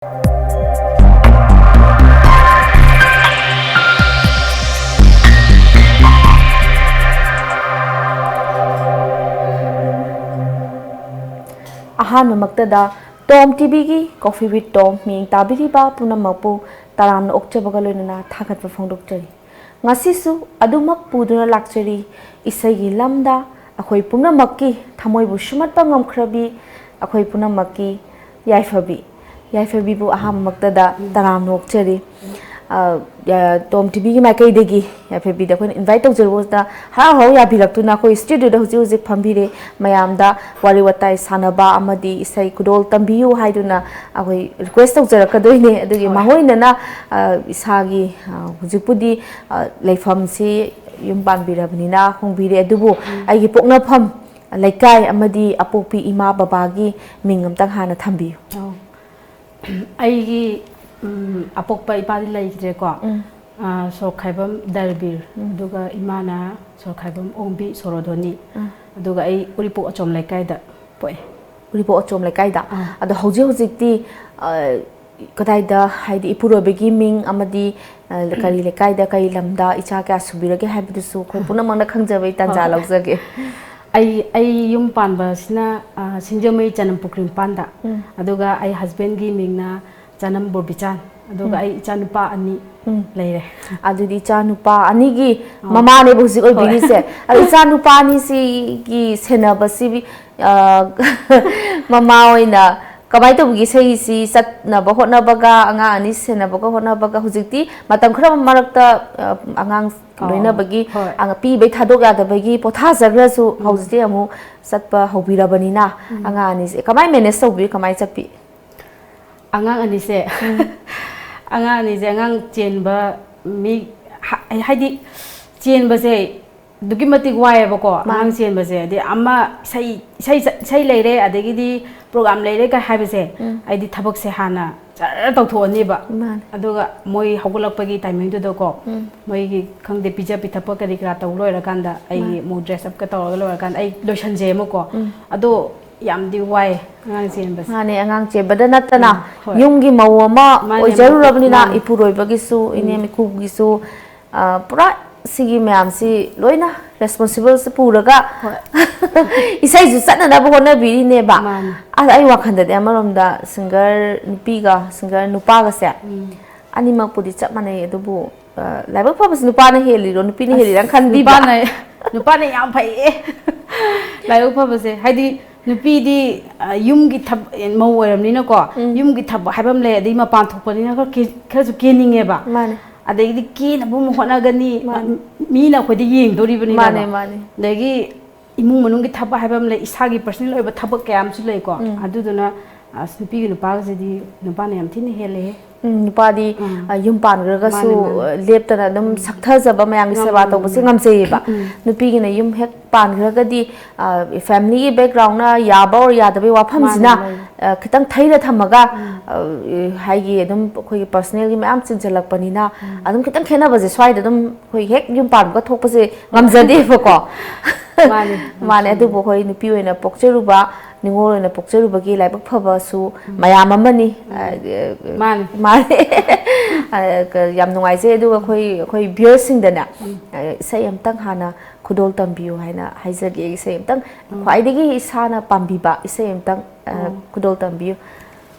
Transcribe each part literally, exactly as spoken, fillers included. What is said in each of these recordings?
ꯑꯍꯥꯟꯕꯃꯛꯇꯗ Tom ꯇꯤꯚꯤꯒꯤ Coffee with Tom ꯃꯤꯠꯌꯦꯡ ꯇꯥꯕꯤꯔꯤꯕ ꯄꯨꯝꯅꯃꯛꯄꯨ ꯇꯔꯥꯝꯅ ꯑꯣꯛꯆꯕꯒ ꯂꯣꯏꯅꯅ ꯊꯥꯒꯠꯄ ꯐꯣꯡꯗꯣꯛꯆꯔꯤ꯫ ꯉꯁꯤꯁꯨ ꯑꯗꯨꯃꯛ ꯄꯨꯗꯨꯅ ꯂꯥꯛꯆꯔꯤ꯫ ꯏꯁꯩꯒꯤ ꯂꯝꯗ ꯑꯩꯈꯣꯏ ꯄꯨꯝꯅꯃꯛꯀꯤ ꯊꯃꯣꯏꯕꯨ ꯁꯨꯝꯍꯠꯄ ꯉꯝꯈ꯭ꯔꯕꯤ ꯑꯩꯈꯣꯏ ꯄꯨꯝꯅꯃꯛꯀꯤ ꯌꯥꯏꯐꯕꯤ꯫ ꯌꯥꯏꯐꯕꯤꯕꯨ ꯑꯍꯥꯟꯕꯃꯛꯇꯗ ꯇꯔꯥꯝꯅ ꯑꯣꯛꯆꯔꯤ꯫ ꯑ, ꯌꯥ-, ꯇꯣꯝ ꯇꯤꯚꯤꯒꯤ ꯃꯥꯏꯀꯩꯗꯒꯤ ꯌꯥꯏꯐꯕꯤꯗ ꯑꯩꯈꯣꯏꯅ invite ꯇꯧꯖꯔꯨꯕꯁꯤꯗ ꯍꯔꯥꯎ ꯍꯔꯥꯎ ꯌꯥꯕꯤꯔꯛꯇꯨꯅ ꯑꯩꯈꯣꯏ studioꯗ ꯍꯧꯖꯤꯛ ꯍꯧꯖꯤꯛ ꯐꯝꯕꯤꯔꯦ꯫ ꯃꯌꯥꯝꯗ ꯋꯥꯔꯤ ꯋꯥꯇꯥꯏ ꯁꯥꯟꯅꯕ ꯑꯃꯗꯤ ꯏꯁꯩ ꯈꯨꯗꯣꯜ ꯇꯝꯕꯤꯌꯨ ꯍꯥꯏꯗꯨꯅ ꯑꯩꯈꯣꯏ request ꯇꯧꯖꯔꯛꯀꯗꯣꯏꯅꯦ꯫ ꯑꯗꯨꯒꯤ ꯍꯣꯏ꯫ ꯃꯥꯡꯑꯣꯏꯅꯅ, ꯑ, ꯏꯁꯥꯒꯤ, ꯑ, ꯍꯧꯖꯤꯛꯄꯨꯗꯤ, ꯑ, ꯂꯩꯐꯝꯁꯤ ꯌꯨꯝ ꯄꯥꯟꯕꯤꯔꯕꯅꯤꯅ ꯍꯣꯡꯕꯤꯔꯦ, ꯑꯗꯨꯕꯨ ꯎꯝ꯫ ꯑꯩꯒꯤ ꯄꯣꯛꯅꯐꯝ ꯂꯩꯀꯥꯏ ꯑꯃꯗꯤ ꯑꯄꯣꯛꯄꯤ ꯏꯃꯥ ꯕꯕꯥꯒꯤ ꯃꯤꯡ ꯑꯝꯇꯪ ꯍꯥꯟꯅ ꯊꯝꯕꯤꯌꯨ꯫ ꯑꯧ꯫ ꯑꯩꯒꯤ, ꯎꯝ, ꯑꯄꯣꯛꯄ ꯏꯄꯥꯗꯤ ꯂꯩꯈꯤꯗ꯭ꯔꯦꯀꯣ꯫ ꯎꯝ꯫ ꯑꯥ, ꯁꯣꯔꯣꯛꯈꯥꯏꯕꯝ ꯗꯔꯕꯤꯔ, ꯎꯝ꯫ ꯑꯗꯨꯒ ꯏꯃꯥꯅ ꯁꯣꯔꯣꯛꯈꯥꯏꯕꯝ ꯑꯣꯡꯕꯤ ꯁꯣꯔꯣꯗꯣꯅꯤ꯫ ꯎꯝ꯫ ꯑꯗꯨꯒ ꯑꯩ ꯎꯔꯤꯄꯣꯛ ꯑꯆꯣꯝ ꯂꯩꯀꯥꯏꯗ ꯄꯣꯛꯑꯦ꯫ ꯎꯔꯤꯄꯣꯛ ꯑꯆꯣꯝ ꯂꯩꯀꯥꯏꯗ? ꯑꯥ꯫ ꯑꯗꯣ ꯍꯧꯖꯤꯛ ꯍꯧꯖꯤꯛꯇꯤ, ꯑ, ꯀꯗꯥꯏꯗ, ꯍꯥꯏꯗꯤ ꯏꯄꯨꯔꯣꯏꯕꯒꯤ ꯃꯤꯡ ꯑꯃꯗꯤ, ꯑ, ꯀꯔꯤ ꯂꯩꯀꯥꯏꯗ, ꯀꯔꯤ ꯂꯝꯗ ꯏꯆꯥ ꯀꯌꯥ ꯁꯨꯕꯤꯔꯒꯦ ꯍꯥꯏꯕꯗꯨꯁꯨ ꯑꯩꯈꯣꯏ ꯄꯨꯝꯅꯃꯛꯅ ꯈꯪꯖꯕꯒꯤ ꯇꯥꯟꯖꯥ ꯍꯣꯏ꯫ ꯂꯧꯖꯒꯦ꯫ ꯑꯩ, ꯑꯩ ꯌꯨꯝ ꯄꯥꯟꯕꯁꯤꯅ, ꯑ, ꯁꯤꯡꯖꯃꯩ ꯆꯅꯝꯄꯨꯈ꯭ꯔꯤ ꯃꯄꯥꯟꯗ꯫ ꯎꯝ꯫ ꯑꯗꯨꯒ ꯑꯩ husbandꯒꯤ ꯃꯤꯡꯅ ꯆꯅꯝ ꯕꯣꯕꯤꯆꯥꯟ꯫ ꯑꯗꯨꯒ ꯎꯝ꯫ ꯑꯩ ꯏꯆꯥ ꯅꯨꯄꯥ ꯑꯅꯤ ꯎꯝ꯫ ꯂꯩꯔꯦ꯫ ꯑꯗꯨꯗꯤ ꯏꯆꯥ ꯅꯨꯄꯥ ꯑꯅꯤꯒꯤ ꯑꯥ꯫ ꯃꯃꯥꯅꯦꯕ ꯍꯧꯖꯤꯛ ꯍꯣꯏ꯫ ꯑꯣꯏꯕꯤꯔꯤꯁꯦ꯫ ꯑꯗꯣ ꯏꯆꯥ ꯅꯨꯄꯥ ꯑꯅꯤꯁꯤꯒꯤ ꯁꯦꯟꯅꯕꯁꯤ, ꯑ, ꯃꯃꯥ ꯑꯣꯏꯅ ꯀꯃꯥꯏꯅ ꯇꯧꯕꯤꯒꯦ? ꯏꯁꯩꯁꯤ ꯆꯠꯅꯕ ꯍꯣꯠꯅꯕꯒ, ꯑꯉꯥꯡ ꯑꯅꯤ ꯁꯦꯟꯅꯕꯒ ꯍꯣꯠꯅꯕꯒ, ꯍꯧꯖꯤꯛꯇꯤ ꯃꯇꯝ ꯈꯔ ꯃꯔꯛꯇ, ꯑ, ꯑꯉꯥꯡ ꯑꯥ, ꯂꯣꯏꯅꯕꯒꯤ, ꯍꯣꯏ꯫ ꯑꯉꯥꯡ ꯄꯤꯕꯩ ꯊꯥꯗꯣꯛ ꯌꯥꯗꯕꯒꯤ ꯄꯣꯊꯥꯖꯈ꯭ꯔꯁꯨ, ꯎꯝ꯫ ꯍꯧꯖꯤꯛꯇꯤ ꯑꯃꯨꯛ ꯆꯠꯄ ꯍꯧꯕꯤꯔꯕꯅꯤꯅ, ꯎꯝ꯫ ꯑꯉꯥꯡ ꯑꯅꯤꯁꯦ ꯀꯃꯥꯏꯅ manage ꯇꯧꯕꯤ, ꯀꯃꯥꯏꯅ ꯆꯠꯄꯤ? ꯑꯉꯥꯡ ꯑꯅꯤꯁꯦ, ꯎꯝ꯫ ꯑꯉꯥꯡ ꯑꯅꯤꯁꯦ, ꯑꯉꯥꯡ ꯆꯦꯟꯕ ꯃꯤ, ꯍꯥ-, ꯍꯥꯏꯗꯤ ꯆꯦꯟꯕꯁꯦ ꯑꯗꯨꯛꯀꯤ ꯃꯇꯤꯛ ꯋꯥꯏꯑꯦꯕꯀꯣ, ꯃꯥꯅꯤ꯫ ꯑꯉꯥꯡ ꯆꯦꯟꯕꯁꯦ꯫ ꯍꯥꯏꯗꯤ ꯑꯃ ꯏꯁꯩ, ꯏꯁꯩ ꯆꯠ-, ꯏꯁꯩ ꯂꯩꯔꯦ, ꯑꯗꯒꯤꯗꯤ program ꯂꯩꯔꯦ ꯀꯥꯏ ꯍꯥꯏꯕꯁꯦ, ꯎꯝ꯫ ꯑꯩꯗꯤ ꯊꯕꯛꯁꯦ ꯍꯥꯟꯅ ꯖꯔ ꯇꯧꯊꯣꯛꯑꯅꯦꯕ꯫ ꯃꯥꯅꯤ꯫ ꯑꯗꯨꯒ ꯃꯣꯏ ꯍꯧꯒꯠꯂꯛꯄꯒꯤ timingꯗꯨꯗꯀꯣ, ꯎꯝ꯫ ꯃꯣꯏꯒꯤ ꯈꯪꯗꯦ, ꯄꯤꯖ ꯄꯤꯊꯛꯄ ꯀꯔꯤ ꯀꯔꯥ ꯇꯧ ꯂꯣꯏꯔꯀꯥꯟꯗ, ꯑꯩꯒꯤ ꯃꯥꯅꯤ꯫ ꯑꯃꯨꯛ dress upꯀ ꯇꯧꯔꯒ ꯂꯣꯏꯔꯀꯥꯟꯗ ꯑꯩ ꯂꯣꯏꯁꯟꯖꯩ ꯑꯃꯨꯛꯀꯣ꯫ ꯎꯝ꯫ ꯑꯗꯣ ꯌꯥꯝꯗꯤ ꯋꯥꯏ ꯑꯉꯥꯡ ꯆꯦꯟꯕꯁꯦ꯫ ꯃꯥꯅꯦ, ꯑꯉꯥꯡ ꯆꯦꯟꯕꯗ ꯅꯠꯇꯅ ꯎꯝ, ꯍꯣꯏ꯫ ꯌꯨꯝꯒꯤ ꯃꯧ ꯑꯃ ꯃꯥꯅꯦ, ꯑꯣꯏꯖꯔꯨꯔꯕꯅꯤꯅ ꯃꯥꯅꯦ꯫ ꯏꯄꯨꯔꯣꯏꯕꯒꯤꯁꯨ ꯏꯅꯦꯝ ꯏꯀꯨꯒꯤꯁꯨ, ꯑ, ꯄꯨꯔꯥ ꯁꯤꯒꯤ ꯃꯌꯥꯝꯁꯤ ꯂꯣꯏꯅ ꯔꯦꯁꯄꯣꯟꯁꯤꯕꯜꯁꯤ ꯄꯨꯔꯒ ꯍꯣꯏ꯫ ꯏꯁꯩꯁꯨ ꯆꯠꯅꯅꯕ ꯍꯣꯠꯅꯕꯤꯔꯤꯅꯦꯕ꯫ ꯃꯥꯅꯦ꯫ ꯑꯁ, ꯑꯩ ꯋꯥꯈꯜꯗꯗꯤ ꯑꯃꯔꯣꯝꯗ ꯁꯤꯡꯒꯔ ꯅꯨꯄꯤꯒ ꯁꯤꯡꯒꯔ ꯅꯨꯄꯥꯒꯁꯦ ꯎꯝ꯫ ꯑꯅꯤꯃꯛꯄꯨꯗꯤ ꯆꯞ ꯃꯥꯟꯅꯩ, ꯑꯗꯨꯕꯨ, ꯑ, ꯂꯥꯏꯕꯛ ꯐꯕꯁꯦ ꯅꯨꯄꯥꯅ ꯍꯦꯜꯂꯤꯔꯣ ꯅꯨꯄꯤꯅ ꯍꯦꯜꯂꯤꯔ ꯑꯁ, ꯈꯟꯕꯤꯕ꯫ ꯅꯨꯄꯥꯅ ꯅꯨꯄꯥꯅ ꯌꯥꯝ ꯐꯩꯌꯦ꯫ ꯂꯥꯏꯕꯛ ꯐꯕꯁꯦ ꯍꯥꯏꯗꯤ ꯅꯨꯄꯤꯗꯤ, ꯑ, ꯌꯨꯝꯒꯤ ꯊꯕ- ꯃꯧ ꯑꯣꯏꯔꯕꯅꯤꯅꯀꯣ, ꯎꯝ꯫ ꯌꯨꯝꯒꯤ ꯊꯕꯛ ꯍꯥꯏꯕ ꯑꯃ ꯂꯩ, ꯑꯗꯩ ꯃꯄꯥꯟ ꯊꯣꯛꯄꯅꯤꯅ ꯈꯔ ꯀꯦ- ꯈꯔꯁꯨ ꯀꯦꯅꯤꯡꯉꯦꯕ꯫ ꯃꯥꯅꯦ꯫ ꯑꯗꯩꯗꯤ ꯀꯦꯅꯕ ꯑꯃꯨꯛ ꯍꯣꯠꯅꯒꯅꯤ꯫ ꯃꯥꯅꯦ꯫ ꯃꯤꯅ ꯑꯩꯈꯣꯏꯗ ꯌꯦꯡꯗꯣꯔꯤꯕꯅꯤꯅ꯫ ꯃꯥꯅꯦ, ꯃꯥꯅꯦ꯫ ꯑꯗꯒꯤ ꯏꯃꯨꯡ ꯃꯅꯨꯡꯒꯤ ꯊꯕꯛ ꯍꯥꯏꯕ ꯑꯃ ꯂꯩ, ꯏꯁꯥꯒꯤ ꯄꯔꯁꯅꯦꯜ ꯑꯣꯏꯕ ꯊꯕꯛ ꯀꯌꯥ ꯑꯃꯁꯨ ꯂꯩꯀꯣ꯫ ꯎꯝ꯫ ꯑꯗꯨꯗꯨꯅ ꯑꯁ, ꯅꯨꯄꯤꯒꯤ ꯅꯨꯄꯥꯒꯁꯤꯗꯤ ꯅꯨꯄꯥꯅ ꯌꯥꯝ ꯊꯤꯅ ꯍꯦꯜꯂꯦꯍꯦ꯫ ꯎꯝ, ꯅꯨꯄꯥꯗꯤ, ꯎꯝ꯫ ꯑ, ꯌꯨꯝ ꯄꯥꯟꯈ꯭ꯔꯒꯁꯨ, ꯃꯥꯅꯦ, ꯃꯥꯅꯦ꯫ ꯑ, ꯂꯦꯞꯇꯅ ꯑꯗꯨꯝ ꯁꯛꯊꯖꯕ, ꯃꯌꯥꯝꯒꯤ ꯉꯝ- ꯁꯦꯕꯥ ꯉꯝ- ꯇꯧꯕꯁꯦ ꯉꯝ- ꯉꯝꯖꯩꯌꯦꯕ꯫ ꯎꯝ꯫ ꯅꯨꯄꯤꯒꯤꯅ ꯌꯨꯝ ꯍꯦꯛ ꯄꯥꯟꯈ꯭ꯔꯒꯗꯤ, ꯑ, ꯐꯦꯃꯤꯂꯤꯒꯤ ꯕꯦꯛꯒ꯭ꯔꯥꯎꯟꯅ ꯌꯥꯕ ꯑꯣꯔ ꯌꯥꯗꯕꯒꯤ ꯋꯥꯐꯝꯁꯤꯅ, ꯃꯥꯅꯦ, ꯃꯥꯅꯦ꯫ ꯑ, ꯈꯤꯇꯪ ꯊꯩꯔ ꯊꯝꯃꯒ, ꯑ, ꯍꯥꯏꯒꯤ ꯑꯗꯨꯝ ꯑꯩꯈꯣꯏꯒꯤ ꯄꯔꯁꯅꯦꯜꯒꯤ ꯃꯌꯥꯝ ꯆꯤꯟꯁꯤꯜꯂꯛꯄꯅꯤꯅ, ꯑꯗꯨꯝ ꯈꯤꯇꯪ ꯈꯦꯠꯅꯕꯁꯦ ꯁ꯭ꯋꯥꯏꯗ ꯑꯗꯨꯝ ꯑꯩꯈꯣꯏ ꯍꯦꯛ ꯌꯨꯝ ꯄꯥꯟꯕꯒ ꯊꯣꯛꯄꯁꯦ ꯉꯝꯖꯗꯦꯕꯀꯣ꯫ ꯃꯥꯅꯦ, ꯃꯥꯅꯦ, ꯑꯗꯨꯕꯨ ꯑꯩꯈꯣꯏ ꯅꯨꯄꯤ ꯑꯣꯏꯅ ꯄꯣꯛꯆꯔꯨꯕ, ꯅꯤꯉꯣꯜ ꯑꯣꯏꯅ ꯄꯣꯛꯆꯔꯨꯕꯒꯤ ꯂꯥꯏꯕꯛ ꯐꯕꯁꯨ ꯃꯌꯥꯝ ꯑꯃꯅꯤ꯫ ꯑ, ꯃꯥꯅꯦ꯫ ꯃꯥꯅꯦ꯫ ꯑ, ꯀ- ꯌꯥꯝ ꯅꯨꯡꯉꯥꯏꯖꯩ꯫ ꯑꯗꯨꯒ ꯑꯩꯈꯣꯏ, ꯑꯩꯈꯣꯏ ꯚ꯭ꯌꯨꯌꯔꯁꯤꯡꯗꯅꯦ, ꯑ, ꯏꯁꯩ ꯑꯝꯇꯪ ꯍꯥꯟꯅ ꯈꯨꯗꯣꯜ ꯇꯝꯕꯤꯌꯨ ꯍꯥꯏꯅ ꯍꯥꯏꯖꯒꯦ꯫ ꯏꯁꯩ ꯑꯝꯇꯪ, ꯈ꯭ꯋꯥꯏꯗꯒꯤ ꯏꯁꯥꯅ ꯄꯥꯝꯕꯤꯕ ꯏꯁꯩ ꯑꯝꯇꯪ, ꯑ, ꯈꯨꯗꯣꯜ ꯇꯝꯕꯤꯌꯨ꯫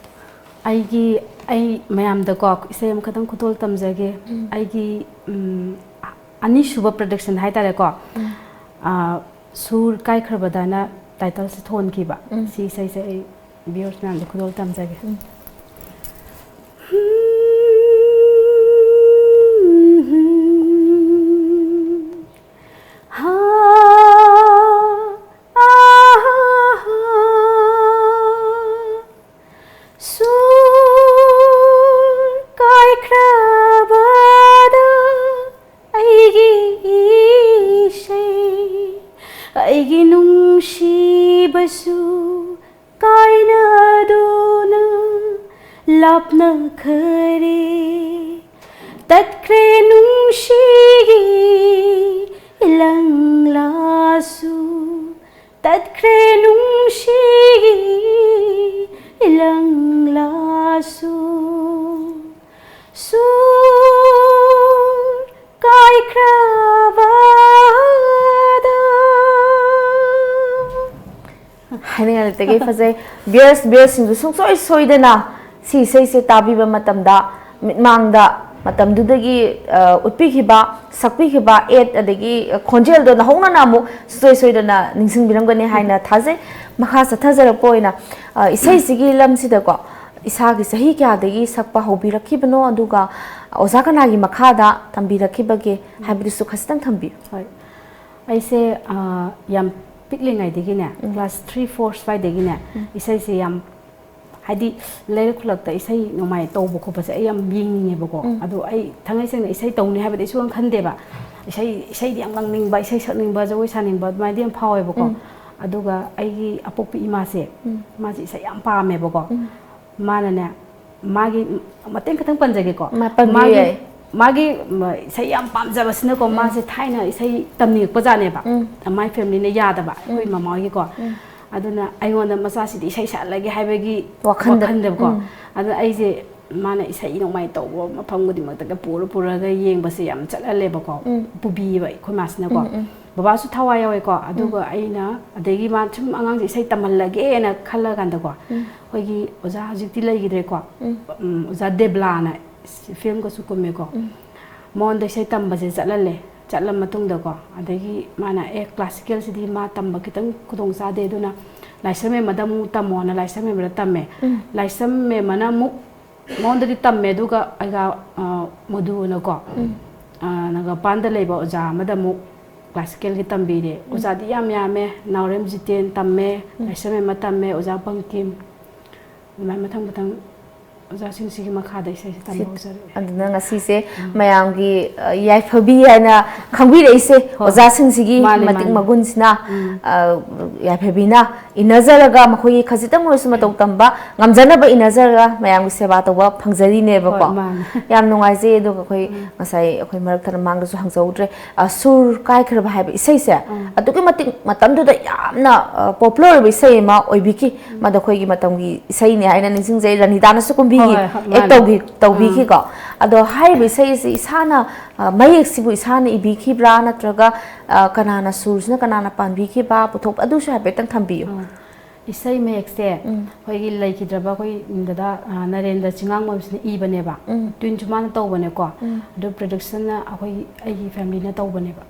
ꯑꯩꯒꯤ ꯑꯩ ꯃꯌꯥꯝꯗꯀꯣ ꯏꯁꯩ ꯑꯃꯈꯛꯇꯪ ꯈꯨꯗꯣꯜ ꯇꯝꯖꯒꯦ꯫ ꯑꯩꯒꯤ, ꯎꯝ, ꯑꯅꯤꯁꯨꯕ ꯄ꯭ꯔꯗꯛꯁꯟ ꯍꯥꯏꯇꯥꯔꯦꯀꯣ꯫ ꯑ, ꯁꯨꯔ ꯀꯥꯏꯈ꯭ꯔꯕꯗꯅ ꯇꯥꯏꯇꯜꯁꯦ ꯊꯣꯟꯈꯤꯕ꯫ ꯁꯤ ꯏꯁꯩꯁꯦ ꯑꯩ ꯚ꯭ꯌꯨꯌꯔꯁ ꯃꯌꯥꯝꯗ ꯈꯨꯗꯣꯜ ꯇꯝꯖꯒꯦ꯫ ꯍꯥ, ꯑꯥ, ꯁꯨꯔ ꯀꯥꯏꯈ꯭ꯔꯕꯗ ꯑꯩꯒꯤ ꯏꯁꯩ, ꯑꯩꯒꯤ ꯅꯨꯡꯁꯤꯕꯁꯨ ꯀꯥꯏꯅꯗꯨꯅ ꯂꯥꯞꯅꯈꯔꯦ꯫ ꯇꯠꯈ꯭ꯔꯦ ꯅꯨꯡꯁꯤꯒꯤ ꯏꯂꯪꯂꯥꯁꯨ, ꯇꯠꯈ꯭ꯔꯦ ꯅꯨꯡꯁꯤꯒꯤ ꯏꯂꯪꯂꯥꯁꯨ, ꯁꯨꯔ ꯀꯥꯏꯈ꯭ꯔꯕꯗ꯫ ꯍꯥꯏꯅꯤꯡꯉꯥꯏ ꯂꯩꯇꯒꯩ ꯐꯖꯩ꯫ Viewers, viewersꯁꯤꯡꯁꯨ ꯁꯨꯡꯁꯣꯏ ꯁꯣꯏꯗꯅ ꯁꯤ ꯏꯁꯩꯁꯦ ꯇꯥꯕꯤꯕ ꯃꯇꯝꯗ, ꯃꯤꯠꯃꯥꯡꯗ ꯃꯇꯝꯗꯨꯗꯒꯤ, ꯑ, ꯎꯠꯄꯤꯈꯤꯕ, ꯁꯛꯄꯤꯈꯤꯕ ꯑꯦꯠ, ꯑꯗꯒꯤ ꯈꯣꯟꯖꯦꯜꯗꯣ ꯅꯧꯍꯧꯅꯅ ꯑꯃꯨꯛ ꯁꯨꯡꯁꯣꯏ ꯁꯣꯏꯗꯅ ꯅꯤꯡꯁꯤꯡꯕꯤꯔꯝꯒꯅꯤ ꯍꯥꯏꯅ ꯊꯥꯖꯩ꯫ ꯃꯈꯥ ꯆꯠꯊꯖꯔꯛꯄ ꯑꯣꯏꯅ, ꯑ, ꯏꯁꯩꯁꯤꯒꯤ ꯂꯝꯁꯤꯗꯀꯣ, ꯏꯁꯥꯒꯤ ꯆꯍꯤ ꯀꯌꯥꯗꯒꯤ ꯁꯛꯄ ꯍꯧꯕꯤꯔꯛꯈꯤꯕꯅꯣ, ꯑꯗꯨꯒ ꯑꯣꯖꯥ ꯀꯅꯥꯒꯤ ꯃꯈꯥꯗ ꯇꯝꯕꯤꯔꯛꯈꯤꯕꯒꯦ ꯍꯥꯏꯕꯗꯨꯁꯨ ꯈꯖꯤꯛꯇꯪ ꯊꯝꯕꯤꯌꯨ꯫ ꯍꯣꯏ꯫ ꯑꯩꯁꯦ, ꯑ, ꯌꯥꯝ ꯄꯤꯛꯂꯤꯉꯩꯗꯒꯤꯅꯦ, ꯎꯝ꯫ Class three, four ꯁ꯭ꯋꯥꯏꯗꯒꯤꯅꯦ, ꯎꯝ꯫ ꯏꯁꯩꯁꯦ ꯌꯥꯝ, ꯍꯥꯏꯗꯤ, ꯂꯩꯔꯛ ꯈꯨꯂꯛꯇ ꯏꯁꯩ ꯅꯣꯡꯃꯥꯏ ꯇꯧꯕ ꯈꯣꯠꯄꯁꯦ ꯑꯩ ꯌꯥꯝ ꯌꯦꯡꯅꯤꯡꯉꯦꯕꯀꯣ꯫ ꯎꯝ꯫ ꯑꯗꯣ ꯑꯩ ꯊꯥꯡꯉꯩ ꯁꯦꯡꯅ ꯏꯁꯩ ꯇꯧꯅꯤ ꯍꯥꯏꯕꯗꯤ ꯑꯩ ꯁꯨꯡꯈꯟ ꯈꯟꯗꯦꯕ꯫ ꯏꯁꯩ, ꯏꯁꯩꯗꯤ ꯌꯥꯝ ꯉꯪꯅꯤꯡꯕ, ꯏꯁꯩ ꯁꯛꯅꯤꯡꯕ, ꯖꯒꯣꯏ ꯁꯥꯅꯤꯡꯕ ꯑꯗꯨꯃꯥꯏꯅꯗꯤ ꯌꯥꯝ ꯐꯥꯎꯋꯦꯕꯀꯣ꯫ ꯎꯝ꯫ ꯑꯗꯨꯒ ꯑꯩꯒꯤ ꯑꯄꯣꯛꯄꯤ ꯏꯃꯥꯁꯦ, ꯎꯝ꯫ ꯃꯥꯁꯦ ꯏꯁꯩ ꯌꯥꯝ ꯄꯥꯝꯃꯦꯕꯀꯣ꯫ ꯎꯝ꯫ ꯃꯥꯅꯅꯦ, ꯃꯥꯒꯤ ꯃꯇꯦꯡ ꯈꯛꯇꯪ ꯄꯟꯖꯒꯦꯀꯣ꯫ ꯃꯥ ꯄꯟꯕꯤꯌꯨ ꯃꯥꯒꯤ, ꯌꯥꯏ꯫ ꯃꯥꯒꯤ, ꯃ-, ꯏꯁꯩ ꯌꯥꯝ ꯄꯥꯝꯖꯕꯁꯤꯅꯀꯣ, ꯎꯝ꯫ ꯃꯥꯁꯦ ꯊꯥꯏꯅ ꯏꯁꯩ ꯇꯝꯅꯤꯡꯉꯛꯄ ꯖꯥꯠꯅꯦꯕ꯫ ꯎꯝ꯫ ꯃꯥꯏ ꯐꯦꯃꯤꯂꯤꯅ ꯌꯥꯗꯕ, ꯑꯩꯈꯣꯏ ꯎꯝ꯫ ꯃꯃꯥ ꯍꯣꯏꯒꯤꯀꯣ꯫ ꯎꯝ꯫ ꯑꯗꯨꯅ ꯑꯩꯉꯣꯟꯗ ꯃꯆꯥꯁꯤꯗꯤ ꯏꯁꯩ ꯁꯛꯍꯜꯂꯒꯦ ꯍꯥꯏꯕꯒꯤ ꯋꯥꯈꯟꯗ꯫ ꯋꯥꯈꯟꯗꯀꯣ꯫ ꯎꯝ꯫ ꯑꯗꯨꯅ ꯑꯩꯁꯦ, ꯃꯥꯅ ꯏꯁꯩ ꯅꯣꯡꯃꯥꯏ ꯇꯧꯕ ꯃꯐꯝ ꯈꯨꯗꯤꯡꯃꯛꯇꯒ ꯄꯨꯔ ꯄꯨꯔꯒ ꯌꯦꯡꯕꯁꯦ ꯌꯥꯝ ꯆꯠꯍꯜꯂꯦꯕꯀꯣ꯫ ꯎꯝ꯫ ꯄꯨꯕꯤꯌꯦꯕ ꯑꯩꯈꯣꯏ ꯃꯥꯁꯤꯅꯀꯣ꯫ ꯎꯝ, ꯎꯝ꯫ ꯕꯕꯥꯁꯨ ꯊꯋꯥꯏ ꯌꯥꯎꯋꯦꯀꯣ꯫ ꯎꯝ꯫ ꯑꯗꯨꯒ ꯑꯩꯅ, ꯑꯗꯒꯤ ꯃꯥ ꯁꯨꯝ ꯑꯉꯥꯡꯁꯦ ꯏꯁꯩ ꯇꯝꯍꯜꯂꯒꯦꯅ ꯈꯜꯂꯀꯥꯟꯗꯀꯣ, ꯎꯝ꯫ ꯑꯩꯈꯣꯏꯒꯤ ꯑꯣꯖꯥ ꯍꯧꯖꯤꯛꯇꯤ ꯂꯩꯈꯤꯗ꯭ꯔꯦꯀꯣ꯫ ꯎꯝ꯫ ꯎꯝ, ꯑꯣꯖꯥ ꯗꯦꯕꯂꯥꯅ ꯐꯤꯂꯝꯒꯁꯨ ꯀꯨꯝꯃꯦꯀꯣ꯫ ꯎꯝ꯫ ꯃꯉꯣꯟꯗ ꯏꯁꯩ ꯇꯝꯕꯁꯦ ꯆꯠꯍꯜꯂꯦ꯫ ꯆꯠꯂ ꯃꯇꯨꯡꯗꯀꯣ, ꯑꯗꯒꯤ ꯃꯥꯅ, "ꯑꯦ, classicalꯁꯤꯗꯤ ꯃꯥ ꯇꯝꯕ ꯈꯤꯇꯪ ꯈꯨꯗꯣꯡ ꯆꯥꯗꯦ, ꯑꯗꯨꯅ ꯂꯥꯏꯁ꯭ꯔꯝ ꯃꯦꯝꯃꯗ ꯑꯃꯨꯛ ꯇꯝꯃꯣꯅ" ꯂꯥꯏꯁ꯭ꯔꯝ ꯃꯦꯝꯃꯗ ꯇꯝꯃꯦ꯫ ꯎꯝ꯫ ꯂꯥꯏꯁ꯭ꯔꯝ ꯃꯦꯝꯃꯅ ꯑꯃꯨꯛ ꯃꯉꯣꯟꯗꯗꯤ ꯇꯝꯃꯦ, ꯑꯗꯨꯒ ꯑꯩꯒ, ꯑ, ꯃꯣꯗꯨꯅꯀꯣ, ꯎꯝ꯫ ꯑ, ꯅꯒꯥꯄꯥꯟꯗ ꯂꯩꯕ ꯑꯣꯖꯥ ꯑꯃꯗ ꯑꯃꯨꯛ classicalꯒꯤ ꯇꯝꯕꯤꯔꯦ꯫ ꯎꯝ꯫ ꯑꯣꯖꯥꯗꯤ ꯌꯥꯝ ꯌꯥꯝꯃꯦ, ꯅꯥꯎꯔꯦꯝ ꯖꯤꯇꯦꯟ ꯇꯝꯃꯦ, ꯎꯝ꯫ ꯂꯥꯏꯁ꯭ꯔꯝ ꯃꯦꯝꯃ ꯇꯝꯃꯦ, ꯑꯣꯖꯥ ꯕꯪꯀꯤꯝ, ꯑꯗꯨꯃꯥꯏꯅ ꯃꯊꯪ ꯃꯊꯪ ꯑꯣꯖꯥꯁꯤꯡꯁꯤꯒꯤ ꯃꯈꯥꯗ ꯏꯁꯩꯁꯦ ꯇꯝꯕ ꯍꯧꯖꯔꯛꯑꯦ꯫ ꯑꯗꯨꯅ ꯉꯁꯤꯁꯦ ꯃꯌꯥꯝꯒꯤ ꯑ, ꯌꯥꯏꯐꯕꯤ ꯍꯥꯏꯅ ꯈꯪꯕꯤꯔꯛꯏꯁꯦ꯫ ꯍꯣꯏ꯫ ꯑꯣꯖꯥꯁꯤꯡꯁꯤꯒꯤ ꯃꯥꯅꯦ, ꯃꯇꯤꯛ ꯃꯥꯅꯦ꯫ ꯃꯒꯨꯟꯁꯤꯅ ꯎꯝ꯫ ꯑ, ꯌꯥꯏꯐꯕꯤꯅ ꯏꯟꯅꯖꯔꯒ ꯃꯈꯣꯏꯒꯤ ꯈꯖꯤꯛꯇꯪ ꯑꯣꯏꯔꯁꯨ ꯃꯇꯧ ꯇꯝꯕ ꯉꯝꯖꯅꯕ ꯏꯟꯅꯖꯔꯒ ꯃꯌꯥꯝꯒꯤ ꯁꯦꯕꯥ ꯇꯧꯕ ꯐꯪꯖꯔꯤꯅꯦꯕꯀꯣ꯫ ꯍꯣꯏ, ꯃꯥꯅꯦ꯫ ꯌꯥꯝ ꯅꯨꯡꯉꯥꯏꯖꯩ꯫ ꯑꯗꯨꯒ ꯑꯩꯈꯣꯏ ꯎꯝ꯫ ꯉꯁꯥꯏ ꯑꯩꯈꯣꯏ ꯃꯔꯛ ꯊꯠꯅ ꯃꯥꯡꯗꯁꯨ ꯍꯪꯖꯍꯧꯗ꯭ꯔꯦ꯫ ꯑ, ꯁꯨꯔ ꯀꯥꯏꯈ꯭ꯔꯕ ꯍꯥꯏꯕ ꯏꯁꯩꯁꯦ ꯎꯝ꯫ ꯑꯗꯨꯛꯀꯤ ꯃꯇꯤꯛ ꯃꯇꯝꯗꯨꯗ ꯌꯥꯝꯅ ꯄꯣꯄꯨꯂꯔ ꯑꯣꯏꯕ ꯏꯁꯩ ꯑꯃ ꯑꯣꯏꯕꯤꯈꯤ꯫ ꯃꯗꯣ ꯑꯩꯈꯣꯏꯒꯤ ꯃꯇꯝꯒꯤ ꯏꯁꯩꯅꯦ ꯍꯥꯏꯅ ꯅꯤꯡꯁꯤꯡꯖꯩ꯫ ꯔꯅꯤꯇꯥꯅꯁꯨ ꯀꯨꯝꯕꯤꯈꯤ, ꯍꯣꯏ, ꯍꯣꯏ, ꯑꯦꯛ ꯃꯥꯅꯦ꯫ ꯇꯧꯈꯤ ꯇꯧꯕꯤꯈꯤꯀꯣ꯫ ꯑꯗꯣ ꯍꯥꯏꯔꯤꯕ ꯏꯁꯩ ꯑꯁꯤ ꯏꯁꯥꯅ ꯑ, ꯃꯌꯦꯛꯁꯤꯕꯨ ꯏꯁꯥꯅ ꯏꯕꯤꯈꯤꯕ꯭ꯔꯥ, ꯅꯠꯇ꯭ꯔꯒ ꯑ, ꯀꯅꯥꯅ ꯁꯨꯔꯁꯤꯅ ꯀꯅꯥꯅ ꯄꯥꯟꯕꯤꯈꯤꯕ, ꯄꯨꯊꯣꯛ ꯑꯗꯨꯁꯨ ꯍꯥꯏꯐꯦꯠꯇꯪ ꯊꯝꯕꯤꯌꯨ꯫ ꯑꯥ꯫ ꯏꯁꯩ ꯃꯌꯦꯛꯁꯦ ꯎꯝ꯫ ꯑꯩꯈꯣꯏꯒꯤ ꯂꯩꯈꯤꯗ꯭ꯔꯕ ꯑꯩꯈꯣꯏ ꯗꯗꯥ ꯑ, ꯅꯔꯦꯟꯗ꯭ꯔ ꯆꯤꯉꯥꯡꯕꯝꯁꯤꯅ ꯏꯕꯅꯦꯕ꯫ ꯎꯝ꯫ ꯇ꯭ꯌꯨꯟꯁꯨ ꯃꯥꯅ ꯇꯧꯕꯅꯦꯀꯣ꯫ ꯎꯝ꯫ ꯑꯗꯨ ꯄ꯭ꯔꯗꯛꯁꯟꯅ ꯑꯩꯈꯣꯏꯒꯤ ꯑꯩꯒꯤ ꯐꯦꯃꯤꯂꯤꯅ ꯇꯧꯕꯅꯦꯕ꯫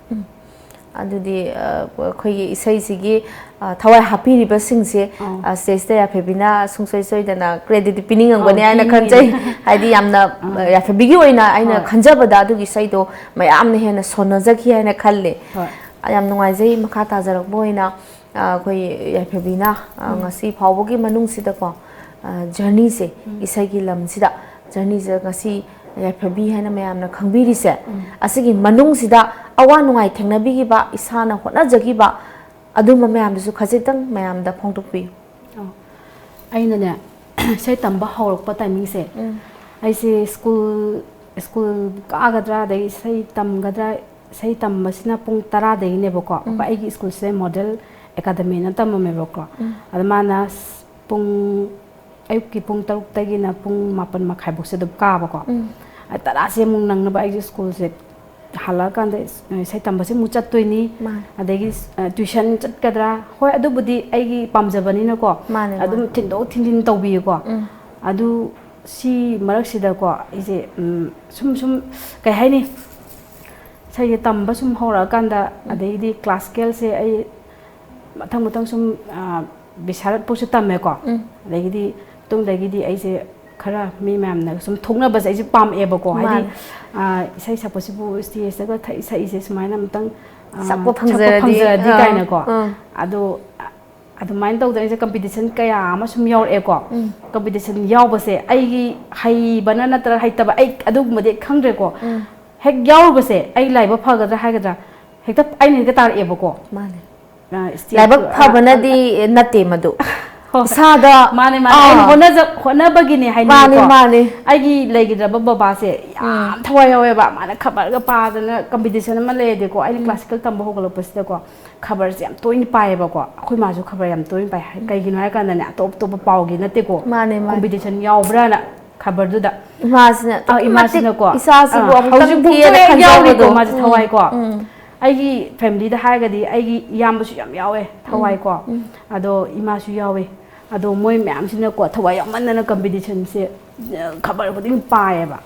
ꯑꯗꯨꯗꯤ ꯑ, ꯑꯩꯈꯣꯏꯒꯤ ꯏꯁꯩꯁꯤꯒꯤ ꯑ, ꯊꯋꯥꯏ ꯍꯥꯞꯄꯤꯔꯤꯕꯁꯤꯡꯁꯦ ꯑꯥ꯫ ꯑ, ꯁ꯭ꯇꯦꯖꯇ ꯌꯥꯏꯐꯕꯤꯅ ꯁꯨꯡꯁꯣꯏ ꯁꯣꯏꯗꯅ ꯀ꯭ꯔꯦꯗꯤꯠ ꯄꯤꯅꯤꯡꯉꯝꯒꯅꯤ ꯑꯥꯎ, ꯍꯥꯏꯅ ꯄꯤꯅꯤꯡꯉꯦ꯫ ꯈꯟꯖꯩ꯫ ꯍꯥꯏꯗꯤ ꯌꯥꯝꯅ ꯑꯥ꯫ ꯑ, ꯌꯥꯏꯐꯕꯤꯒꯤ ꯑꯣꯏꯅ ꯑꯩꯅ ꯍꯣꯏ꯫ ꯈꯟꯖꯕꯗ ꯑꯗꯨꯒꯤ ꯏꯁꯩꯗꯣ ꯃꯌꯥꯝꯅ ꯍꯦꯟꯅ ꯁꯣꯟꯅꯖꯈꯤ ꯍꯥꯏꯅ ꯈꯜꯂꯦ꯫ ꯍꯣꯏ꯫ ꯑ, ꯌꯥꯝ ꯅꯨꯡꯉꯥꯏꯖꯩ꯫ ꯃꯈꯥ ꯇꯥꯖꯔꯛꯄ ꯑꯣꯏꯅ ꯑ, ꯑꯩꯈꯣꯏ ꯌꯥꯏꯐꯕꯤꯅ ꯑ, ꯎꯝ꯫ ꯉꯁꯤ ꯐꯥꯎꯕꯒꯤ ꯃꯅꯨꯡꯁꯤꯗꯀꯣ ꯑ, ꯖꯔꯅꯤꯁꯦ, ꯎꯝ꯫ ꯏꯁꯩꯒꯤ ꯂꯝꯁꯤꯗ ꯖꯔꯅꯤꯁꯦ ꯉꯁꯤ ꯌꯥꯏꯐꯕꯤ ꯍꯥꯏꯅ ꯃꯌꯥꯝꯅ ꯈꯪꯕꯤꯔꯤꯁꯦ, ꯎꯝ꯫ ꯑꯁꯤꯒꯤ ꯃꯅꯨꯡꯁꯤꯗ ꯑꯋꯥ ꯅꯨꯡꯉꯥꯏ ꯊꯦꯡꯅꯕꯤꯈꯤꯕ, ꯏꯁꯥꯅ ꯍꯣꯠꯅꯖꯈꯤꯕ ꯑꯗꯨꯝꯕ ꯃꯌꯥꯝꯗꯨꯁꯨ ꯈꯖꯤꯛꯇꯪ ꯃꯌꯥꯝꯗ ꯐꯣꯡꯗꯣꯛꯄꯤꯌꯨ꯫ ꯑꯣ꯫ ꯑꯩꯅꯅꯦ ꯏꯁꯩ ꯇꯝꯕ ꯍꯧꯔꯛꯄ ꯇꯥꯏꯃꯤꯡꯁꯦ ꯎꯝ꯫ ꯑꯩꯁꯦ ꯁ꯭ꯀꯨꯜ ꯁ꯭ꯀꯨꯜ ꯀꯥꯒꯗ꯭ꯔꯥ ꯑꯗꯩ ꯏꯁꯩ ꯇꯝꯒꯗ꯭ꯔꯥ, ꯏꯁꯩ ꯇꯝꯕꯁꯤꯅ ꯄꯨꯡ ꯇꯔꯥꯗꯒꯤꯅꯦꯕꯀꯣ꯫ ꯎꯝ꯫ ꯑꯩꯈꯣꯏ ꯑꯩꯒꯤ ꯁ꯭ꯀꯨꯜꯁꯦ ꯃꯣꯗꯦꯜ ꯑꯦꯀꯥꯗꯃꯤꯅ ꯇꯝꯃꯝꯃꯦꯕꯀꯣ꯫ ꯎꯝ꯫ ꯑꯗ ꯃꯥꯅ ꯄꯨꯡ ꯑꯌꯨꯛꯀꯤ ꯄꯨꯡ ꯇꯔꯨꯛꯇꯒꯤꯅ ꯄꯨꯡ ꯃꯥꯄꯟ ꯃꯈꯥꯏꯐꯧꯁꯦ ꯑꯗꯨꯝ ꯀꯥꯕꯀꯣ꯫ ꯎꯝ꯫ ꯑ, ꯇꯔꯥꯁꯦ ꯑꯃꯨꯛ ꯅꯪꯅꯕ ꯑꯩꯁꯦ ꯁ꯭ꯀꯨꯜꯁꯦ ꯍꯜꯂꯛꯑꯀꯥꯟꯗ ꯏꯁ-, ꯏꯁꯩ ꯇꯝꯕꯁꯦ ꯑꯃꯨꯛ ꯆꯠꯇꯣꯏꯅꯤ꯫ ꯃꯥꯅꯦ꯫ ꯑꯗꯒꯤ ꯏꯁ-, ꯑ, ꯇ꯭ꯌꯨꯁꯟ ꯆꯠꯀꯗ꯭ꯔꯥ? ꯍꯣꯏ, ꯑꯗꯨꯕꯨꯗꯤ ꯑꯩꯒꯤ ꯄꯥꯝꯖꯕꯅꯤꯅꯀꯣ꯫ ꯃꯥꯅꯦ, ꯑꯗꯨꯝ ꯃꯥꯅꯦ꯫ ꯊꯤꯟꯗꯣꯛ ꯊꯤꯟꯖꯤꯟ ꯇꯧꯕꯤꯌꯨꯀꯣ꯫ ꯎꯝ꯫ ꯑꯗꯨ ꯁꯤ ꯃꯔꯛꯁꯤꯗꯀꯣ ꯑꯩꯁꯦ, ꯎꯝ, ꯁꯨꯝ ꯁꯨꯝ ꯀꯩ ꯍꯥꯏꯅꯤ? ꯏꯁꯩꯁꯦ ꯇꯝꯕ ꯁꯨꯝ ꯍꯧꯔꯛꯑꯀꯥꯟꯗ, ꯎꯝ꯫ ꯑꯗꯩꯗꯤ ꯀ꯭ꯂꯥꯁꯤꯀꯦꯜꯁꯦ ꯑꯩ ꯃꯊꯪ ꯃꯊꯪ ꯁꯨꯝ, ꯑ, ꯕꯤꯁꯥꯔꯠꯄꯨꯁꯨ ꯇꯝꯃꯦꯀꯣ꯫ ꯎꯝ꯫ ꯑꯗꯒꯤꯗꯤ ꯇꯨꯡꯗꯒꯤꯗꯤ ꯑꯩꯁꯦ ꯈꯔ ꯃꯤ ꯃꯌꯥꯝꯅ ꯁꯨꯝ ꯊꯣꯛꯅꯕꯁꯦ ꯑꯩꯁꯦ ꯄꯥꯝꯃꯛꯑꯦꯕꯀꯣ꯫ ꯍꯥꯏꯗꯤ, ꯃꯥꯅꯦ꯫ ꯑ, ꯏꯁꯩ ꯁꯛꯄꯁꯤꯕꯨ ꯁ꯭ꯇꯦꯖꯇꯒ ꯊꯛꯏ ꯁꯛꯏꯁꯦ ꯁꯨꯃꯥꯏꯅ ꯑꯃꯨꯛꯇꯪ, ꯑ, ꯁꯛꯄ ꯁꯛꯄ ꯐꯪꯖꯔꯗꯤ, ꯐꯪꯖꯔꯗꯤ ꯑꯥ, ꯀꯥꯏꯅꯀꯣ꯫ ꯑꯥ꯫ ꯑꯗꯣ, ꯑ, ꯑꯗꯨꯃꯥꯏꯅ ꯇꯧꯗꯅ ꯑꯩꯁꯦ ꯀꯝꯄꯤꯇꯤꯁꯟ ꯀꯌꯥ ꯑꯃ ꯁꯨꯝ ꯌꯥꯎꯔꯛꯑꯦꯀꯣ꯫ ꯀꯝꯄꯤꯇꯤꯁꯟ ꯌꯥꯎꯕꯁꯦ ꯑꯩꯒꯤ ꯍꯩꯕꯅ ꯅꯠꯇ꯭ꯔꯒ ꯍꯩꯇꯕ, ꯑꯩ ꯑꯗꯨꯒꯨꯝꯕꯗꯤ ꯑꯩ ꯈꯪꯗ꯭ꯔꯦꯀꯣ꯫ ꯍꯦꯛ ꯌꯥꯎꯔꯨꯕꯁꯦ ꯑꯩ ꯂꯥꯏꯕꯛ ꯐꯒꯗ꯭ꯔꯥ ꯍꯥꯏꯒꯗ꯭ꯔꯥ, ꯍꯦꯛꯇ ꯑꯩꯅ ꯍꯦꯛꯇ ꯇꯥꯔꯛꯑꯦꯕꯀꯣ꯫ ꯃꯥꯅꯦ꯫ ꯑ, stage ꯂꯥꯏꯕꯛ ꯑ, ꯐꯕꯅꯗꯤ ꯅꯠꯇꯦ ꯃꯗꯨ꯫ ꯍꯣꯏ꯫ ꯏꯁꯥꯗ ꯃꯥꯅꯦ ꯃꯥꯅꯦ, ꯑꯩꯅ ꯑꯥ꯫ ꯍꯣꯠꯅꯖ ꯍꯣꯠꯅꯕꯒꯤꯅꯦ ꯃꯥꯅꯦ ꯍꯥꯏꯅꯤꯡꯉꯤꯀꯣ꯫ ꯃꯥꯅꯦ꯫ ꯑꯩꯒꯤ ꯂꯩꯈꯤꯗ꯭ꯔꯕ ꯕꯕꯥꯁꯦ ꯌꯥꯝ ꯊꯋꯥꯏ ꯌꯥꯎꯋꯦꯕ꯫ ꯃꯥꯅ ꯈꯕꯔꯒ ꯄꯥꯗꯅ, ꯀꯝꯄꯤꯇꯤꯁꯟ ꯑꯃ ꯂꯩꯔꯗꯤꯀꯣ, ꯑꯩꯅ ꯀ꯭ꯂꯥꯁꯤꯀꯦꯜ ꯇꯝꯕ ꯍꯧꯒꯠꯂꯛꯄꯁꯤꯗꯀꯣ, ꯈꯕꯔꯁꯦ ꯌꯥꯝ ꯇꯣꯏꯅ ꯄꯥꯏꯌꯦꯕꯀꯣ꯫ ꯑꯩꯈꯣꯏ ꯃꯥꯁꯨ ꯈꯕꯔ ꯌꯥꯝ ꯇꯣꯏꯅ ꯄꯥꯏ꯫ ꯀꯩꯒꯤꯅꯣ ꯍꯥꯏ ꯀꯥꯟꯗꯅꯦ, ꯑꯇꯣꯞ ꯑꯇꯣꯞꯄ ꯄꯥꯎꯒꯤ ꯅꯠꯇꯦꯀꯣ, ꯃꯥꯅꯦ, ꯃꯥꯅꯦ꯫ ꯀꯝꯄꯤꯇꯤꯁꯟ ꯌꯥꯎꯕ꯭ꯔꯥꯅ ꯈꯕꯔꯗꯨꯗ꯫ ꯏꯃꯥꯁꯤꯅ ꯑ, ꯑꯗꯨꯛꯀꯤ ꯃꯇꯤꯛ ꯏꯃꯥꯁꯤꯅꯀꯣ, ꯏꯆꯥꯁꯤꯕꯨ ꯑ, ꯑꯃꯨꯛꯇꯪ ꯍꯧꯖꯤꯛꯐꯥꯎ ꯊꯦꯡꯅ ꯍꯦꯛ ꯌꯥꯎꯔꯤꯀꯣ ꯈꯟꯖꯕꯗꯣ꯫ ꯌꯥꯎꯔꯤꯀꯣ, ꯎꯝ, ꯃꯥꯁꯦ ꯎꯝ, ꯊꯋꯥꯏꯀꯣ꯫ ꯎꯝ꯫ ꯑꯩꯒꯤ ꯐꯦꯃꯤꯂꯤꯗ ꯍꯥꯏꯔꯒꯗꯤ ꯑꯩꯒꯤ ꯏꯌꯥꯝꯕꯁꯨ ꯌꯥꯝ ꯌꯥꯎꯋꯦ, ꯊꯋꯥꯏꯀꯣ꯫ ꯎꯝ꯫ ꯑꯗꯣ ꯏꯃꯥꯁꯨ ꯌꯥꯎꯋꯦ꯫ ꯑꯗꯣ ꯃꯣꯏ ꯃꯌꯥꯝꯁꯤꯅꯀꯣ, ꯊꯋꯥꯏ ꯌꯥꯎꯃꯟꯗꯅ ꯀꯝꯄꯤꯇꯤꯁꯟꯁꯦ, ꯑ, ꯈꯕꯔ ꯈꯨꯗꯤꯡ ꯄꯥꯏꯌꯦꯕ꯫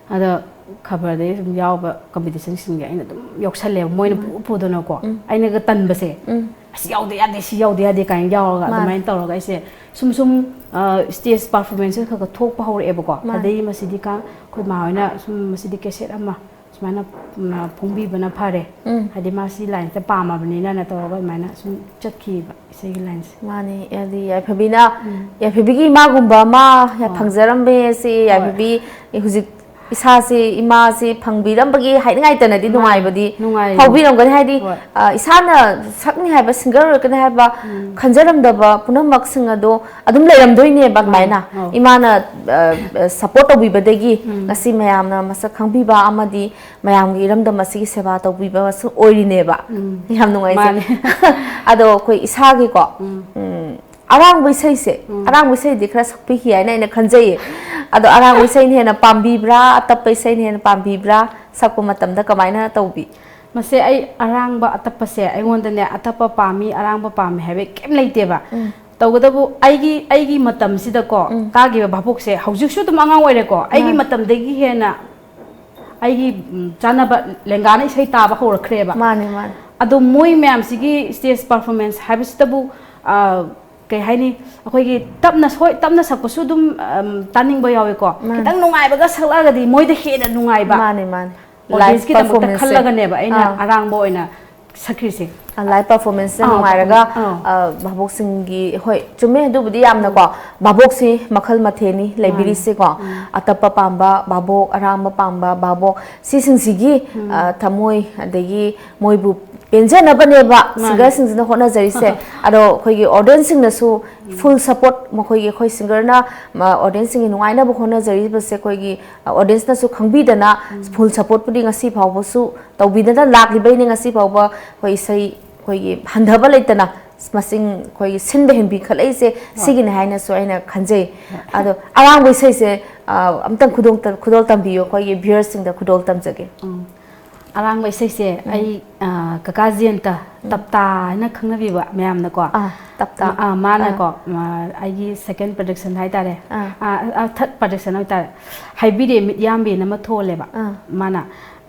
ꯑꯗꯣ ꯈꯕꯔꯗꯒꯤ ꯁꯨꯝ ꯌꯥꯎꯕ ꯀꯝꯄꯤꯇꯤꯁꯟꯁꯤꯡꯁꯦ ꯑꯩꯅ ꯑꯗꯨꯝ ꯌꯥꯎꯁꯜꯂꯦꯕ, ꯃꯣꯏꯅ ꯄꯨ ꯄꯨꯗꯅꯀꯣ꯫ ꯎꯝ꯫ ꯑꯩꯅꯒ ꯇꯟꯕꯁꯦ, ꯎꯝ꯫ "ꯑꯁ, ꯌꯥꯎꯗ ꯌꯥꯗꯦ, ꯁꯤ ꯌꯥꯎꯗ ꯌꯥꯗꯦ" ꯀꯥꯏꯅ ꯌꯥꯎꯔꯒ, ꯃꯥꯅꯦ꯫ ꯑꯗꯨꯃꯥꯏꯅ ꯇꯧꯔꯒ ꯑꯩꯁꯦ ꯁꯨꯝ ꯁꯨꯝ, ꯑ, ꯁ꯭ꯇꯦꯖ ꯄꯔꯐꯣꯔꯃꯦꯟꯁꯁꯦ ꯈꯔ ꯈꯔ ꯊꯣꯛꯄ ꯍꯧꯔꯛꯑꯦꯕꯀꯣ꯫ ꯃꯥꯅꯦ꯫ ꯑꯗꯩ ꯃꯁꯤꯗꯤ ꯀꯥ-, ꯑꯩꯈꯣꯏ ꯃꯥ ꯍꯣꯏꯅ ꯁꯨꯝ, "ꯃꯁꯤꯗꯤ ꯀꯦꯁꯦꯠ ꯑꯃ ꯁꯨꯃꯥꯏꯅ, ꯎꯝ, ꯐꯣꯡꯕꯤꯕꯅ ꯐꯔꯦ꯫ ꯎꯝ꯫ ꯍꯥꯏꯗꯤ ꯃꯥ ꯁꯤ ꯂꯥꯏꯟꯁꯤꯗ ꯄꯥꯝꯃꯕꯅꯤꯅ"ꯅ ꯇꯧꯔꯒ ꯑꯗꯨꯃꯥꯏꯅ ꯁꯨꯝ ꯆꯠꯈꯤꯕ ꯏꯁꯩꯒꯤ ꯂꯥꯏꯟꯁꯦ꯫ ꯃꯥꯅꯦ, ꯍꯥꯏꯗꯤ ꯌꯥꯏꯐꯕꯤꯅ, ꯎꯝ꯫ ꯌꯥꯏꯐꯕꯤꯒꯤ ꯏꯃꯥꯒꯨꯝꯕ ꯑꯃ ꯍꯣꯏ꯫ ꯐꯪꯖꯔꯝꯃꯦ ꯁꯤ꯫ ꯍꯣꯏ꯫ ꯌꯥꯏꯐꯕꯤ ꯍꯧꯖꯤꯛ ꯏꯁꯥꯁꯤ, ꯏꯃꯥꯁꯤ ꯐꯪꯕꯤꯔꯝꯕꯒꯤ ꯍꯥꯏꯅꯤꯡꯉꯥꯏꯇꯅꯗꯤ ꯃꯥꯅꯦ, ꯅꯨꯡꯉꯥꯏꯕꯗꯤ ꯅꯨꯡꯉꯥꯏ꯫ ꯐꯥꯎꯕꯤꯔꯝꯒꯅꯤ꯫ ꯍꯥꯏꯗꯤ, ꯍꯣꯏ꯫ ꯑ, ꯏꯁꯥꯅ ꯁꯛꯅꯤ ꯍꯥꯏꯕ, ꯁꯤꯡꯒꯔ ꯑꯣꯏꯔꯛꯀꯅꯤ ꯍꯥꯏꯕ ꯎꯝ꯫ ꯈꯟꯖꯔꯝꯗꯕ ꯄꯨꯝꯅꯃꯛꯁꯤꯡ ꯑꯗꯣ ꯑꯗꯨꯝ ꯂꯩꯔꯝꯗꯣꯏꯅꯦꯕ꯫ ꯃꯥꯅꯦ, ꯑꯗꯨꯃꯥꯏꯅ ꯑꯧ꯫ ꯏꯃꯥꯅ, ꯑ, ꯑ, ꯁꯞꯄꯣꯔꯠ ꯇꯧꯕꯤꯕꯗꯒꯤ ꯎꯝ꯫ ꯉꯁꯤ ꯃꯌꯥꯝꯅ ꯃꯁꯛ ꯈꯪꯕꯤꯕ ꯑꯃꯗꯤ ꯃꯌꯥꯝꯒꯤ ꯏꯔꯝꯗꯝ ꯑꯁꯤꯒꯤ ꯁꯦꯕꯥ ꯇꯧꯕꯤꯕ ꯑꯃꯁꯨ ꯑꯣꯏꯔꯤꯅꯦꯕ꯫ ꯎꯝ꯫ ꯌꯥꯝ ꯅꯨꯡꯉꯥꯏꯖꯩ꯫ ꯃꯥꯅꯦ꯫ ꯑꯗꯣ ꯑꯩꯈꯣꯏ ꯏꯁꯥꯒꯤꯀꯣ, ꯎꯝ꯫ ꯎꯝ, ꯑꯔꯥꯡꯕ ꯏꯁꯩꯁꯦ, ꯎꯝ꯫ ꯑꯔꯥꯡꯕ ꯏꯁꯩꯗꯤ ꯈꯔ ꯁꯛꯄꯤꯈꯤ ꯍꯥꯏꯅ ꯑꯩꯅ ꯈꯟꯖꯩꯌꯦ꯫ ꯑꯗꯣ ꯑꯔꯥꯡꯕ ꯏꯁꯩꯅ ꯍꯦꯟꯅ ꯄꯥꯝꯕꯤꯕ꯭ꯔꯥ, ꯑꯇꯞꯄ ꯏꯁꯩꯅ ꯍꯦꯟꯅ ꯄꯥꯝꯕꯤꯕ꯭ꯔꯥ? ꯁꯛꯄ ꯃꯇꯝꯗ ꯀꯃꯥꯏꯅ ꯇꯧꯕꯤ? ꯃꯁꯦ ꯑꯩ ꯑꯔꯥꯡꯕ, ꯑꯇꯞꯄꯁꯦ ꯑꯩꯉꯣꯟꯗꯅꯦ, ꯑꯇꯞꯄ ꯄꯥꯝꯃꯤ, ꯑꯔꯥꯡꯕ ꯄꯥꯝꯃꯤ ꯍꯥꯏꯕ ꯀꯩꯝ ꯂꯩꯇꯦꯕ꯫ ꯎꯝ꯫ ꯇꯧꯕꯇꯕꯨ ꯑꯩꯒꯤ, ꯑꯩꯒꯤ ꯃꯇꯝꯁꯤꯗꯀꯣ ꯎꯝ꯫ ꯇꯥꯈꯤꯕ ꯚꯥꯕꯣꯛꯁꯦ ꯍꯧꯖꯤꯛꯁꯨ ꯑꯗꯨꯝ ꯑꯉꯥꯡ ꯑꯣꯏꯔꯦꯀꯣ꯫ ꯑꯩꯒꯤ ꯃꯥꯅꯦ꯫ ꯃꯇꯝꯗꯒꯤ ꯍꯦꯟꯅ ꯑꯩꯒꯤ, ꯎꯝ, ꯆꯥꯟꯅꯕ ꯂꯦꯡꯒꯥꯅ ꯏꯁꯩ ꯇꯥꯕ ꯍꯧꯔꯛꯈ꯭ꯔꯦꯕ꯫ ꯃꯥꯅꯦ, ꯃꯥꯅꯦ꯫ ꯑꯗꯣ ꯃꯣꯏ ꯃꯌꯥꯝꯁꯤꯒꯤ ꯁ꯭ꯇꯦꯖ ꯄꯔꯐꯣꯔꯃꯦꯟꯁ ꯍꯥꯏꯕꯁꯤꯗꯕꯨ, ꯑ, ꯀꯩ ꯍꯥꯏꯅꯤ, ꯑꯩꯈꯣꯏꯒꯤ ꯇꯞꯅ ꯁꯣꯏ-, ꯇꯞꯅ ꯁꯛꯄꯁꯨ ꯑꯗꯨꯝ, ꯑꯝ, ꯇꯥꯅꯤꯡꯕ ꯌꯥꯎꯋꯦꯀꯣ꯫ ꯃꯥꯅꯦ꯫ ꯈꯤꯇꯪ ꯅꯨꯡꯉꯥꯏꯕꯒ ꯁꯛꯂꯛꯑꯒꯗꯤ ꯃꯣꯏꯗ ꯍꯦꯟꯅ ꯅꯨꯡꯉꯥꯏꯕ꯫ ꯃꯥꯅꯦ, ꯃꯥꯅꯦ꯫ ꯑꯣꯗꯤꯌꯟꯁꯀꯤꯗꯃꯛꯇ ꯂꯥꯏꯚ ꯄꯔꯐꯣꯔꯃꯦꯟꯁꯁꯦ꯫ ꯈꯜꯂꯒꯅꯦꯕ ꯑꯩꯅ ꯑꯥ꯫ ꯑꯔꯥꯡꯕ ꯑꯣꯏꯅ ꯁꯛꯈ꯭ꯔꯤꯁꯦ꯫ ꯂꯥꯏꯚ ꯄꯔꯐꯣꯔꯃꯦꯟꯁꯁꯦ ꯑꯥ, ꯅꯨꯡꯉꯥꯏꯔꯒ, performance, ꯑꯥ꯫ ꯑ, ꯚꯥꯕꯣꯛꯁꯤꯡꯒꯤ, ꯍꯣꯏ, ꯆꯨꯝꯃꯦ, ꯑꯗꯨꯕꯨꯗꯤ ꯌꯥꯝꯅꯀꯣ, ꯚꯥꯕꯣꯛꯁꯤ ꯃꯈꯜ ꯃꯊꯦꯜꯅꯤ ꯂꯩꯕꯤꯔꯤꯁꯦꯀꯣ꯫ ꯃꯥꯅꯦ꯫ ꯎꯝ꯫ ꯑꯇꯞꯄ ꯄꯥꯝꯕ ꯚꯥꯕꯣꯛ, ꯑꯔꯥꯡꯕ ꯄꯥꯝꯕ ꯚꯥꯕꯣꯛ, ꯁꯤꯁꯤꯡꯁꯤꯒꯤ, ꯎꯝ꯫ ꯑ, ꯊꯃꯣꯏ, ꯑꯗꯒꯤ ꯃꯣꯏꯕꯨ ꯄꯦꯟꯖꯅꯕꯅꯦꯕ ꯃꯥꯅꯦ꯫ ꯁꯤꯡꯒꯔꯁꯤꯡꯁꯤꯅ ꯍꯣꯠꯅꯖꯔꯤꯁꯦ꯫ ꯑꯗꯣ ꯑꯩꯈꯣꯏꯒꯤ ꯑꯣꯗꯤꯌꯟꯁꯁꯤꯡꯅꯁꯨ ꯎꯝ꯫ ꯐꯨꯜ ꯁꯄꯣꯔꯠ, ꯃꯈꯣꯏꯒꯤ, ꯑꯩꯈꯣꯏ ꯁꯤꯡꯒꯔꯅ, ꯃ, ꯑꯣꯗꯤꯌꯟꯁꯁꯤꯡꯒꯤ ꯅꯨꯡꯉꯥꯏꯅꯕ ꯍꯣꯠꯅꯖꯔꯤꯕꯁꯦ ꯑꯩꯈꯣꯏꯒꯤ, ꯑ, ꯑꯣꯗꯤꯌꯟꯁꯅꯁꯨ ꯈꯪꯕꯤꯗꯅ ꯎꯝ꯫ ꯐꯨꯜ ꯁꯄꯣꯔꯠꯄꯨꯗꯤ ꯉꯁꯤ ꯐꯥꯎꯕꯁꯨ ꯇꯧꯕꯤꯗꯅ ꯂꯥꯛꯂꯤꯕꯩꯅꯦ꯫ ꯉꯁꯤ ꯐꯥꯎꯕ ꯑꯩꯈꯣꯏ ꯏꯁꯩ ꯑꯩꯈꯣꯏꯒꯤ ꯍꯟꯊꯕ ꯂꯩꯇꯅ ꯃꯁꯤꯡ ꯑꯩꯈꯣꯏꯒꯤ ꯁꯤꯟꯕ ꯍꯦꯟꯕꯤꯈꯠꯂꯛꯏꯁꯦ ꯍꯣꯏ꯫ ꯁꯤꯒꯤꯅꯤ ꯍꯥꯏꯅꯁꯨ ꯑꯩꯅ ꯈꯟꯖꯩ꯫ ꯍꯣꯏ꯫ ꯑꯗꯣ ꯑꯔꯥꯡꯕ ꯏꯁꯩꯁꯦ, ꯑ, ꯑꯝꯇꯪ ꯈꯨꯗꯣꯡ-, ꯈꯨꯗꯣꯜ ꯇꯝꯕꯤꯌꯨ ꯑꯩꯈꯣꯏꯒꯤ ꯚ꯭ꯌꯨꯌꯔꯁꯤꯡꯗ ꯈꯨꯗꯣꯜ ꯇꯝꯖꯒꯦ꯫ ꯎꯝ꯫ ꯑꯔꯥꯡꯕ ꯏꯁꯩꯁꯦ ꯎꯝ꯫ ꯑꯩ, ꯑ, ꯀꯀꯥ ꯖꯌꯟꯇ, ꯎꯝ꯫ ꯇꯞꯇꯥ ꯍꯥꯏꯅ ꯈꯪꯅꯕꯤꯕ ꯃꯌꯥꯝꯅꯀꯣ꯫ ꯑꯥ, ꯇꯞꯇꯥ꯫ ꯃ-, ꯑꯥ, ꯃꯥꯅꯀꯣ, ꯑꯥ꯫ ꯃ-, ꯑꯩꯒꯤ ꯁꯦꯀꯦꯟ ꯄ꯭ꯔꯗꯛꯁꯟ ꯍꯥꯏꯇꯥꯔꯦ꯫ ꯑꯥ꯫ ꯑꯥ, ꯑꯥ, ꯊꯥꯔꯠ ꯄ꯭ꯔꯗꯛꯁꯟ ꯍꯥꯏꯇꯥꯔꯦ꯫ ꯍꯥꯏꯕꯤꯔꯦ ꯃꯤꯠꯌꯥꯝꯕꯤꯅ ꯑꯃ ꯊꯣꯜꯂꯦꯕ꯫ ꯑꯥ꯫ ꯃꯥꯅ꯫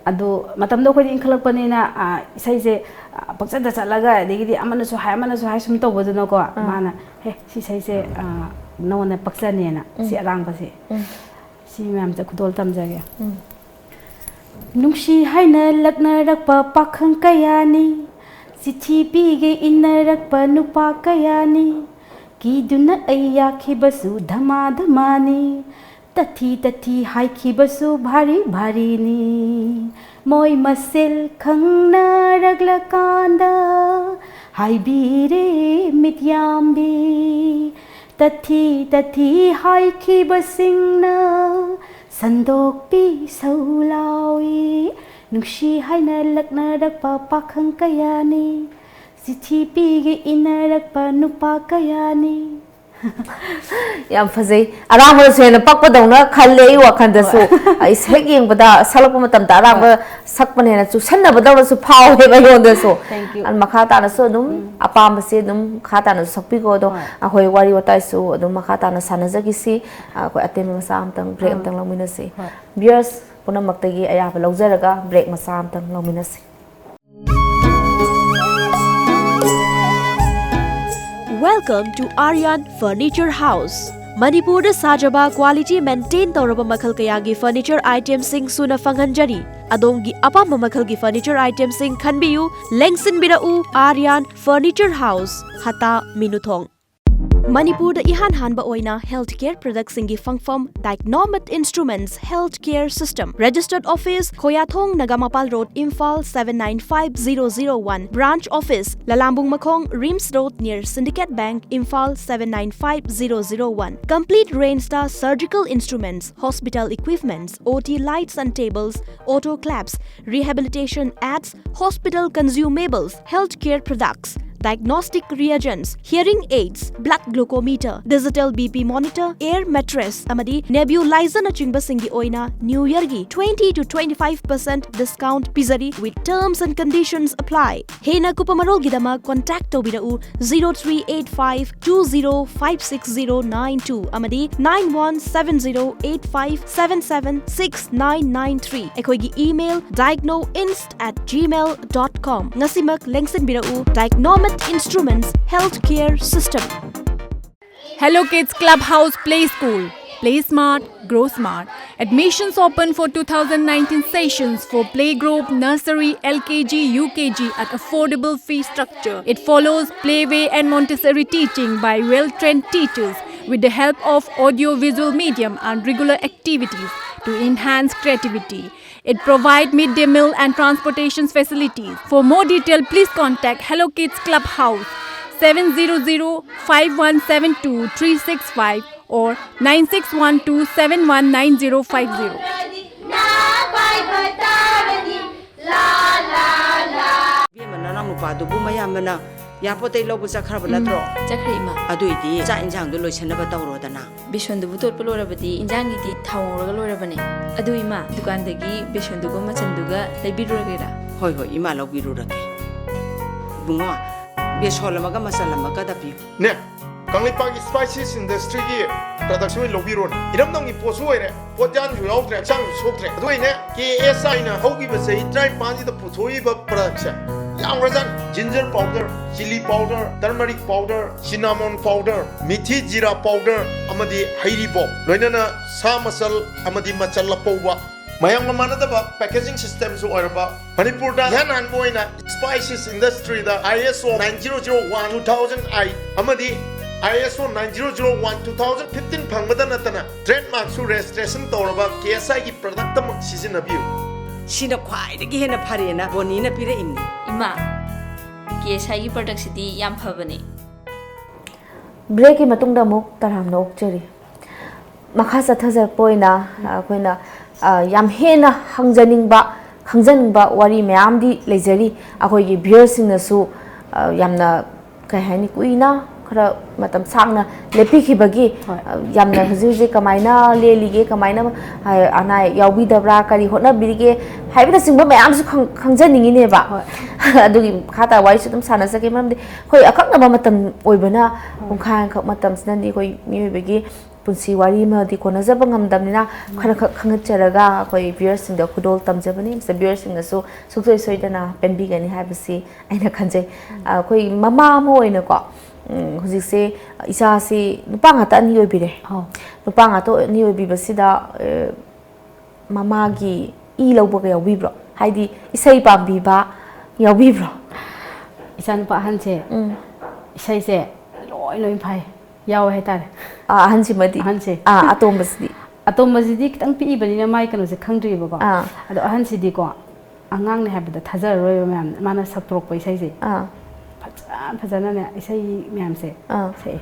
ꯑꯗꯣ ꯃꯇꯝꯗꯣ ꯑꯩꯈꯣꯏꯗꯤ ꯏꯟꯈꯠꯂꯛꯄꯅꯤꯅ, ꯑꯥ, ꯏꯁꯩꯁꯦ, ꯑꯥ, ꯄꯪꯆꯠꯇ ꯆꯠꯂꯒ ꯑꯗꯒꯤꯗꯤ ꯑꯃꯅꯁꯨ ꯍꯥꯏ, ꯑꯃꯅꯁꯨ ꯍꯥꯏ ꯁꯨꯝ ꯇꯧꯕꯗꯨꯅꯀꯣ, ꯑꯥ꯫ ꯃꯥꯅ, "ꯍꯦ, ꯁꯤ ꯏꯁꯩꯁꯦ, ꯑꯥ, ꯅꯉꯣꯟꯗ ꯄꯛꯆꯅꯦꯅ ꯁꯤ ꯎꯝ꯫ ꯑꯔꯥꯡꯕꯁꯦ"꯫ ꯎꯝ꯫ ꯁꯤ ꯃꯌꯥꯝꯁꯦ ꯈꯨꯗꯣꯜ ꯇꯝꯖꯒꯦ꯫ ꯎꯝ꯫ ꯅꯨꯡꯁꯤ ꯍꯥꯏꯅ ꯂꯛꯅꯔꯛꯄ ꯄꯥꯈꯪ ꯀꯌꯥꯅꯤ, ꯆꯤꯊꯤ ꯄꯤꯒꯦ ꯏꯟꯅꯔꯛꯄ ꯅꯨꯄꯥ ꯀꯌꯥꯅꯤ, ꯀꯤꯗꯨꯅ ꯑꯩ ꯌꯥꯈꯤꯕꯁꯨ ꯙꯃꯥ ꯙꯃꯥꯅꯤ, ꯇꯊꯤ ꯇꯊꯤ ꯍꯥꯏꯈꯤꯕꯁꯨ ꯚꯥꯔꯤ ꯚꯥꯔꯤꯅꯤ꯫ ꯃꯣꯏ ꯃꯁꯦꯜ ꯈꯪꯅꯔꯛꯂꯀꯥꯟꯗ ꯍꯥꯏꯕꯤꯔꯦ ꯃꯤꯠꯌꯥꯝꯕꯤ, ꯇꯊꯤ ꯇꯊꯤ ꯍꯥꯏꯈꯤꯕꯁꯤꯡꯅ ꯁꯟꯗꯣꯛꯄꯤ ꯁꯧ ꯂꯥꯎꯏ꯫ ꯅꯨꯡꯁꯤ ꯍꯥꯏꯅ ꯂꯛꯅꯔꯛꯄ ꯄꯥꯈꯪ ꯀꯌꯥꯅꯤ, ꯆꯤꯊꯤ ꯄꯤꯒꯦ ꯏꯟꯅꯔꯛꯄ ꯅꯨꯄꯥ ꯀꯌꯥꯅꯤ꯫ ꯌꯥꯝ ꯐꯖꯩ꯫ ꯑꯔꯥꯡꯕꯗꯁꯨ ꯍꯦꯟꯅ ꯄꯛꯄꯗꯧꯅ ꯈꯜꯂꯦ ꯑꯩ ꯋꯥꯈꯜꯗꯁꯨ꯫ ꯍꯣꯏ꯫ ꯑꯩꯁꯦ ꯍꯦꯛ ꯌꯦꯡꯕꯗ ꯁꯛꯂꯛꯄ ꯃꯇꯝꯗ ꯑꯔꯥꯡꯕ ꯍꯣꯏ꯫ ꯁꯛꯄꯅ ꯍꯦꯟꯅ ꯆꯨꯁꯟꯅꯕꯗꯧꯅꯁꯨ ꯐꯥꯎꯋꯦꯕ ꯑꯩꯉꯣꯟꯗꯁꯨ꯫ Thank you꯫ ꯑꯗꯨ ꯃꯈꯥ ꯇꯥꯅꯁꯨ ꯑꯗꯨꯝ ꯎꯝ꯫ ꯑꯄꯥꯝꯕꯁꯦ ꯑꯗꯨꯝ ꯃꯈꯥ ꯇꯥꯅꯁꯨ ꯁꯛꯄꯤꯈꯣ꯫ ꯑꯗꯣ ꯍꯣꯏ꯫ ꯑꯩꯈꯣꯏ ꯋꯥꯔꯤ ꯋꯥꯇꯥꯏꯁꯨ ꯑꯗꯨꯝ ꯃꯈꯥ ꯇꯥꯅ ꯁꯥꯟꯅꯖꯈꯤꯁꯤ꯫ ꯑꯩꯈꯣꯏ ꯑꯇꯦꯟꯕ ꯃꯆꯥ ꯑꯝꯇꯪ, break ꯑꯥ꯫ ꯑꯝꯇꯪ ꯂꯧꯃꯤꯟꯅꯁꯤ꯫ ꯍꯣꯏ꯫ Viewers ꯄꯨꯝꯅꯃꯛꯇꯒꯤ ꯑꯌꯥꯕ ꯂꯧꯖꯔꯒ break ꯃꯆꯥ ꯑꯝꯇꯪ ꯂꯧꯃꯤꯟꯅꯁꯤ꯫ Welcome to Aryan Furniture House, ꯃꯅꯤꯄꯨꯔꯗ ꯁꯥꯖꯕ quality maintain ꯇꯧꯔꯕ ꯃꯈꯜ ꯀꯌꯥꯒꯤ furniture itemꯁꯤꯡ ꯁꯨꯅ ꯐꯪꯍꯟꯖꯔꯤ꯫ ꯑꯗꯣꯝꯒꯤ ꯑꯄꯥꯝꯕ ꯃꯈꯜꯒꯤ furniture itemꯁꯤꯡ ꯈꯟꯕꯤꯌꯨ, ꯂꯦꯡꯁꯤꯟꯕꯤꯔꯛꯎ Aryan Furniture House, ꯍꯇꯥ, ꯃꯤꯅꯨꯊꯣꯡ꯫ ꯃꯅꯤꯄꯨꯔꯗ ꯏꯍꯥꯟ ꯍꯥꯟꯕ ꯑꯣꯏꯅ health care productꯁꯤꯡꯒꯤ ꯐꯪꯐꯝ Dicnomate Instruments Health Care System, registered office, ꯈꯣꯌꯥꯊꯣꯡ, Nagamapal Road, Imphal seven nine five zero zero one, branch office, ꯂꯂꯥꯝꯕꯨꯡ ꯃꯈꯣꯡ, RIMS Road near Syndicate Bank, Imphal seven nine five zero zero one. Complete range दा surgical instruments, hospital equipments, OT lights and tables, autoclaves, rehabilitation aids, hospital consumables, healthcare products, diagnostic reagents, hearing aids, blood glucometer, digital BP monitor, air mattress ꯑꯃꯗꯤ nebulizerꯅꯆꯤꯡꯕꯁꯤꯡꯒꯤ ꯑꯣꯏꯅ New Yearꯒꯤ twenty to twenty-five percent discount ꯄꯤꯖꯔꯤ, with terms and conditions apply. ꯍꯦꯟꯅ ꯀꯨꯞꯄ ꯃꯔꯣꯜꯒꯤꯗꯃꯛ contact ꯇꯧꯕꯤꯔꯛꯎ zero three eight five two zero five six zero nine two ꯑꯃꯗꯤ nine one seven zero eight five seven seven six nine nine three꯫ ꯑꯩꯈꯣꯏꯒꯤ email dicnoinst at gmail dot com꯫ ꯉꯁꯤꯃꯛ ꯂꯦꯡꯁꯤꯟꯕꯤꯔꯛꯎ Dicnomate Instruments Healthcare System꯫ Hello Kids Clubhouse Play School. Play smart, grow smart. Admissions open for two thousand nineteen sessions for playgroup, nursery, L K G, U K G at affordable fee structure. It follows playway and Montessori teaching by well-trained teachers with the help of audio-visual medium and regular activities to enhance creativity. It provides midday meal and transportation facilities. For more detail, please contact Hello Kids Clubhouse, seven zero zero five one seven two three six five or nine six one two seven one nine zero five zero. ꯏꯕꯦꯝꯃ, ꯅꯅꯥꯎ ꯅꯨꯄꯥꯗꯨꯕꯨ ꯃꯌꯥꯝꯕꯅ ꯌꯥꯄꯣꯠꯇꯩ ꯂꯧꯕ ꯆꯠꯈ꯭ꯔꯕ ꯎꯝ, ꯅꯠꯇ꯭ꯔꯣ? ꯆꯠꯈ꯭ꯔꯦ, ꯏꯃꯥ꯫ ꯑꯗꯨꯏꯗꯤ ꯆꯥꯛ ꯏꯟꯁꯥꯡꯗꯣ ꯂꯣꯏꯁꯤꯟꯅꯕ ꯇꯧꯔꯣꯗꯅ꯫ ꯕꯦꯁꯣꯟꯗꯨꯕꯨ ꯇꯣꯠꯄ ꯂꯣꯏꯔꯕꯗꯤ ꯏꯟꯖꯥꯡꯒꯤꯗꯤ ꯊꯥꯎ ꯉꯧꯔꯒ ꯂꯣꯏꯔꯕꯅꯦ꯫ ꯑꯗꯨ ꯏꯃꯥ, ꯗꯨꯀꯥꯟꯗꯒꯤ ꯕꯦꯁꯣꯟꯗꯨꯒ ꯃꯆꯟꯗꯨꯒ ꯂꯩꯕꯤꯔꯨꯔꯒꯦꯔꯥ? ꯍꯣꯏ, ꯍꯣꯏ, ꯏꯃꯥ ꯂꯧꯕꯤꯔꯨꯔꯒꯦ꯫ ꯏꯕꯨꯡꯉꯣ, ꯕꯦꯁꯣꯟ ꯑꯃꯒ ꯃꯆꯜ ꯑꯃꯒꯗ ꯄꯤꯌꯨ꯫ ꯅꯦ, ꯀꯪꯂꯩꯄꯥꯛꯀꯤ Spices Industryꯒꯤ productꯁꯤ ꯑꯣꯏꯅ ꯂꯧꯕꯤꯔꯣꯅꯦ꯫ ꯏꯔꯝꯗꯝꯒꯤ ꯄꯣꯠꯁꯨ ꯑꯣꯏꯔꯦ, ꯄꯣꯠꯌꯥꯟꯁꯨ ꯌꯥꯎꯗ꯭ꯔꯦ, ꯍꯛꯆꯥꯡꯁꯨ ꯁꯣꯛꯇ꯭ꯔꯦ꯫ ꯑꯗꯨ ꯑꯣꯏꯅꯦ, K S Iꯅ ꯍꯧꯈꯤꯕ ꯆꯍꯤ ꯇꯔꯥꯅꯤꯄꯥꯟꯁꯤꯗ ꯄꯨꯊꯣꯛꯏꯕ productꯁꯦ ꯌꯥꯝꯈ꯭ꯔꯖꯥꯠꯅꯤ꯫ Ginger powder, chilli powder, turmeric powder, cinnamon powder, ꯃꯤꯊꯤ ꯖꯤꯔꯥ powder ꯑꯃꯗꯤ ꯍꯩꯔꯤꯕꯣꯞ, ꯂꯣꯏꯅꯅ ꯁꯥ ꯃꯆꯜ ꯑꯃꯗꯤ ꯃꯆꯜ ꯑꯄꯧꯕ, ꯃꯌꯥꯝꯒ ꯃꯥꯟꯅꯗꯕ packaging systemꯁꯨ ꯑꯣꯏꯔꯕ, ꯃꯅꯤꯄꯨꯔꯗ ꯏꯍꯥꯟ ꯍꯥꯟꯕ ꯑꯣꯏꯅ spices industryꯗ ISO nine zero zero one two thousand eight ꯑꯃꯗꯤ ISO nine zero zero one two thousand fifteen ꯐꯪꯕꯗ ꯅꯠꯇꯅ trademarkꯁꯨ registration ꯇꯧꯔꯕ KSIꯒꯤ productꯃꯛ ꯁꯤꯖꯤꯟꯅꯕꯤꯌꯨ꯫ ꯁꯤꯅ ꯈ꯭ꯋꯥꯏꯗꯒꯤ ꯍꯦꯟꯅ ꯐꯔꯦꯅ ꯕꯣꯅꯤꯅ ꯄꯤꯔꯛꯏꯕꯅꯤ꯫ ꯏꯃꯥ, KSIꯒꯤ productꯁꯤꯗꯤ ꯌꯥꯝ ꯐꯕꯅꯦ꯫ ꯕ꯭ꯔꯦꯛꯀꯤ ꯃꯇꯨꯡꯗ ꯑꯃꯨꯛ ꯇꯔꯥꯝꯅ ꯑꯣꯛꯆꯔꯤ꯫ ꯃꯈꯥ ꯆꯠꯊꯖꯔꯛꯄ ꯑꯣꯏꯅ ꯑꯩꯈꯣꯏꯅ ꯑ, ꯌꯥꯝ ꯍꯦꯟꯅ ꯍꯪꯖꯅꯤꯡꯕ, ꯈꯪꯖꯅꯤꯡꯕ ꯋꯥꯔꯤ ꯃꯌꯥꯝꯗꯤ ꯂꯩꯖꯔꯤ꯫ ꯑꯩꯈꯣꯏꯒꯤ ꯚ꯭ꯌꯨꯌꯔꯁꯤꯡꯅꯁꯨ ꯑ, ꯌꯥꯝꯅ, ꯀꯩ ꯍꯥꯏꯅꯤ, ꯀꯨꯏꯅ, ꯈꯔ ꯃꯇꯝ ꯁꯥꯡꯅ ꯂꯦꯞꯄꯤꯈꯤꯕꯒꯤ ꯍꯣꯏ꯫ ꯑ, ꯌꯥꯝꯅ ꯍꯧꯖꯤꯛ ꯍꯧꯖꯤꯛ ꯀꯃꯥꯏꯅ ꯂꯦꯜꯂꯤꯒꯦ, ꯀꯃꯥꯏꯅ, ꯑ, ꯑꯅꯥ ꯑꯌꯦꯛ ꯌꯥꯎꯕꯤꯗꯕ꯭ꯔꯥ, ꯀꯔꯤ ꯍꯣꯠꯅꯕꯤꯔꯤꯒꯦ ꯍꯥꯏꯕꯅꯆꯤꯡꯕ ꯃꯌꯥꯝꯁꯨ ꯈꯪ- ꯈꯪꯖꯅꯤꯡꯉꯤꯅꯦꯕ꯫ ꯍꯣꯏ꯫ ꯑꯗꯨꯒꯤ ꯃꯈꯥ ꯇꯥꯕ ꯋꯥꯔꯤꯁꯨ ꯑꯗꯨꯝ ꯁꯥꯟꯅꯖꯒꯦ, ꯃꯔꯝꯗꯤ ꯑꯩꯈꯣꯏ ꯑꯀꯛꯅꯕ ꯃꯇꯝ ꯑꯣꯏꯕꯅ, ꯄꯨꯡꯈꯥꯏ ꯑꯃꯈꯛ ꯃꯇꯝꯁꯤꯅꯗꯤ ꯑꯩꯈꯣꯏ ꯃꯤꯑꯣꯏꯕꯒꯤ ꯄꯨꯟꯁꯤ ꯋꯥꯔꯤ ꯑꯃꯗꯤ ꯀꯣꯟꯅꯖꯕ ꯉꯝꯗꯕꯅꯤꯅ, ꯈꯔ ꯈꯛ ꯈꯪꯒꯠꯆꯔꯒ ꯑꯩꯈꯣꯏ ꯚ꯭ꯌꯨꯌꯔꯁꯤꯡꯗ ꯈꯨꯗꯣꯜ ꯇꯝꯖꯕꯅꯤ꯫ ꯃꯁꯤꯗ ꯚ꯭ꯌꯨꯌꯔꯁꯤꯡꯅꯁꯨ ꯁꯨꯡꯁꯣꯏ ꯁꯣꯏꯗꯅ ꯄꯦꯟꯕꯤꯒꯅꯤ ꯍꯥꯏꯕꯁꯤ ꯑꯩꯅ ꯈꯟꯖꯩ꯫ ꯑꯩꯈꯣꯏ ꯃꯃꯥ ꯑꯃ ꯑꯣꯏꯅꯀꯣ, ꯎꯝ, ꯍꯧꯖꯤꯛꯁꯦ ꯏꯆꯥꯁꯤ ꯅꯨꯄꯥ ꯉꯥꯛꯇ ꯑꯅꯤ ꯑꯣꯏꯕꯤꯔꯦ꯫ ꯑꯧ꯫ ꯅꯨꯄꯥ ꯉꯥꯛꯇ ꯑꯅꯤ ꯑꯣꯏꯕꯤꯕꯁꯤꯗ, ꯑꯦ, ꯃꯃꯥꯒꯤ ꯏ ꯂꯧꯕꯒ ꯌꯥꯎꯕꯤꯕ꯭ꯔꯣ? ꯍꯥꯏꯗꯤ ꯏꯁꯩ ꯄꯥꯝꯕꯤꯕ ꯌꯥꯎꯕꯤꯕ꯭ꯔꯣ? ꯏꯆꯥꯅꯨꯄꯥ ꯑꯍꯟꯁꯦ ꯎꯝ꯫ ꯏꯁꯩꯁꯦ ꯂꯣꯏ ꯂꯣꯏ ꯐꯥꯏ, ꯌꯥꯎꯋꯦ ꯍꯥꯏꯇꯥꯔꯦ꯫ ꯑꯥ, ꯑꯍꯟꯁꯤꯃꯗꯤ? ꯑꯍꯟꯁꯦ꯫ ꯑꯥ, ꯑꯇꯣꯝꯕꯁꯤꯗꯤ? ꯑꯇꯣꯝꯕꯁꯤꯗꯤ ꯈꯤꯇꯪ ꯄꯤꯛꯏꯕꯅꯤꯅ ꯃꯥꯏ ꯀꯩꯅꯣꯁꯦ ꯈꯪꯗ꯭ꯔꯤꯕꯀꯣ꯫ ꯑꯥ꯫ ꯑꯗꯣ ꯑꯍꯟꯁꯤꯗꯤꯀꯣ, ꯑꯉꯥꯡꯅꯦ ꯍꯥꯏꯕꯗ ꯊꯥꯖꯔꯔꯣꯏꯕ ꯃꯌꯥꯝ, ꯃꯥꯅ ꯁꯛꯇꯣꯔꯛꯄ ꯏꯁꯩꯁꯦ꯫ ꯑꯥ꯫ ꯐꯖ ꯐꯖꯅꯅꯦ ꯏꯁꯩ ꯃꯌꯥꯝꯁꯦ ꯑꯥ꯫ ꯁꯛꯑꯦ꯫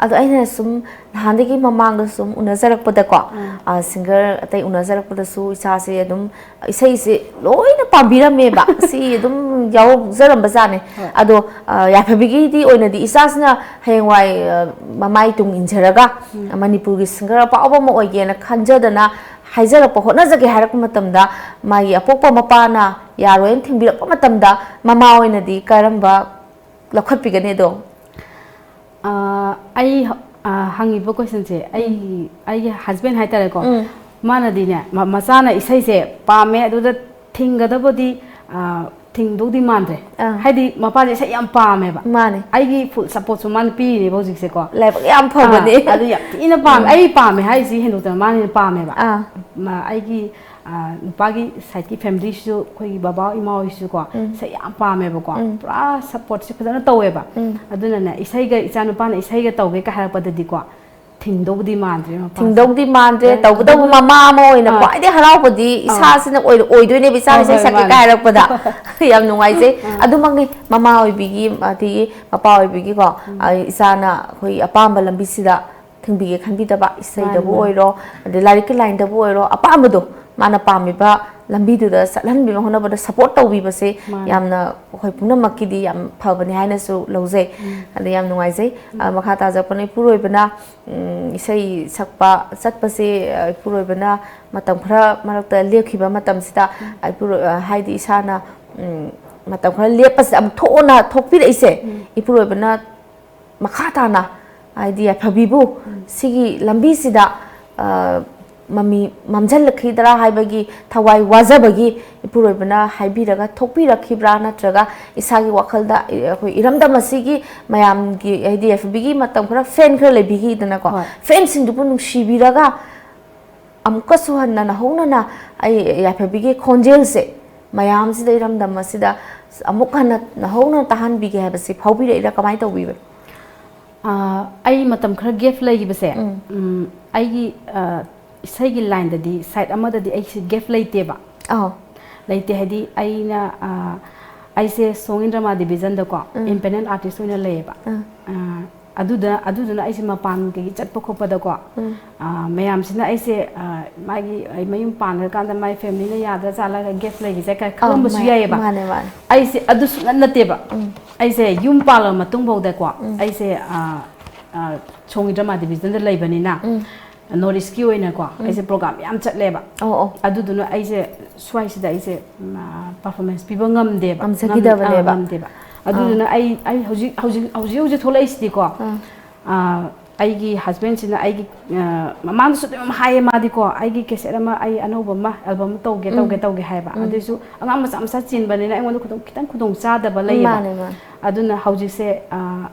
ꯑꯗꯣ ꯑꯩꯅ ꯁꯨꯝ ꯅꯍꯥꯟꯗꯒꯤ ꯃꯃꯥꯡꯗ ꯁꯨꯝ ꯎꯅꯖꯔꯛꯄꯗꯀꯣ, ꯑ, ꯁꯤꯡꯒꯔ ꯑꯇꯩ ꯎꯅꯖꯔꯛꯄꯗꯁꯨ ꯏꯆꯥꯁꯦ ꯑꯗꯨꯝ ꯏꯁꯩꯁꯦ ꯂꯣꯏꯅ ꯄꯥꯝꯕꯤꯔꯝꯃꯦꯕ꯫ ꯁꯤ ꯑꯗꯨꯝ ꯌꯥꯎꯖꯔꯝꯕ ꯖꯥꯠꯅꯦ꯫ ꯍꯣꯏ꯫ ꯑꯗꯣ, ꯑ, ꯌꯥꯏꯐꯕꯤꯒꯤꯗꯤ ꯑꯣꯏꯅꯗꯤ ꯏꯆꯥꯁꯤꯅ ꯍꯌꯦꯡꯋꯥꯏ, ꯑ, ꯃꯃꯥꯏ ꯇꯨꯡ ꯏꯟꯖꯔꯒ ꯃꯅꯤꯄꯨꯔꯒꯤ ꯁꯤꯡꯒꯔ ꯑꯐꯥꯎꯕ ꯑꯃ ꯑꯣꯏꯒꯦꯅ ꯈꯟꯖꯗꯅ ꯍꯥꯏꯖꯔꯛꯄ, ꯍꯣꯠꯅꯖꯒꯦ ꯍꯥꯏꯔꯛꯄ ꯃꯇꯝꯗ ꯃꯥꯒꯤ ꯑꯄꯣꯛꯄ ꯃꯄꯥꯅ ꯌꯥꯔꯣꯏꯅ ꯊꯤꯡꯕꯤꯔꯛꯄ ꯃꯇꯝꯗ ꯃꯃꯥ ꯑꯣꯏꯅꯗꯤ ꯀꯔꯝꯕ ꯂꯧꯈꯠꯄꯤꯒꯅꯤ ꯑꯗꯣ? ꯑꯥ, ꯑꯩ, ꯑꯥ, ꯍꯪꯉꯤꯕ questionꯁꯦ ꯑꯩ, ꯑꯩꯒꯤ husband ꯍꯥꯏꯇꯥꯔꯦꯀꯣ, ꯎꯝ꯫ ꯃꯥꯅꯗꯤꯅꯦ, ꯃ-, ꯃꯆꯥꯅ ꯏꯁꯩꯁꯦ ꯄꯥꯝꯃꯦ, ꯑꯗꯨꯗ ꯊꯤꯡꯒꯗꯕꯗꯤ, ꯑꯥ, ꯊꯤꯡꯗꯧꯗꯤ ꯃꯥꯟꯗ꯭ꯔꯦ꯫ ꯑꯥ꯫ ꯍꯥꯏꯗꯤ ꯃꯄꯥꯁꯦ ꯏꯁꯩ ꯌꯥꯝ ꯄꯥꯝꯃꯦꯕ꯫ ꯃꯥꯅꯦ꯫ ꯑꯩꯒꯤ ꯐꯨꯜ ꯁꯞꯄꯣꯔꯠꯁꯨ ꯃꯥꯅ ꯄꯤꯔꯤꯅꯦꯕ ꯍꯧꯖꯤꯛꯁꯦꯀꯣ꯫ ꯂꯥꯏꯕꯛ ꯌꯥꯝ ꯐꯕꯅꯦ꯫ ꯑꯥ, ꯑꯗꯨ ꯌꯥꯝ ꯊꯤꯅ ꯄꯥꯝꯃꯦ꯫ ꯑꯩ ꯄꯥꯝꯃꯦ ꯍꯥꯏꯁꯤ ꯍꯦꯟꯗꯣꯛꯇꯅ ꯃꯥꯅ ꯍꯦꯟꯅ ꯄꯥꯝꯃꯦꯕ꯫ ꯑꯥ꯫ ꯃ-, ꯑꯩꯒꯤ, ꯑꯥ, ꯅꯨꯄꯥꯒꯤ ꯁꯥꯏꯠꯀꯤ ꯐꯦꯃꯤꯂꯤꯁꯨ, ꯑꯩꯈꯣꯏꯒꯤ ꯕꯕꯥ ꯏꯃꯥ ꯍꯣꯏꯁꯨ ꯀꯣ, ꯎꯝ꯫ ꯏꯁꯩ ꯌꯥꯝ ꯄꯥꯝꯃꯦꯕꯀꯣ꯫ ꯎꯝ꯫ ꯄꯨꯔꯥ ꯁꯞꯄꯣꯔꯠꯁꯦ ꯐꯖꯅ ꯇꯧꯋꯦꯕ꯫ ꯎꯝ꯫ ꯑꯗꯨꯅꯅꯦ, ꯏꯁꯩꯒ, ꯏꯆꯥ ꯅꯨꯄꯥꯅ ꯏꯁꯩꯒ ꯇꯧꯒꯦ ꯀ ꯍꯥꯏꯔꯛꯄꯗꯗꯤꯀꯣ, ꯊꯤꯡꯗꯧꯕꯗꯤ ꯃꯥꯟꯗ꯭ꯔꯦ ꯃꯄꯥꯁꯦ꯫ ꯊꯤꯡꯗꯧꯗꯤ ꯃꯥꯟꯗ꯭ꯔꯦ꯫ ꯌꯥꯝ ꯇꯧꯕꯇꯕꯨ ꯑꯗꯨꯝ ꯃꯃꯥ ꯑꯃ ꯑꯣꯏꯅ ꯑꯥ꯫ ꯈ꯭ꯋꯥꯏꯗꯩ ꯍꯔꯥꯎꯕꯗꯤ ꯑꯥ꯫ ꯏꯁꯥꯁꯤꯅ ꯑꯣꯏ-, ꯑꯣꯏꯗꯣꯏꯅꯦꯕ, ꯏꯆꯥꯅ ꯍꯣꯏ, ꯏꯁꯩ ꯍꯣꯏ, ꯁꯛꯀꯦ ꯀꯥꯏ ꯃꯥꯅꯦ꯫ ꯍꯥꯏꯔꯛꯄꯗ꯫ ꯌꯥꯝ ꯅꯨꯡꯉꯥꯏꯖꯩ꯫ ꯑꯥ꯫ ꯑꯗꯨꯃꯛꯅꯤ, ꯃꯃꯥ ꯑꯣꯏꯕꯤꯒꯤ, ꯑꯗꯒꯤ ꯃꯄꯥ ꯑꯣꯏꯕꯤꯒꯤꯀꯣ, ꯑ, ꯏꯆꯥꯅ ꯑꯩꯈꯣꯏ ꯑꯄꯥꯝꯕ ꯂꯝꯕꯤꯁꯤꯗ ꯊꯤꯡꯕꯤꯒꯦ ꯈꯟꯕꯤꯗꯕ, ꯏꯁꯩꯗꯕꯨ ꯃꯥꯅꯦ, ꯃꯥꯅꯦ꯫ ꯑꯣꯏꯔꯣ, ꯑꯗꯩ ꯂꯥꯏꯔꯤꯛꯀꯤ ꯂꯥꯏꯟꯗꯕꯨ ꯑꯣꯏꯔꯣ, ꯑꯄꯥꯝꯕꯗꯣ ꯃꯥꯅ ꯄꯥꯝꯃꯤꯕ ꯂꯝꯕꯤꯗꯨꯗ ꯆꯠꯍꯟꯕꯤꯕ ꯍꯣꯠꯅꯕꯗ ꯁꯞꯄꯣꯔꯠ ꯇꯧꯕꯤꯕꯁꯦ ꯃꯥꯅꯦ꯫ ꯌꯥꯝꯅ ꯑꯩꯈꯣꯏ ꯄꯨꯝꯅꯃꯛꯀꯤꯗꯤ ꯌꯥꯝ ꯐꯕꯅꯦ ꯍꯥꯏꯅꯁꯨ ꯂꯧꯖꯩ꯫ ꯑꯗ ꯌꯥꯝ ꯅꯨꯡꯉꯥꯏꯖꯩ꯫ ꯑ, ꯃꯈꯥ ꯇꯥꯖꯔꯛꯄꯅ ꯏꯄꯨꯔꯣꯏꯕꯅ, ꯎꯝ, ꯏꯁꯩ ꯁꯛꯄ ꯆꯠꯄꯁꯦ, ꯑ, ꯏꯄꯨꯔꯣꯏꯕꯅ ꯃꯇꯝ ꯈꯔ ꯃꯔꯛꯇ ꯂꯦꯞꯈꯤꯕ ꯃꯇꯝꯁꯤꯗ, ꯑ, ꯏꯄꯨꯔꯣꯏ-, ꯑ, ꯍꯥꯏꯗꯤ ꯏꯁꯥꯅ, ꯎꯝ, ꯃꯇꯝ ꯈꯔ ꯂꯦꯞꯄꯁꯤꯗ ꯑꯃꯨꯛ ꯊꯣꯛꯑꯣꯅ ꯊꯣꯛꯄꯤꯔꯛꯏꯁꯦ꯫ ꯏꯄꯨꯔꯣꯏꯕꯅ ꯃꯈꯥ ꯇꯥꯅ, ꯍꯥꯏꯗꯤ ꯌꯥꯏꯐꯕꯤꯕꯨ ꯁꯤꯒꯤ ꯂꯝꯕꯤꯁꯤꯗ, ꯑ, ꯃꯃꯤ ꯃꯝꯖꯜꯂꯛꯈꯤꯗ꯭ꯔꯥ ꯍꯥꯏꯕꯒꯤ ꯊꯋꯥꯏ ꯋꯥꯖꯕꯒꯤ ꯏꯄꯨꯔꯣꯏꯕꯅ ꯍꯥꯏꯕꯤꯔꯒ ꯊꯣꯛꯄꯤꯔꯛꯈꯤꯕ꯭ꯔꯥ, ꯅꯠꯇ꯭ꯔꯒ ꯏꯁꯥꯒꯤ ꯋꯥꯈꯜꯗ, ꯑꯩꯈꯣꯏ ꯏꯔꯝꯗꯝ ꯑꯁꯤꯒꯤ ꯃꯌꯥꯝꯒꯤ, ꯍꯥꯏꯗꯤ ꯌꯥꯏꯐꯕꯤꯒꯤ ꯃꯇꯝ ꯈꯔ ꯐꯦꯟ ꯈꯔ ꯂꯩꯕꯤꯈꯤꯗꯅꯀꯣ, ꯍꯣꯏ꯫ ꯐꯦꯟꯁꯤꯡꯗꯨꯕꯨ ꯅꯨꯡꯁꯤꯕꯤꯔꯒ ꯑꯃꯨꯛꯀꯁꯨ ꯍꯟꯅ ꯅꯧꯍꯧꯅꯅ ꯑꯩ ꯌꯥꯏꯐꯕꯤꯒꯤ ꯈꯣꯟꯖꯦꯜꯁꯦ ꯃꯌꯥꯝꯁꯤꯗ, ꯏꯔꯝꯗꯝ ꯑꯁꯤꯗ ꯑꯃꯨꯛ ꯍꯟꯅ ꯅꯧꯍꯧꯅ ꯇꯥꯍꯟꯕꯤꯒꯦ ꯍꯥꯏꯕꯁꯤ ꯐꯥꯎꯕꯤꯔꯛꯏꯔꯥ, ꯀꯃꯥꯏꯅ ꯇꯧꯕꯤꯕ? ꯑꯥ, ꯑꯩ ꯃꯇꯝ ꯈꯔ ꯒꯦꯞ ꯂꯩꯈꯤꯕꯁꯦ, ꯎꯝ꯫ ꯎꯝ, ꯑꯩꯒꯤ, ꯑꯥ, ꯏꯁꯩꯒꯤ ꯂꯥꯏꯟꯗꯗꯤ, ꯁꯥꯏꯠ ꯑꯃꯗꯗꯤ ꯑꯩꯁꯦ ꯒꯦꯞ ꯂꯩꯇꯦꯕ꯫ ꯑꯧ꯫ ꯂꯩꯇꯦ ꯍꯥꯏꯗꯤ, ꯑꯩꯅ, ꯑꯥ, ꯑꯩꯁꯦ ꯁꯣꯡ ꯏꯟꯗ꯭ꯔꯃꯥ ꯗꯤꯕꯤꯖꯟꯗꯀꯣ, ꯎꯝ꯫ ꯏꯟꯗꯤꯄꯦꯟꯗꯦꯟ ꯑꯥꯔꯇꯤꯁ ꯑꯣꯏꯅ ꯂꯩꯌꯦꯕ꯫ ꯎꯝ꯫ ꯑꯥ, ꯑꯗꯨꯗ, ꯑꯗꯨꯗꯨꯅ ꯑꯩꯁꯦ ꯃꯄꯥꯟ ꯀꯩꯒꯤ ꯆꯠꯄ ꯈꯣꯠꯄꯗꯀꯣ, ꯎꯝ꯫ ꯑꯥ, ꯃꯌꯥꯝꯁꯤꯅ ꯑꯩꯁꯦ, ꯑꯥ, ꯃꯥꯒꯤ, ꯑꯩ ꯃꯌꯨꯝ ꯄꯥꯟꯈ꯭ꯔꯀꯥꯟꯗ ꯃꯥꯏ ꯐꯦꯃꯤꯂꯤꯅ ꯌꯥꯗ꯭ꯔ ꯆꯥꯜꯂꯒ ꯒꯦꯞ ꯂꯩꯈꯤꯁꯦ ꯀꯥꯏ ꯑꯧ, ꯈꯜꯂꯝꯕꯁꯨ ꯃꯥ-, ꯌꯥꯏꯌꯦꯕ꯫ ꯃꯥꯅꯦ, ꯃꯥꯅꯦ꯫ ꯑꯩꯁꯦ ꯑꯗꯨ ꯁꯨꯡꯅꯠ ꯅꯠꯇꯦꯕ꯫ ꯎꯝ꯫ ꯑꯩꯁꯦ ꯌꯨꯝ ꯄꯥꯜꯂꯕ ꯃꯇꯨꯡꯐꯥꯎꯗꯀꯣ, ꯎꯝ꯫ ꯑꯩꯁꯦ, ꯑꯥ, ꯑꯥ, ꯁꯣꯡꯒꯤ ꯗ꯭ꯔꯃꯥ ꯗꯤꯕꯤꯖꯟꯗ ꯂꯩꯕꯅꯤꯅ, ꯎꯝ꯫ ꯅꯣꯔꯠ ꯏꯁꯀꯤ ꯑꯣꯏꯅꯀꯣ, ꯎꯝ꯫ ꯑꯩꯁꯦ ꯄ꯭ꯔꯣꯒ꯭ꯔꯥꯝ ꯌꯥꯝ ꯆꯠꯂꯦꯕ꯫ ꯑꯣ, ꯑꯣ꯫ ꯑꯗꯨꯗꯨꯅ ꯑꯩꯁꯦ ꯁ꯭ꯋꯥꯏꯁꯤꯗ ꯑꯩꯁꯦ, ꯎꯝ, ꯑꯥ, ꯄꯔꯐꯣꯔꯃꯦꯟꯁ ꯄꯤꯕ ꯉꯝꯗꯦꯕ꯫ ꯉꯝ-, ꯉꯝꯖꯈꯤꯗꯕꯅꯦꯕ꯫ ꯑꯥ, ꯉꯝꯗꯦꯕ꯫ ꯑꯗꯨꯗꯨꯅ ꯑꯩ, ꯑꯩ ꯍꯧꯖꯤꯛ, ꯍꯧꯖꯤꯛ, ꯍꯧꯖꯤꯛ, ꯍꯧꯖꯤꯛ ꯊꯣꯛꯂꯛꯏꯁꯤꯗꯤꯀꯣ, ꯑꯥ꯫ ꯑꯥ, ꯑꯩꯒꯤ ꯍꯁꯕꯦꯟꯁꯤꯅ ꯑꯩꯒꯤ, ꯑ, ꯃꯃꯥꯡꯗꯁꯨ ꯑꯗꯨꯝ ꯍꯥꯏꯌꯦ ꯃꯥꯗꯤꯀꯣ, "ꯑꯩꯒꯤ ꯀꯦꯁꯦꯠ ꯑꯃ, ꯑꯩ ꯑꯅꯧꯕ ꯑꯃ, ꯑꯦꯜꯕꯝ ꯇꯧꯒꯦ, ꯇꯧꯒꯦ, ꯎꯝ꯫ ꯇꯧꯒꯦ" ꯍꯥꯏꯕ꯫ ꯎꯝ꯫ ꯑꯗꯨꯏꯁꯨ ꯑꯉꯥꯡ ꯃꯆꯥ ꯃꯆꯥ ꯆꯦꯟꯕꯅꯤꯅ ꯑꯩꯉꯣꯟꯗ ꯈꯨꯗꯣꯡ-, ꯈꯤꯇꯪ ꯈꯨꯗꯣꯡ ꯆꯥꯗꯕ ꯂꯩꯌꯦꯕ꯫ ꯃꯥꯅꯦ, ꯃꯥꯅꯦ꯫ ꯑꯗꯨꯅ ꯍꯧꯖꯤꯛꯁꯦ, ꯑ,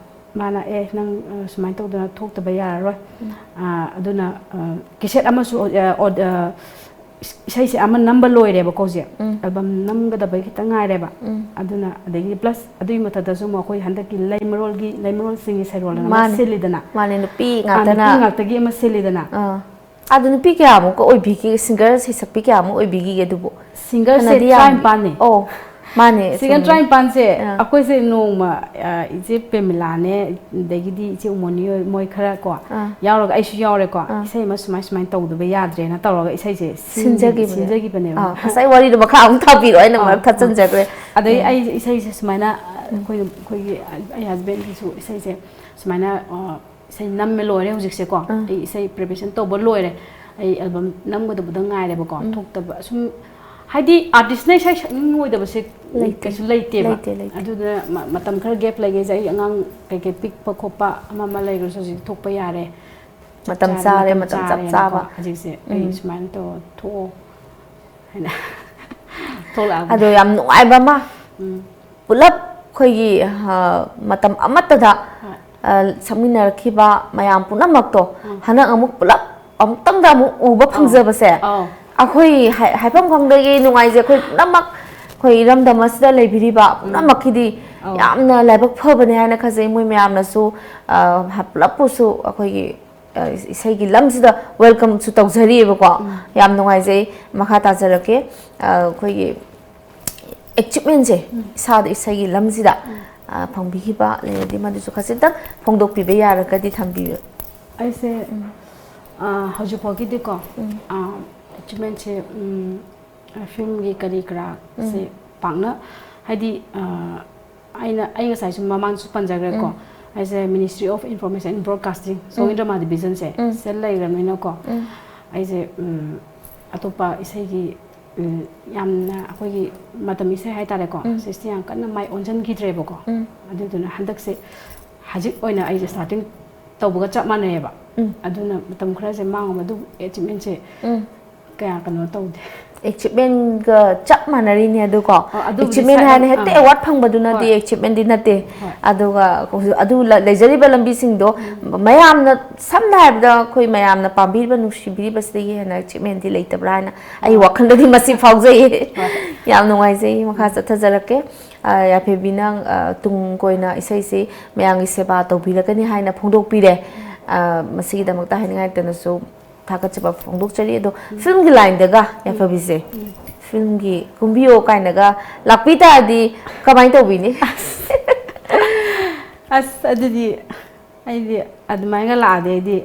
ꯃꯥꯅ, "ꯑꯦ, ꯅꯪ, ꯑ, ꯁꯨꯃꯥꯏꯅ ꯇꯧꯗꯅ ꯊꯣꯛꯇꯕ ꯌꯥꯔꯔꯣꯏ꯫ ꯎꯝ꯫ ꯑ, ꯑꯗꯨꯅ, ꯑ, ꯀꯦꯁꯦꯠ ꯑꯃꯁꯨ, ꯑ, ꯑꯣ-, ꯑ, ꯏꯁꯩꯁꯦ ꯑꯃ ꯅꯝꯕ ꯂꯣꯏꯔꯦꯕꯀꯣ ꯍꯧꯖꯤꯛ꯫ ꯎꯝ꯫ ꯑꯦꯜꯕꯝ ꯅꯝꯒꯗꯕ ꯈꯤꯇꯪ ꯉꯥꯏꯔꯦꯕ꯫ ꯎꯝ꯫ ꯑꯗꯨꯅ, ꯑꯗꯒꯤ plus ꯑꯗꯨꯒꯤ ꯃꯊꯛꯇꯁꯨ ꯑꯃꯨꯛ ꯑꯩꯈꯣꯏ ꯍꯟꯗꯛꯀꯤ ꯂꯩꯃꯔꯣꯜꯒꯤ, ꯂꯩꯃꯔꯣꯜ ꯆꯤꯡꯒꯤ ꯁꯩꯔꯣꯜ ꯑꯅ ꯑꯃ ꯃꯥꯅꯦ꯫ ꯁꯤꯜꯂꯤꯗꯅ꯫ ꯃꯥꯅꯦ, ꯅꯨꯄꯤ ꯑꯥ, ꯉꯥꯛꯇꯅ꯫ ꯅꯨꯄꯤ ꯉꯥꯛꯇꯒꯤ ꯑꯃ ꯁꯤꯜꯂꯤꯗꯅ꯫ ꯑꯥ꯫ ꯑꯗꯨ ꯅꯨꯄꯤ ꯀꯌꯥꯃꯨꯛꯀ ꯑꯣꯏꯕꯤꯒꯦ? ꯁꯤꯡꯒꯔ ꯁꯩꯁꯛꯄꯤ ꯀꯌꯥꯃꯨꯛ ꯑꯣꯏꯕꯤꯈꯤꯒꯦ ꯑꯗꯨꯕꯨ? ꯁꯤꯡꯒꯔꯁꯦ ꯐꯅꯗꯤ ꯌꯥꯝ-, ꯇꯔꯥꯅꯤꯄꯥꯟꯅꯦ꯫ ꯑꯣ, ꯃꯥꯅꯦ, ꯁꯤꯡꯒꯔ ꯆꯨꯝꯃꯦ꯫ ꯇꯔꯥꯅꯤꯄꯥꯟꯁꯦ ꯑꯥ꯫ ꯑꯩꯈꯣꯏꯁꯦ ꯅꯣꯡꯃ, ꯑ, ꯏꯆꯦ ꯄ꯭ꯔꯦꯃꯤꯂꯥꯅꯦ, ꯑꯗꯒꯤꯗꯤ ꯏꯆꯦ ꯎꯃꯣꯅꯤ ꯍꯣꯏ, ꯃꯣꯏ ꯈꯔ ꯀꯣ, ꯑꯥ꯫ ꯌꯥꯎꯔꯒ, ꯑꯩꯁꯨ ꯌꯥꯎꯔꯦꯀꯣ, ꯑꯥ꯫ ꯏꯁꯩ ꯑꯃ ꯁꯨꯃꯥꯏ ꯁꯨꯃꯥꯏꯅ ꯇꯧꯗꯕ ꯌꯥꯗ꯭ꯔꯦꯅ ꯇꯧꯔꯒ ꯏꯁꯩꯁꯦ ꯁꯤꯟ-, ꯁꯤꯟꯖꯈꯤꯕꯅꯦ꯫ ꯁꯤꯟꯖꯈꯤꯕꯅꯦꯕ꯫ ꯑꯥ, ꯉꯁꯥꯏ ꯋꯥꯔꯤꯗꯣ ꯃꯈꯥ ꯑꯃꯨꯛ ꯊꯥꯕꯤꯔꯣ, ꯑꯩꯅ ꯑꯥ, ꯃꯔꯛ ꯑꯥ꯫ ꯊꯠꯆꯟꯖꯈ꯭ꯔꯦ꯫ ꯑꯗꯩ ꯎꯝ꯫ ꯑꯩ ꯏꯁꯩꯁꯦ ꯁꯨꯃꯥꯏꯅ, ꯎꯝ꯫ ꯑꯩꯈꯣꯏ, ꯑꯩꯈꯣꯏꯒꯤ, ꯑꯩ ꯍꯁꯕꯦꯟꯒꯤꯁꯨ ꯏꯁꯩꯁꯦ ꯁꯨꯃꯥꯏꯅ, ꯑ, ꯏꯁꯩ ꯅꯝꯃꯦ ꯂꯣꯏꯔꯦ ꯍꯧꯖꯤꯛꯁꯦꯀꯣ꯫ ꯑꯥ꯫ ꯑꯩ ꯏꯁꯩ preparation ꯇꯧꯕ ꯂꯣꯏꯔꯦ꯫ ꯑꯩ ꯑꯦꯜꯕꯝ ꯅꯝꯒꯗꯕꯗ ꯉꯥꯏꯔꯦꯕꯀꯣ꯫ ꯎꯝ꯫ ꯊꯣꯛꯇꯕ ꯁꯨꯝ, ꯍꯥꯏꯗꯤ ꯑꯥꯔꯇꯤꯁꯅ ꯏꯁꯩ ꯁꯛꯅꯤꯡꯉꯣꯏꯗꯕꯁꯦ ꯂꯩꯇꯦ꯫ ꯀꯩꯁꯨ ꯂꯩꯇꯦꯕ꯫ ꯂꯩꯇꯦ, ꯂꯩꯇꯦ꯫ ꯑꯗꯨꯗꯨꯅ ꯃ-, ꯃꯇꯝ ꯈꯔ gap ꯂꯩꯒꯦꯁꯦ, ꯑꯩ ꯑꯉꯥꯡ ꯀꯩꯀꯩ ꯄꯤꯛꯄ ꯈꯣꯠꯄ ꯑꯃ ꯑꯃ ꯂꯩꯈ꯭ꯔꯁꯨ ꯍꯧꯖꯤꯛ ꯊꯣꯛꯄ ꯌꯥꯔꯦ꯫ ꯆꯞ ꯃꯇꯝ ꯆꯥꯔꯦ, ꯆꯥꯔꯦ, ꯃꯇꯝ ꯃꯇꯝ ꯆꯞ ꯆꯥꯔꯦꯅꯀꯣ꯫ ꯆꯥꯕ꯫ ꯍꯧꯖꯤꯛꯁꯦ ꯑꯩ ꯎꯝ꯫ ꯁꯨꯃꯥꯏꯅ ꯇꯧꯔ ꯊꯣꯛꯑꯣ ꯍꯥꯏꯅ ꯊꯣꯛꯂꯛꯑꯕꯅꯦ꯫ ꯑꯗꯣ ꯌꯥꯝ ꯅꯨꯡꯉꯥꯏꯕ ꯑꯃ꯫ ꯎꯝ꯫ ꯄꯨꯂꯞ ꯑꯩꯈꯣꯏꯒꯤ, ꯑ, ꯃꯇꯝ ꯑꯃꯠꯇꯗ, ꯍꯣꯏ꯫ ꯑ, ꯁꯛꯃꯤꯟꯅꯔꯛꯈꯤꯕ ꯃꯌꯥꯝ ꯄꯨꯝꯅꯃꯛꯇꯣ ꯎꯝ꯫ ꯍꯟꯗꯛ ꯑꯃꯨꯛ ꯄꯨꯂꯞ ꯑꯃꯨꯛꯇꯪꯗ ꯑꯃꯨꯛ ꯎꯕ ꯑꯧ꯫ ꯐꯪꯖꯕꯁꯦ ꯑꯧ꯫ ꯑꯩꯈꯣꯏ ꯍꯥꯏ-, ꯍꯥꯏꯐꯝ ꯈꯪꯗꯒꯤ ꯅꯨꯡꯉꯥꯏꯖꯩ꯫ ꯑꯩꯈꯣꯏ ꯄꯨꯝꯅꯃꯛ ꯑꯩꯈꯣꯏ ꯏꯔꯝꯗꯝ ꯑꯁꯤꯗ ꯂꯩꯕꯤꯔꯤꯕ ꯎꯝ꯫ ꯄꯨꯝꯅꯃꯛꯀꯤꯗꯤ ꯑꯧ꯫ ꯌꯥꯝꯅ ꯂꯥꯏꯕꯛ ꯐꯕꯅꯦ ꯍꯥꯏꯅ ꯈꯟꯖꯩ꯫ ꯃꯣꯏ ꯃꯌꯥꯝꯅꯁꯨ, ꯑ, ꯄꯨꯂꯞꯄꯨꯁꯨ ꯑꯩꯈꯣꯏꯒꯤ, ꯑ, ꯏꯁꯩꯒꯤ ꯂꯝꯁꯤꯗ welcome ꯁꯨ ꯇꯧꯖꯔꯤꯑꯕꯀꯣ꯫ ꯎꯝ꯫ ꯌꯥꯝ ꯅꯨꯡꯉꯥꯏꯖꯩ꯫ ꯃꯈꯥ ꯇꯥꯖꯔꯛꯀꯦ꯫ ꯑ, ꯑꯩꯈꯣꯏꯒꯤ achievement ꯁꯦ ꯎꯝ꯫ ꯏꯁꯥꯗ ꯏꯁꯩꯒꯤ ꯂꯝꯁꯤꯗ, ꯎꯝ꯫ ꯑ, ꯐꯪꯕꯤꯈꯤꯕ ꯂꯩꯔꯗꯤ ꯃꯗꯨꯁꯨ ꯈꯖꯤꯛꯇꯪ ꯐꯣꯡꯗꯣꯛꯄꯤꯕ ꯌꯥꯔꯒꯗꯤ ꯊꯝꯕꯤꯌꯨ꯫ ꯑꯩꯁꯦ, ꯎꯝ꯫ ꯑ, ꯍꯧꯖꯤꯛꯐꯥꯎꯒꯤꯗꯤꯀꯣ, ꯎꯝ꯫ ꯑ, achievement ꯁꯦ, ꯎꯝ, ꯐꯤꯂꯝꯒꯤ ꯀꯔꯤ ꯀꯔꯥꯁꯦ ꯎꯝ꯫ ꯄꯥꯛꯅ, ꯍꯥꯏꯗꯤ, ꯑ, ꯑꯩꯅ, ꯑꯩ ꯉꯁꯥꯏꯁꯨ ꯃꯃꯥꯡꯗꯁꯨ ꯄꯟꯖꯈ꯭ꯔꯦꯀꯣ, ꯎꯝ꯫ ꯑꯩꯁꯦ Ministry of Information and Broadcasting, song um. Drama division ꯁꯦ ꯎꯝ꯫ ꯁꯤꯗ ꯂꯩꯔꯕꯅꯤꯅꯀꯣ, ꯎꯝ꯫ ꯑꯩꯁꯦ, ꯎꯝ, ꯑꯇꯣꯞꯄ ꯏꯁꯩꯒꯤ, ꯎꯝ, ꯌꯥꯝꯅ ꯑꯩꯈꯣꯏꯒꯤ ꯃꯇꯝ ꯏꯁꯩ ꯍꯥꯏꯇꯥꯔꯦꯀꯣ, ꯎꯝ꯫ ꯁꯤꯁꯦ ꯌꯥꯝ ꯀꯟꯅ ꯃꯥꯏ ꯑꯣꯟꯁꯤꯟꯈꯤꯗ꯭ꯔꯦꯕꯀꯣ꯫ ꯎꯝ꯫ ꯑꯗꯨꯗꯨꯅ ꯍꯟꯗꯛꯁꯦ ꯍꯧꯖꯤꯛ ꯑꯣꯏꯅ ꯑꯩꯁꯦ starting ꯇꯧꯕꯒ ꯆꯞ ꯃꯥꯟꯅꯩꯌꯦꯕ꯫ ꯎꯝ꯫ ꯑꯗꯨꯅ ꯃꯇꯝ ꯈꯔꯁꯦ ꯃꯥꯡꯉꯨꯕ, ꯑꯗꯨ ꯑꯦꯆꯤꯞꯃꯦꯟꯁꯦ ꯎꯝ꯫ ꯀꯌꯥ ꯀꯩꯅꯣ ꯇꯧꯗꯦ꯫ ꯑꯦꯆꯤꯞꯃꯦꯟꯒ ꯆꯞ ꯃꯥꯟꯅꯔꯤꯅꯦ ꯑꯗꯨꯀꯣ꯫ ꯑꯣ, ꯑꯗꯨꯕꯨꯗꯤ ꯑꯦꯆꯤꯞꯃꯦꯟ ꯁꯥꯏ-, ꯍꯥꯏꯅ ꯍꯦꯛꯇ ꯑꯥ꯫ ꯑꯦꯋꯥꯔꯗ ꯐꯪꯕꯗꯨꯅꯗꯤ ꯍꯣꯏ꯫ ꯑꯦꯆꯤꯞꯃꯦꯟꯗꯤ ꯅꯠꯇꯦ꯫ ꯍꯣꯏ꯫ ꯑꯗꯨꯒ ꯑꯗꯨ ꯂ-, ꯂꯩꯖꯔꯤꯕ ꯂꯝꯕꯤꯁꯤꯡꯗꯣ ꯃꯌꯥꯝꯅ, ꯁꯝꯅ ꯍꯥꯏꯔꯕꯗ ꯑꯩꯈꯣꯏ ꯃꯌꯥꯝꯅ ꯄꯥꯝꯕꯤꯔꯤꯕ, ꯅꯨꯡꯁꯤꯕꯤꯔꯤꯕꯁꯤꯗꯒꯤ ꯍꯦꯟꯅ ꯑꯦꯆꯤꯞꯃꯦꯟꯗꯤ ꯂꯩꯇꯕ꯭ꯔꯥ ꯍꯥꯏꯅ ꯑꯩ ꯋꯥꯈꯜꯗꯗꯤ ꯃꯁꯤ ꯐꯥꯎꯖꯩꯌꯦ꯫ ꯍꯣꯏ꯫ ꯌꯥꯝ ꯅꯨꯡꯉꯥꯏꯖꯩ꯫ ꯃꯈꯥ ꯆꯠꯊꯖꯔꯛꯀꯦ꯫ ꯑ, ꯌꯥꯏꯐꯕꯤꯅ, ꯑ, ꯇꯨꯡ ꯀꯣꯏꯅ ꯏꯁꯩꯁꯤ ꯃꯌꯥꯝꯒꯤ ꯁꯦꯕꯥ ꯇꯧꯕꯤꯔꯒꯅꯤ ꯍꯥꯏꯅ ꯐꯣꯡꯗꯣꯛꯄꯤꯔꯦ꯫ ꯑ, ꯃꯁꯤꯒꯤꯗꯃꯛꯇ ꯍꯥꯏꯅꯤꯡꯉꯥꯏꯇꯅꯁꯨ ꯊꯥꯒꯠꯆꯕ ꯐꯣꯡꯗꯣꯛꯆꯔꯤ꯫ ꯑꯗꯣ ꯐꯤꯂꯝꯒꯤ ꯂꯥꯏꯟꯗꯒ ꯌꯥꯏꯐꯕꯤꯁꯦ, ꯐꯤꯂꯝꯒꯤ ꯀꯨꯝꯕꯤꯌꯣ ꯀꯥꯏꯅꯒ ꯂꯥꯛꯄꯤ ꯇꯥꯔꯗꯤ ꯀꯃꯥꯏꯅ ꯇꯧꯕꯤꯅꯤ? ꯑꯁ, ꯑꯗꯨꯗꯤ ꯑꯩꯗꯤ ꯑꯗꯨꯃꯥꯏꯅꯒ ꯂꯥꯛꯑꯗꯤ ꯑꯩꯗꯤ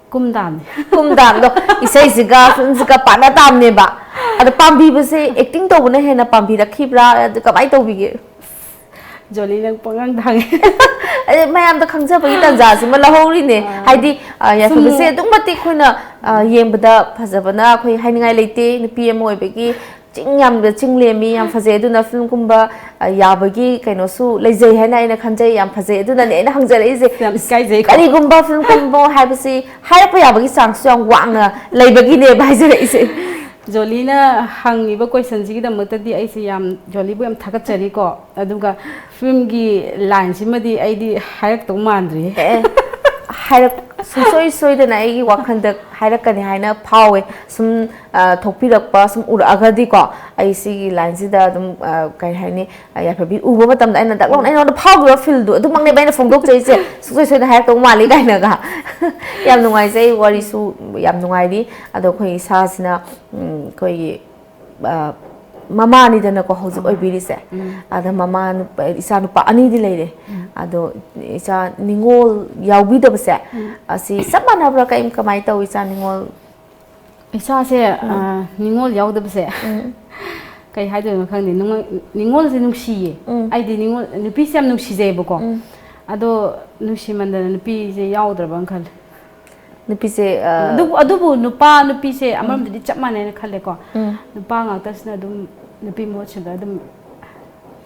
ꯀꯨꯝ ꯇꯥꯕꯅꯤ꯫ ꯀꯨꯝ ꯇꯥꯕꯗꯣ, ꯏꯁꯩꯁꯤꯒ ꯐꯤꯂꯝꯁꯤꯒ ꯄꯥꯅ ꯇꯥꯕꯅꯦꯕ꯫ ꯑꯗꯣ ꯄꯥꯝꯕꯤꯕꯁꯦ, ꯑꯦꯛꯇꯤꯡ ꯇꯧꯕꯅ ꯍꯦꯟꯅ ꯄꯥꯝꯕꯤꯔꯛꯈꯤꯕ꯭ꯔꯥ? ꯑꯗꯨ ꯀꯃꯥꯏꯅ ꯇꯧꯕꯤꯒꯦ? ꯖꯣꯂꯤ, ꯅꯪ ꯄꯪꯉꯥꯡꯗ ꯍꯪꯉꯦ꯫ ꯑꯗꯩ ꯃꯌꯥꯝꯗ ꯈꯪꯖꯕꯒꯤ ꯇꯥꯟꯖꯥꯁꯤꯃ ꯂꯧꯍꯧꯔꯤꯅꯦ꯫ ꯍꯥꯏꯗꯤ, ꯑ, ꯌꯥꯏꯐꯕꯁꯦ ꯑꯗꯨꯛ ꯃꯇꯤꯛ ꯑꯩꯈꯣꯏꯅ, ꯑ, ꯌꯦꯡꯕꯗ ꯐꯖꯕꯅ ꯑꯩꯈꯣꯏ ꯍꯥꯏꯅꯤꯡꯉꯥꯏ ꯂꯩꯇꯦ꯫ ꯅꯨꯄꯤ ꯑꯃ ꯑꯣꯏꯕꯒꯤ ꯆꯤꯡ ꯌꯥꯝꯅ ꯆꯤꯡ ꯂꯦꯝꯃꯤ, ꯌꯥꯝ ꯐꯖꯩ꯫ ꯑꯗꯨꯅ ꯐꯤꯂꯝꯒꯨꯝꯕ, ꯑ, ꯌꯥꯕꯒꯤ ꯀꯩꯅꯣꯁꯨ ꯂꯩꯖꯩ ꯍꯥꯏꯅ ꯑꯩꯅ ꯈꯟꯖꯩ꯫ ꯌꯥꯝ ꯐꯖꯩ꯫ ꯑꯗꯨꯅꯅꯦ ꯑꯩꯅ ꯍꯪꯖꯔꯛꯏꯁꯦ꯫ ꯌꯥꯝ ꯏꯀꯥꯏꯖꯩꯀꯣ꯫ ꯀꯔꯤꯒꯨꯝꯕ ꯐꯤꯂꯝꯒꯨꯝꯕ ꯍꯥꯏꯕꯁꯤ ꯍꯥꯏꯔꯛꯄ ꯌꯥꯕꯒꯤ ꯆꯥꯟꯁꯁꯨ ꯌꯥꯝ ꯋꯥꯡꯅ ꯂꯩꯕꯒꯤꯅꯦꯕ ꯍꯥꯏꯖꯔꯛꯏꯁꯦ꯫ ꯖꯣꯂꯤꯅ ꯍꯪꯉꯤꯕ ꯀꯣꯏꯁꯟꯁꯤꯒꯤꯗꯃꯛꯇꯗꯤ ꯑꯩꯁꯦ ꯌꯥꯝ, ꯖꯣꯂꯤꯕꯨ ꯌꯥꯝ ꯊꯥꯒꯠꯆꯔꯤꯀꯣ꯫ ꯑꯗꯨꯒ ꯐꯤꯂꯝꯒꯤ ꯂꯥꯏꯟꯁꯤꯃꯗꯤ ꯑꯩꯗꯤ ꯍꯥꯏꯔꯛꯇꯧ ꯃꯥꯟꯗ꯭ꯔꯤ꯫ ꯑꯦ, ꯍꯥꯏꯔꯛ-, ꯁꯨꯡꯁꯣꯏ ꯁꯣꯏꯗꯅ ꯑꯩꯒꯤ ꯋꯥꯈꯜꯗ ꯍꯥꯏꯔꯛꯀꯅꯤ ꯍꯥꯏꯅ ꯐꯥꯎꯋꯦ꯫ ꯁꯨꯝ, ꯑ, ꯊꯣꯛꯄꯤꯔꯛꯄ ꯁꯨꯝ ꯎꯔꯛꯑꯒꯗꯤꯀꯣ, ꯑꯩ ꯁꯤꯒꯤ ꯂꯥꯏꯟꯁꯤꯗ ꯑꯗꯨꯝ, ꯑ, ꯀꯩ ꯍꯥꯏꯅꯤ, ꯑ, ꯌꯥꯏꯐꯕꯤ ꯎꯕ ꯃꯇꯝꯗ ꯑꯩꯅ ꯗꯛ ꯂꯥꯎꯅ ꯑꯩꯉꯣꯟꯗ ꯐꯥꯎꯈꯤꯕ ꯐꯤꯜꯗꯣ ꯑꯗꯨꯃꯛꯅꯦꯕ ꯑꯩꯅ ꯐꯣꯡꯗꯣꯛꯆꯔꯤꯁꯦ꯫ ꯁꯨꯡꯁꯣꯏ ꯁꯣꯏꯗꯅ ꯍꯥꯏꯔꯛꯇꯧ ꯃꯥꯜꯂꯤ ꯀꯥꯏꯅꯒ꯫ ꯌꯥꯝ ꯅꯨꯡꯉꯥꯏꯖꯩ, ꯋꯥꯔꯤꯁꯨ ꯌꯥꯝ ꯅꯨꯡꯉꯥꯏꯔꯤ꯫ ꯑꯗꯣ ꯑꯩꯈꯣꯏ ꯏꯁꯥꯁꯤꯅ, ꯎꯝ, ꯑꯩꯈꯣꯏꯒꯤ, ꯑ, ꯃꯃꯥꯅꯤꯗꯅꯀꯣ ꯍꯧꯖꯤꯛ ꯑꯣꯏꯕꯤꯔꯤꯁꯦ꯫ ꯑꯗ ꯃꯃꯥ ꯅꯨꯄꯥ, ꯏꯆꯥ ꯅꯨꯄꯥ ꯑꯅꯤꯗꯤ ꯂꯩꯔꯦ꯫ ꯑꯗꯣ ꯏꯆꯥ ꯅꯤꯉꯣꯜ ꯌꯥꯎꯕꯤꯗꯕꯁꯦ, ꯑꯁꯤ ꯆꯞ ꯃꯥꯟꯅꯕ꯭ꯔꯥ? ꯀꯩꯝ, ꯀꯃꯥꯏꯅ ꯇꯧꯏ ꯏꯆꯥ ꯅꯤꯉꯣꯜ? ꯏꯆꯥꯁꯦ, ꯑ, ꯅꯤꯉꯣꯜ ꯌꯥꯎꯗꯕꯁꯦ, ꯀꯩ ꯍꯥꯏꯗꯣꯏꯅꯣ ꯈꯪꯗꯦ꯫ ꯅꯤꯉꯣꯜ, ꯅꯤꯉꯣꯜꯁꯦ ꯅꯨꯡꯁꯤꯌꯦ꯫ ꯑꯩꯗꯤ ꯅꯤꯉꯣꯜ, ꯅꯨꯄꯤꯁꯦ ꯌꯥꯝ ꯅꯨꯡꯁꯤꯖꯩꯌꯦꯕꯀꯣ꯫ ꯑꯗꯣ ꯅꯨꯡꯁꯤꯃꯟꯗꯅ ꯅꯨꯄꯤꯁꯦ ꯌꯥꯎꯗ꯭ꯔꯕꯅ ꯈꯜꯂꯦ꯫ ꯅꯨꯄꯤꯁꯦ, ꯑ, ꯑꯗꯨꯕꯨ, ꯑꯗꯨꯕꯨ ꯅꯨꯄꯥ ꯅꯨꯄꯤꯁꯦ ꯑꯃꯔꯣꯝꯗꯗꯤ ꯆꯞ ꯃꯥꯟꯅꯩꯅ ꯈꯜꯂꯦꯀꯣ꯫ ꯅꯨꯄꯥ ꯉꯥꯛꯇꯁꯤꯅ ꯑꯗꯨꯝ ꯅꯨꯄꯤ ꯃꯍꯨꯠ ꯁꯤꯜꯂ ꯑꯗꯨꯝ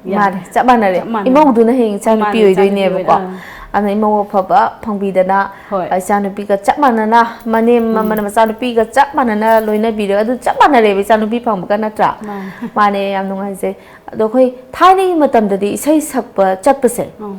ꯌꯥꯔꯦ꯫ ꯃꯥꯅꯦ, ꯆꯞ ꯃꯥꯟꯅꯔꯦ꯫ ꯆꯞ ꯃꯥꯟꯅꯔꯦ꯫ ꯏꯃꯧꯗꯨꯅ ꯍꯌꯦꯡ ꯏꯆꯥ ꯅꯨꯄꯤ ꯃꯥꯅꯦ, ꯏꯆꯥ ꯅꯨꯄꯤ ꯑꯣꯏꯗꯣꯏꯅꯦꯕꯀꯣ꯫ ꯑꯣꯏ-, ꯑꯥ꯫ ꯑꯗꯨꯅ ꯏꯃꯧ ꯑꯐꯕ ꯐꯪꯕꯤꯗꯅ, ꯍꯣꯏ꯫ ꯏꯆꯥꯅꯨꯄꯤꯒ ꯆꯞ ꯃꯥꯟꯅꯅ, ꯃꯅꯦꯝ ꯑꯃꯅ ꯃꯆꯥꯅꯨꯄꯤꯒ ꯆꯞ ꯃꯥꯟꯅꯅ ꯂꯣꯏꯅꯕꯤꯔꯒ, ꯑꯗꯨ ꯆꯞ ꯃꯥꯟꯅꯔꯦꯕ ꯏꯆꯥꯅꯨꯄꯤ ꯐꯪꯕꯒ, ꯅꯠꯇ꯭ꯔꯥ? ꯃꯥꯅꯦ꯫ ꯃꯥꯅꯦ, ꯌꯥꯝ ꯅꯨꯡꯉꯥꯏꯖꯩ꯫ ꯑꯗꯣ ꯑꯩꯈꯣꯏ ꯊꯥꯏꯅꯒꯤ ꯃꯇꯝꯗꯗꯤ ꯏꯁꯩ ꯁꯛꯄ ꯆꯠꯄꯁꯦ ꯎꯝ꯫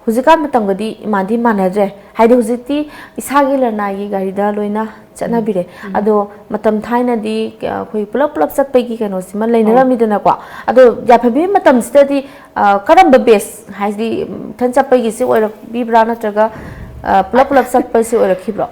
ꯍꯧꯖꯤꯛꯀꯥꯟ ꯃꯇꯝꯒꯗꯤ ꯏꯃꯥꯟꯗꯤ ꯃꯥꯟꯅꯗ꯭ꯔꯦ꯫ ꯍꯥꯏꯗꯤ ꯍꯧꯖꯤꯛꯇꯤ ꯏꯁꯥꯒꯤ ꯂꯅꯥꯏꯒꯤ ꯒꯥꯔꯤꯗ ꯂꯣꯏꯅ ꯆꯠꯅꯕꯤꯔꯦ꯫ ꯑꯗꯣ ꯃꯇꯝ ꯊꯥꯏꯅꯗꯤ ꯑꯩꯈꯣꯏ ꯄꯨꯂꯞ ꯄꯨꯂꯞ ꯆꯠꯄꯒꯤ ꯀꯩꯅꯣꯁꯤꯃ ꯂꯩꯅꯔꯝꯃꯤꯗꯅꯀꯣ꯫ ꯑꯗꯣ ꯌꯥꯏꯐꯕꯤ ꯃꯇꯝꯁꯤꯗꯗꯤ, ꯑ, ꯀꯔꯝꯕ ꯕꯦꯁ, ꯍꯥꯏꯗꯤ ꯏꯊꯟ ꯆꯠꯄꯒꯤꯁꯤ ꯑꯣꯏꯔꯛꯄꯤꯕ꯭ꯔꯥ, ꯅꯠꯇ꯭ꯔꯒ, ꯑ, ꯄꯨꯂꯞ ꯄꯨꯂꯞ ꯆꯠꯄꯁꯤ ꯑꯣꯏꯔꯛꯈꯤꯕ꯭ꯔꯣ?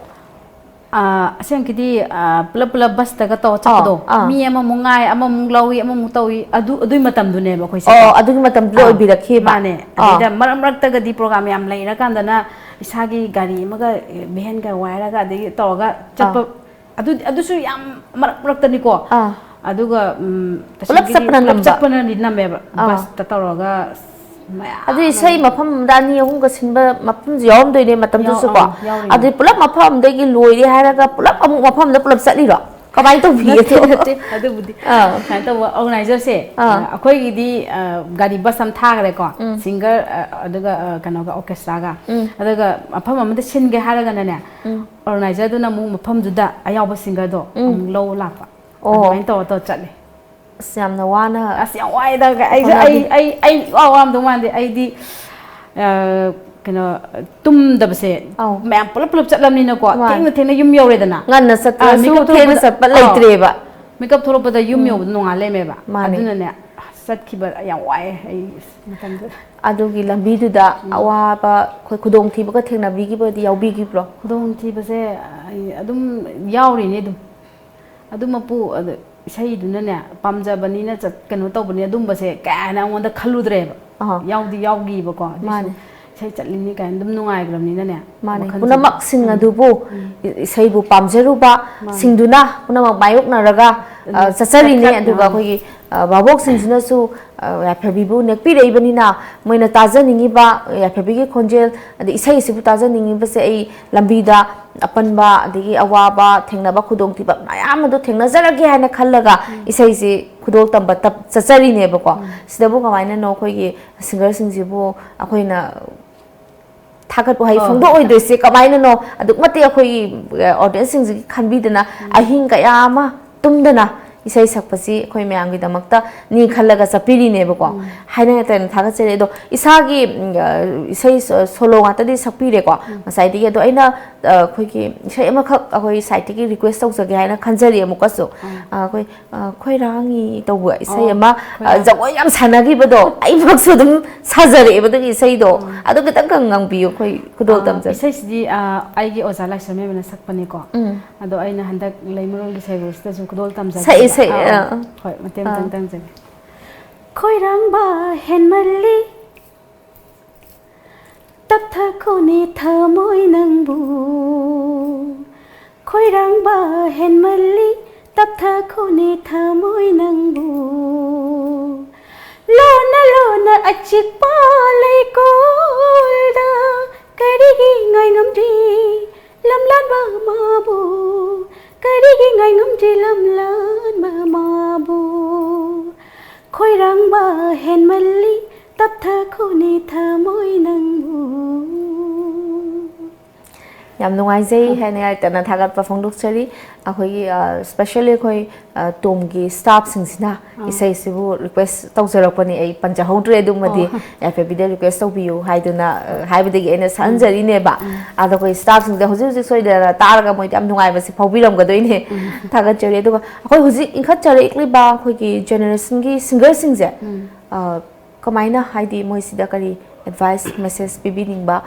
ꯑꯥ, ꯑꯁꯦꯡꯀꯤꯗꯤ, ꯑꯥ, ꯄꯨꯂꯞ ꯄꯨꯂꯞ ꯕꯁꯇꯒ ꯇꯧꯔ ꯆꯠꯄꯗꯣ, ꯑꯥ꯫ ꯃꯤ ꯑꯃꯃꯨꯛ ꯉꯥꯏ, ꯑꯃꯃꯨꯛ ꯂꯧꯏ, ꯑꯃꯃꯨꯛ ꯇꯧꯏ, ꯑꯗꯨ, ꯑꯗꯨꯏ ꯃꯇꯝꯗꯨꯅꯦꯕ ꯑꯩꯈꯣꯏꯁꯦ꯫ ꯑꯣ, ꯑꯗꯨꯒꯤ ꯃꯇꯝꯗꯨꯗ ꯑꯥ, ꯑꯣꯏꯕꯤꯔꯛꯈꯤꯕ? ꯃꯥꯅꯦ꯫ ꯑꯥ꯫ ꯑꯗꯩꯗ ꯃꯔꯛ ꯃꯔꯛꯇꯒꯗꯤ ꯄ꯭ꯔꯣꯒꯥꯝ ꯌꯥꯝ ꯂꯩꯔꯀꯥꯟꯗꯅ ꯏꯁꯥꯒꯤ ꯒꯥꯔꯤ ꯑꯃꯒ, ꯚꯦꯟꯒ ꯋꯥꯏꯔꯒ ꯑꯗꯒꯤ ꯇꯧꯔꯒ ꯆꯠꯄ, ꯑꯥ꯫ ꯑꯗꯨ, ꯑꯗꯨꯁꯨ ꯌꯥꯝ ꯃꯔꯛ ꯃꯔꯛꯇꯅꯤꯀꯣ꯫ ꯑꯥ꯫ ꯑꯗꯨꯒ, ꯎꯝ, ꯄꯨꯂꯞ ꯇꯁꯦꯡꯒꯤꯗꯤ ꯆꯠꯄꯅ ꯄꯨꯂꯞ ꯅꯝꯕ? ꯆꯠꯄꯅꯗꯤ ꯅꯝꯃꯦꯕ꯫ ꯑꯥ꯫ ꯕꯁꯇ ꯇꯧꯔꯒ, ꯑꯁ, ꯃꯌꯥꯝ ꯑꯗꯨ ꯏꯁꯩ ꯑꯃ꯫ ꯃꯐꯝ ꯑꯃꯗ ꯑꯅꯤ ꯑꯍꯨꯝꯒ ꯁꯤꯟꯕ ꯃꯐꯝꯁꯨ ꯌꯥꯎꯔꯝꯗꯣꯏꯅꯦ ꯃꯇꯝꯗꯨꯁꯨ ꯌꯥꯎ-, ꯀꯣ꯫ ꯑꯥ, ꯌꯥꯎꯔꯤꯅꯦ꯫ ꯑꯗꯨꯗꯤ ꯄꯨꯂꯞ ꯃꯐꯝ ꯑꯃꯗꯒꯤ ꯂꯣꯏꯔꯦ ꯍꯥꯏꯔꯒ ꯄꯨꯂꯞ ꯑꯃꯨꯛ ꯃꯐꯝ ꯑꯃꯗ ꯄꯨꯂꯞ ꯆꯠꯂꯤꯔꯣ? ꯀꯃꯥꯏꯅ ꯇꯧꯕꯤꯒꯦ ꯅꯠꯇꯦ, ꯑꯗꯣ? ꯅꯠꯇꯦ, ꯑꯗꯨꯕꯨꯗꯤ꯫ ꯑꯥ꯫ ꯁꯨꯃꯥꯏꯅ ꯇꯧꯕ, ꯑꯣꯔꯒꯅꯥꯏꯖꯔꯁꯦ, ꯑꯥ꯫ ꯑ, ꯑꯩꯈꯣꯏꯒꯤꯗꯤ, ꯑ, ꯒꯥꯔꯤ ꯕꯁ ꯑꯃ ꯊꯥꯈ꯭ꯔꯦꯀꯣ, ꯎꯝ꯫ ꯁꯤꯡꯒꯔ, ꯑ, ꯑꯗꯨꯒ, ꯑ, ꯀꯩꯅꯣꯒ, ꯑꯣꯔꯀꯦꯁꯇ꯭ꯔꯥꯒ꯫ ꯎꯝ꯫ ꯑꯗꯨꯒ ꯃꯐꯝ ꯑꯃꯗ ꯁꯤꯟꯒꯦ ꯍꯥꯏꯔꯒꯅꯅꯦ, ꯎꯝ꯫ ꯑꯣꯔꯒꯅꯥꯏꯖꯔꯗꯨꯅ ꯑꯃꯨꯛ ꯃꯐꯝꯗꯨꯗ ꯑꯌꯥꯎꯕ ꯁꯤꯡꯒꯔꯗꯣ ꯎꯝ꯫ ꯑꯃꯨꯛ ꯂꯧ ꯂꯥꯛꯄ꯫ ꯑꯣ꯫ ꯑꯗꯨꯃꯥꯏꯅ ꯇꯧꯔ ꯇꯧꯔ ꯆꯠꯂꯦ꯫ ꯑꯁ, ꯌꯥꯝꯅ ꯋꯥꯅ ꯑꯁ, ꯌꯥꯝ ꯋꯥꯏꯗ꯫ ꯑꯩꯁꯨ, ꯍꯣꯠꯅꯕꯤ꯫ ꯑꯩ, ꯑꯩ, ꯑꯩ ꯏꯋꯥ ꯋꯥꯔꯝꯗꯧ ꯃꯥꯟꯗꯦ꯫ ꯑꯩꯗꯤ, ꯑ, ꯀꯩꯅꯣ, ꯇꯨꯝꯗꯕꯁꯦ, ꯑꯧ꯫ ꯃꯌꯥꯝ ꯄꯨꯂꯞ ꯄꯨꯂꯞ ꯆꯠꯂꯕꯅꯤꯅꯀꯣ, ꯃꯥꯅꯦ꯫ ꯊꯦꯡꯅ ꯊꯦꯡꯅ ꯌꯨꯝ ꯌꯧꯔꯦꯗꯅ꯫ ꯉꯟꯅ ꯑ, ꯆꯠꯇ꯭ꯔꯁꯨ ꯃꯤꯀꯞ ꯊꯦꯡꯅ ꯊꯣꯛꯂꯛꯄꯗ, ꯆꯠꯄ ꯑ, ꯂꯩꯇ꯭ꯔꯦꯕ꯫ ꯃꯤꯀꯞ ꯊꯣꯛꯂꯛꯄꯗ ꯌꯨꯝ ꯌꯧꯕꯗ ꯅꯣꯡꯉꯥꯜ ꯂꯩꯔꯝꯃꯦꯕ꯫ ꯃꯥꯅꯦ꯫ ꯑꯗꯨꯅꯅꯦ, ꯑꯁ, ꯆꯠꯈꯤꯕ ꯌꯥꯝ ꯋꯥꯏꯑꯦ ꯑꯩ, ꯑꯁ, ꯃꯇꯝꯗꯨꯗ꯫ ꯑꯗꯨꯒꯤ ꯂꯝꯕꯤꯗꯨꯗ ꯑꯋꯥꯕ, ꯑꯩꯈꯣꯏ ꯈꯨꯗꯣꯡꯊꯤꯕꯒ ꯊꯦꯡꯅꯕꯤꯈꯤꯕꯗꯤ ꯌꯥꯎꯕꯤꯈꯤꯕ꯭ꯔꯣ? ꯈꯨꯗꯣꯡꯊꯤꯕꯁꯦ ꯑꯩ ꯑꯗꯨꯝ ꯌꯥꯎꯔꯤꯅꯦ ꯑꯗꯨꯝ꯫ ꯑꯗꯨꯃꯛꯄꯨ, ꯑꯗꯨ, ꯏꯁꯩꯗꯨꯅꯅꯦ, ꯄꯥꯝꯖꯕꯅꯤꯅ ꯆꯠ-, ꯀꯩꯅꯣ ꯇꯧꯕꯅꯤ, ꯑꯗꯨꯝꯕꯁꯦ ꯀꯌꯥ ꯍꯦꯟꯅ ꯑꯩꯉꯣꯟꯗ ꯈꯜꯂꯨꯗ꯭ꯔꯦꯕ꯫ ꯑꯍꯥ꯫ ꯌꯥꯎꯗꯤ ꯌꯥꯎꯈꯤꯕꯀꯣ, ꯑꯗꯨꯏꯁꯨ ꯃꯥꯅꯦ꯫ ꯏꯁꯩ ꯆꯠꯂꯤꯅꯤ ꯀꯥꯏꯅ ꯑꯗꯨꯝ ꯅꯨꯡꯉꯥꯏꯈ꯭ꯔꯕꯅꯤꯅꯅꯦ, ꯃꯥꯅꯦ꯫ ꯋꯥꯈꯜꯁꯦ꯫ ꯄꯨꯝꯅꯃꯛꯁꯤꯡ ꯎꯝ꯫ ꯑꯗꯨꯕꯨ ꯎꯝ꯫ ꯏ-, ꯏꯁꯩꯕꯨ ꯄꯥꯝꯖꯔꯨꯕ ꯃꯥꯅꯦ꯫ ꯁꯤꯡꯗꯨꯅ ꯄꯨꯝꯅꯃꯛ ꯃꯥꯌꯣꯛꯅꯔꯒ, ꯑ, ꯑꯗꯨꯝ ꯆꯠꯆꯔꯤꯅꯦ꯫ ꯆꯠꯈ꯭ꯔꯦ꯫ ꯑꯗꯨꯒ ꯑꯥ꯫ ꯑꯩꯈꯣꯏꯒꯤ, ꯑ, ꯚꯥꯕꯣꯛꯁꯤꯡꯁꯤꯅꯁꯨ, ꯑ, ꯌꯥꯏꯐꯕꯤꯕꯨ ꯅꯦꯛꯄꯤꯔꯛꯏꯕꯅꯤꯅ, ꯃꯣꯏꯅ ꯇꯥꯖꯅꯤꯡꯉꯤꯕ, ꯑ, ꯌꯥꯏꯐꯕꯤꯒꯤ ꯈꯣꯟꯖꯦꯜ, ꯑꯗꯩ ꯏꯁꯩ ꯑꯁꯤꯕꯨ ꯇꯥꯖꯅꯤꯡꯉꯤꯕꯁꯦ, ꯑꯩ ꯂꯝꯕꯤꯗ ꯑꯄꯟꯕ, ꯑꯗꯒꯤ ꯑꯋꯥꯕ ꯊꯦꯡꯅꯕ, ꯈꯨꯗꯣꯡꯊꯤꯕ ꯃꯌꯥꯝ ꯑꯗꯨ ꯊꯦꯡꯅꯖꯔꯒꯦ ꯍꯥꯏꯅ ꯈꯜꯂꯒ ꯏꯁꯩꯁꯤ ꯈꯨꯗꯣꯜ ꯇꯝꯕ ꯇꯞ-, ꯆꯠꯆꯔꯤꯅꯦꯕꯀꯣ꯫ ꯁꯤꯗꯕꯨ ꯀꯃꯥꯏꯅꯅꯣ ꯑꯩꯈꯣꯏꯒꯤ ꯁꯤꯡꯒꯔꯁꯤꯡꯁꯤꯕꯨ ꯑꯩꯈꯣꯏꯅ ꯊꯥꯒꯠ ꯋꯥꯍꯩ ꯐꯣꯡꯗꯣꯛꯑꯣꯏꯗꯣꯏꯁꯦ ꯀꯃꯥꯏꯅꯅꯣ? ꯑꯗꯨꯛ ꯃꯇꯤꯛ ꯑꯩꯈꯣꯏꯒꯤ ꯑꯣꯗꯤꯌꯟꯁꯁꯤꯡꯁꯤꯒꯤ ꯈꯟꯕꯤꯗꯅ ꯑꯍꯤꯡ ꯀꯌꯥ ꯑꯃ ꯇꯨꯝꯗꯅ ꯏꯁꯩ ꯁꯛꯄꯁꯤ ꯑꯩꯈꯣꯏ ꯃꯌꯥꯝꯒꯤꯗꯃꯛꯇꯅꯤ ꯈꯜꯂꯒ ꯆꯠꯄꯤꯔꯤꯅꯦꯕꯀꯣ꯫ ꯍꯥꯏꯅ ꯇꯥꯅ ꯊꯥꯒꯠꯆꯔꯤ꯫ ꯑꯗꯣ ꯏꯁꯥꯒꯤ ꯎꯝ, ꯑ, ꯏꯁꯩ ꯁꯣ- ꯁꯣꯂꯣ ꯉꯥꯛꯇꯗꯤ ꯁꯛꯄꯤꯔꯦꯀꯣ ꯉꯁꯥꯏꯗꯒꯤ꯫ ꯑꯗꯣ ꯑꯩꯅ ꯑ, ꯑꯩꯈꯣꯏꯒꯤ ꯏꯁꯩ ꯑꯃꯈꯛ ꯑꯩꯈꯣꯏ ꯁꯥꯏꯠꯇꯒꯤ ꯔꯤꯀ꯭ꯋꯦꯁ ꯇꯧꯖꯒꯦ ꯍꯥꯏꯅ ꯈꯟꯖꯔꯤ ꯑꯃꯨꯛꯀꯁꯨ꯫ ꯑ, ꯑꯩꯈꯣꯏ ꯑ, ꯈꯣꯏꯔꯥꯡꯒꯤ ꯇꯧꯕ ꯏꯁꯩ ꯑꯣ, ꯑꯃ ꯑ, ꯈꯣꯏꯔꯥꯡ꯫ ꯖꯒꯣꯏ ꯌꯥꯝ ꯁꯥꯟꯅꯈꯤꯕꯗꯣ ꯑꯩꯃꯛꯁꯨ ꯑꯗꯨꯝ ꯁꯥꯖꯔꯛꯑꯦꯕ ꯑꯗꯨꯒꯤ ꯏꯁꯩꯗꯣ꯫ ꯑꯗꯨ ꯈꯤꯇꯪ ꯈꯪ ꯉꯥꯡꯕꯤꯌꯨ, ꯑꯩꯈꯣꯏ ꯈꯨꯗꯣꯜ ꯑ, ꯇꯝꯖꯒꯦ꯫ ꯏꯁꯩꯁꯤꯗꯤ, ꯑ, ꯑꯩꯒꯤ ꯑꯣꯖꯥ ꯂꯥꯏꯁ꯭ꯔꯝ ꯃꯦꯝꯅ ꯁꯛꯄꯅꯦꯀꯣ꯫ ꯎꯝ꯫ ꯑꯗꯣ ꯑꯩꯅ ꯍꯟꯗꯛ ꯂꯩꯃꯔꯣꯜꯒꯤ ꯁꯩꯔꯣꯜꯁꯤꯗꯁꯨ ꯈꯨꯗꯣꯜ ꯇꯝꯖꯒꯦ꯫ ꯁꯛꯏ, ꯁꯛꯏ, ꯑꯥ, ꯑꯥ꯫ ꯍꯣꯏ, ꯃꯇꯦꯛ ꯑꯥ꯫ ꯑꯃꯇꯪ ꯇꯝꯖꯒꯦ꯫ ꯈꯣꯏꯔꯥꯡꯕ ꯍꯦꯟꯃꯜꯂꯤ, ꯇꯞꯊꯈꯣꯅꯦ ꯊꯃꯣꯏ ꯅꯪꯕꯨ꯫ ꯈꯣꯏꯔꯥꯡꯕ ꯍꯦꯟꯃꯜꯂꯤ, ꯇꯞꯊꯈꯣꯅꯦ ꯊꯃꯣꯏ ꯅꯪꯕꯨ꯫ ꯂꯣꯟꯅ ꯂꯣꯟꯅ ꯑꯆꯤꯛꯄ ꯂꯩꯀꯣꯜꯗ ꯀꯔꯤꯒꯤ ꯉꯥꯏꯉꯝꯗ꯭ꯔꯤ ꯂꯝꯂꯥꯟꯕ ꯃꯥꯕꯨ? ꯀꯔꯤꯒꯤ ꯉꯥꯏꯉꯝꯗ꯭ꯔꯤ ꯂꯝꯂꯥꯟꯕ ꯃꯥꯕꯨ? ꯈꯣꯏꯔꯥꯡꯕ ꯍꯦꯟꯃꯜꯂꯤ, ꯇꯞꯊꯈꯣꯅꯦ ꯊꯃꯣꯏ ꯅꯪꯕꯨ꯫ ꯌꯥꯝ ꯅꯨꯡꯉꯥꯏꯖꯩ ꯍꯥꯏꯅ ꯌꯥꯏꯇꯅ ꯊꯥꯒꯠꯄ ꯐꯣꯡꯗꯣꯛꯆꯔꯤ꯫ ꯑꯩꯈꯣꯏꯒꯤ, ꯑ, specially ꯑꯩꯈꯣꯏ, ꯑ, ꯇꯣꯝꯒꯤ ꯁ꯭ꯇꯥꯐꯁꯤꯡꯁꯤꯅ ꯑꯥ꯫ ꯏꯁꯩꯁꯤꯕꯨ ꯔꯤꯀ꯭ꯋꯦꯁ ꯇꯧꯖꯔꯛꯄꯅꯤ꯫ ꯑꯩ ꯄꯟꯖꯍꯧꯗ꯭ꯔꯦ ꯑꯗꯨꯃꯗꯤ꯫ ꯑꯣ꯫ ꯌꯥꯏꯐꯕꯤꯗ ꯔꯤꯀ꯭ꯋꯦꯁ ꯇꯧꯕꯤꯌꯨ ꯍꯥꯏꯗꯨꯅ, ꯑ, ꯍꯥꯏꯕꯗꯒꯤ ꯑꯩꯅ ꯁꯛꯍꯟꯖꯔꯤꯅꯦꯕ꯫ ꯎꯝ꯫ ꯑꯗꯣ ꯑꯩꯈꯣꯏ ꯁ꯭ꯇꯥꯐꯁꯤꯡꯁꯦ ꯍꯧꯖꯤꯛ ꯍꯧꯖꯤꯛ ꯁꯣꯏꯗꯅ ꯇꯥꯔꯒ ꯃꯣꯏꯗꯤ ꯌꯥꯝ ꯅꯨꯡꯉꯥꯏꯕꯁꯦ ꯐꯥꯎꯕꯤꯔꯝꯒꯗꯣꯏꯅꯦ꯫ ꯎꯝ꯫ ꯊꯥꯒꯠꯆꯔꯤ꯫ ꯑꯗꯨꯒ ꯑꯩꯈꯣꯏ ꯍꯧꯖꯤꯛ ꯏꯟꯈꯠꯆꯔꯛꯂꯤꯕ ꯑꯩꯈꯣꯏꯒꯤ ꯖꯦꯅꯦꯔꯦꯁꯟꯒꯤ ꯁꯤꯡꯒꯔꯁꯤꯡꯁꯦ, ꯎꯝ꯫ ꯑ, ꯀꯃꯥꯏꯅ, ꯍꯥꯏꯗꯤ, ꯃꯣꯏꯁꯤꯗ ꯀꯔꯤ ꯑꯦꯗꯚꯥꯏꯁ, ꯃꯦꯁꯦꯖ ꯄꯤꯕꯤꯅꯤꯡꯕ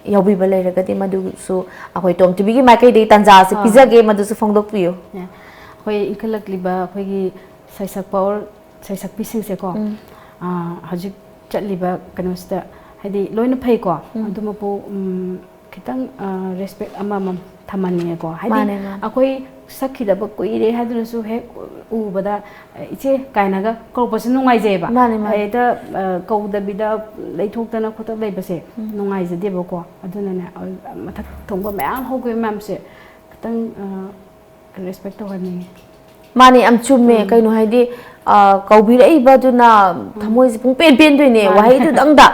ꯌꯥꯎꯕꯤꯕ ꯂꯩꯔꯒꯗꯤ ꯃꯗꯨꯁꯨ ꯑꯩꯈꯣꯏ ꯇꯣꯝ ꯇꯤꯚꯤꯒꯤ ꯃꯥꯏꯀꯩꯗꯒꯤ ꯇꯥꯟꯖꯥꯁꯦ ꯍꯣꯏ꯫ ꯄꯤꯖꯒꯦ, ꯃꯗꯨꯁꯨ ꯐꯣꯡꯗꯣꯛꯄꯤꯌꯨ꯫ ꯌꯥ꯫ ꯑꯩꯈꯣꯏ ꯏꯟꯈꯠꯂꯛꯂꯤꯕ ꯑꯩꯈꯣꯏꯒꯤ ꯁꯩꯁꯛꯄ ꯑꯣꯔ ꯁꯩꯁꯛꯄꯤꯁꯤꯡꯁꯦꯀꯣ, ꯎꯝ꯫ ꯑꯥ, ꯍꯧꯖꯤꯛ ꯆꯠꯂꯤꯕ ꯀꯩꯅꯣꯁꯤꯗ, ꯍꯥꯏꯗꯤ, ꯂꯣꯏꯅ ꯐꯩꯀꯣ, ꯎꯝ꯫ ꯑꯗꯨꯃꯛꯄꯨ, ꯎꯝ, ꯈꯤꯇꯪ, ꯑ, ꯔꯦꯁꯄꯦꯛ ꯑꯃꯃꯝ ꯊꯝꯍꯟꯅꯤꯡꯉꯦꯀꯣ꯫ ꯍꯥꯏꯗꯤ, ꯃꯥꯅꯦ, ꯃꯥꯅꯦ꯫ ꯑꯩꯈꯣꯏ ꯁꯛꯈꯤꯗꯕ ꯀꯨꯏꯔꯦ ꯍꯥꯏꯗꯨꯅꯁꯨ ꯍꯦꯛ ꯎꯕꯗ, "ꯏꯆꯦ" ꯀꯥꯏꯅꯒ ꯀꯧꯔꯛꯄꯁꯨ ꯅꯨꯡꯉꯥꯏꯖꯩꯌꯦꯕ꯫ ꯃꯥꯅꯦ, ꯃꯥꯅꯦ꯫ ꯍꯦꯛꯇ, ꯑ, ꯀꯧꯗꯕꯤꯗ ꯂꯩꯊꯣꯛꯇꯅ ꯈꯣꯠꯇꯅ ꯂꯩꯕꯁꯦ ꯎꯝ꯫ ꯅꯨꯡꯉꯥꯏꯖꯗꯦꯕꯀꯣ꯫ ꯑꯗꯨꯅꯅꯦ, ꯑ, ꯃꯊꯛ ꯊꯣꯡꯕ ꯃꯌꯥꯝ ꯍꯧꯈꯤꯕ ꯃꯌꯥꯝꯁꯦ ꯈꯤꯇꯪ, ꯑ, ꯔꯦꯁꯄꯦꯛ ꯇꯧꯍꯟꯅꯤꯡꯉꯦ꯫ ꯃꯥꯅꯦ, ꯌꯥꯝ ꯆꯨꯝꯃꯦ꯫ ꯎꯝ꯫ ꯀꯩꯅꯣ ꯍꯥꯏꯗꯤ, ꯑ, ꯀꯧꯕꯤꯔꯛꯏꯕꯗꯨꯅ ꯎꯝ꯫ ꯊꯃꯣꯏꯁꯦ ꯄꯨꯡꯄꯦꯟ ꯄꯦꯟꯗꯣꯏꯅꯦ, ꯃꯥꯅꯦ꯫ ꯋꯥꯍꯩꯗꯨꯗꯪꯗ꯫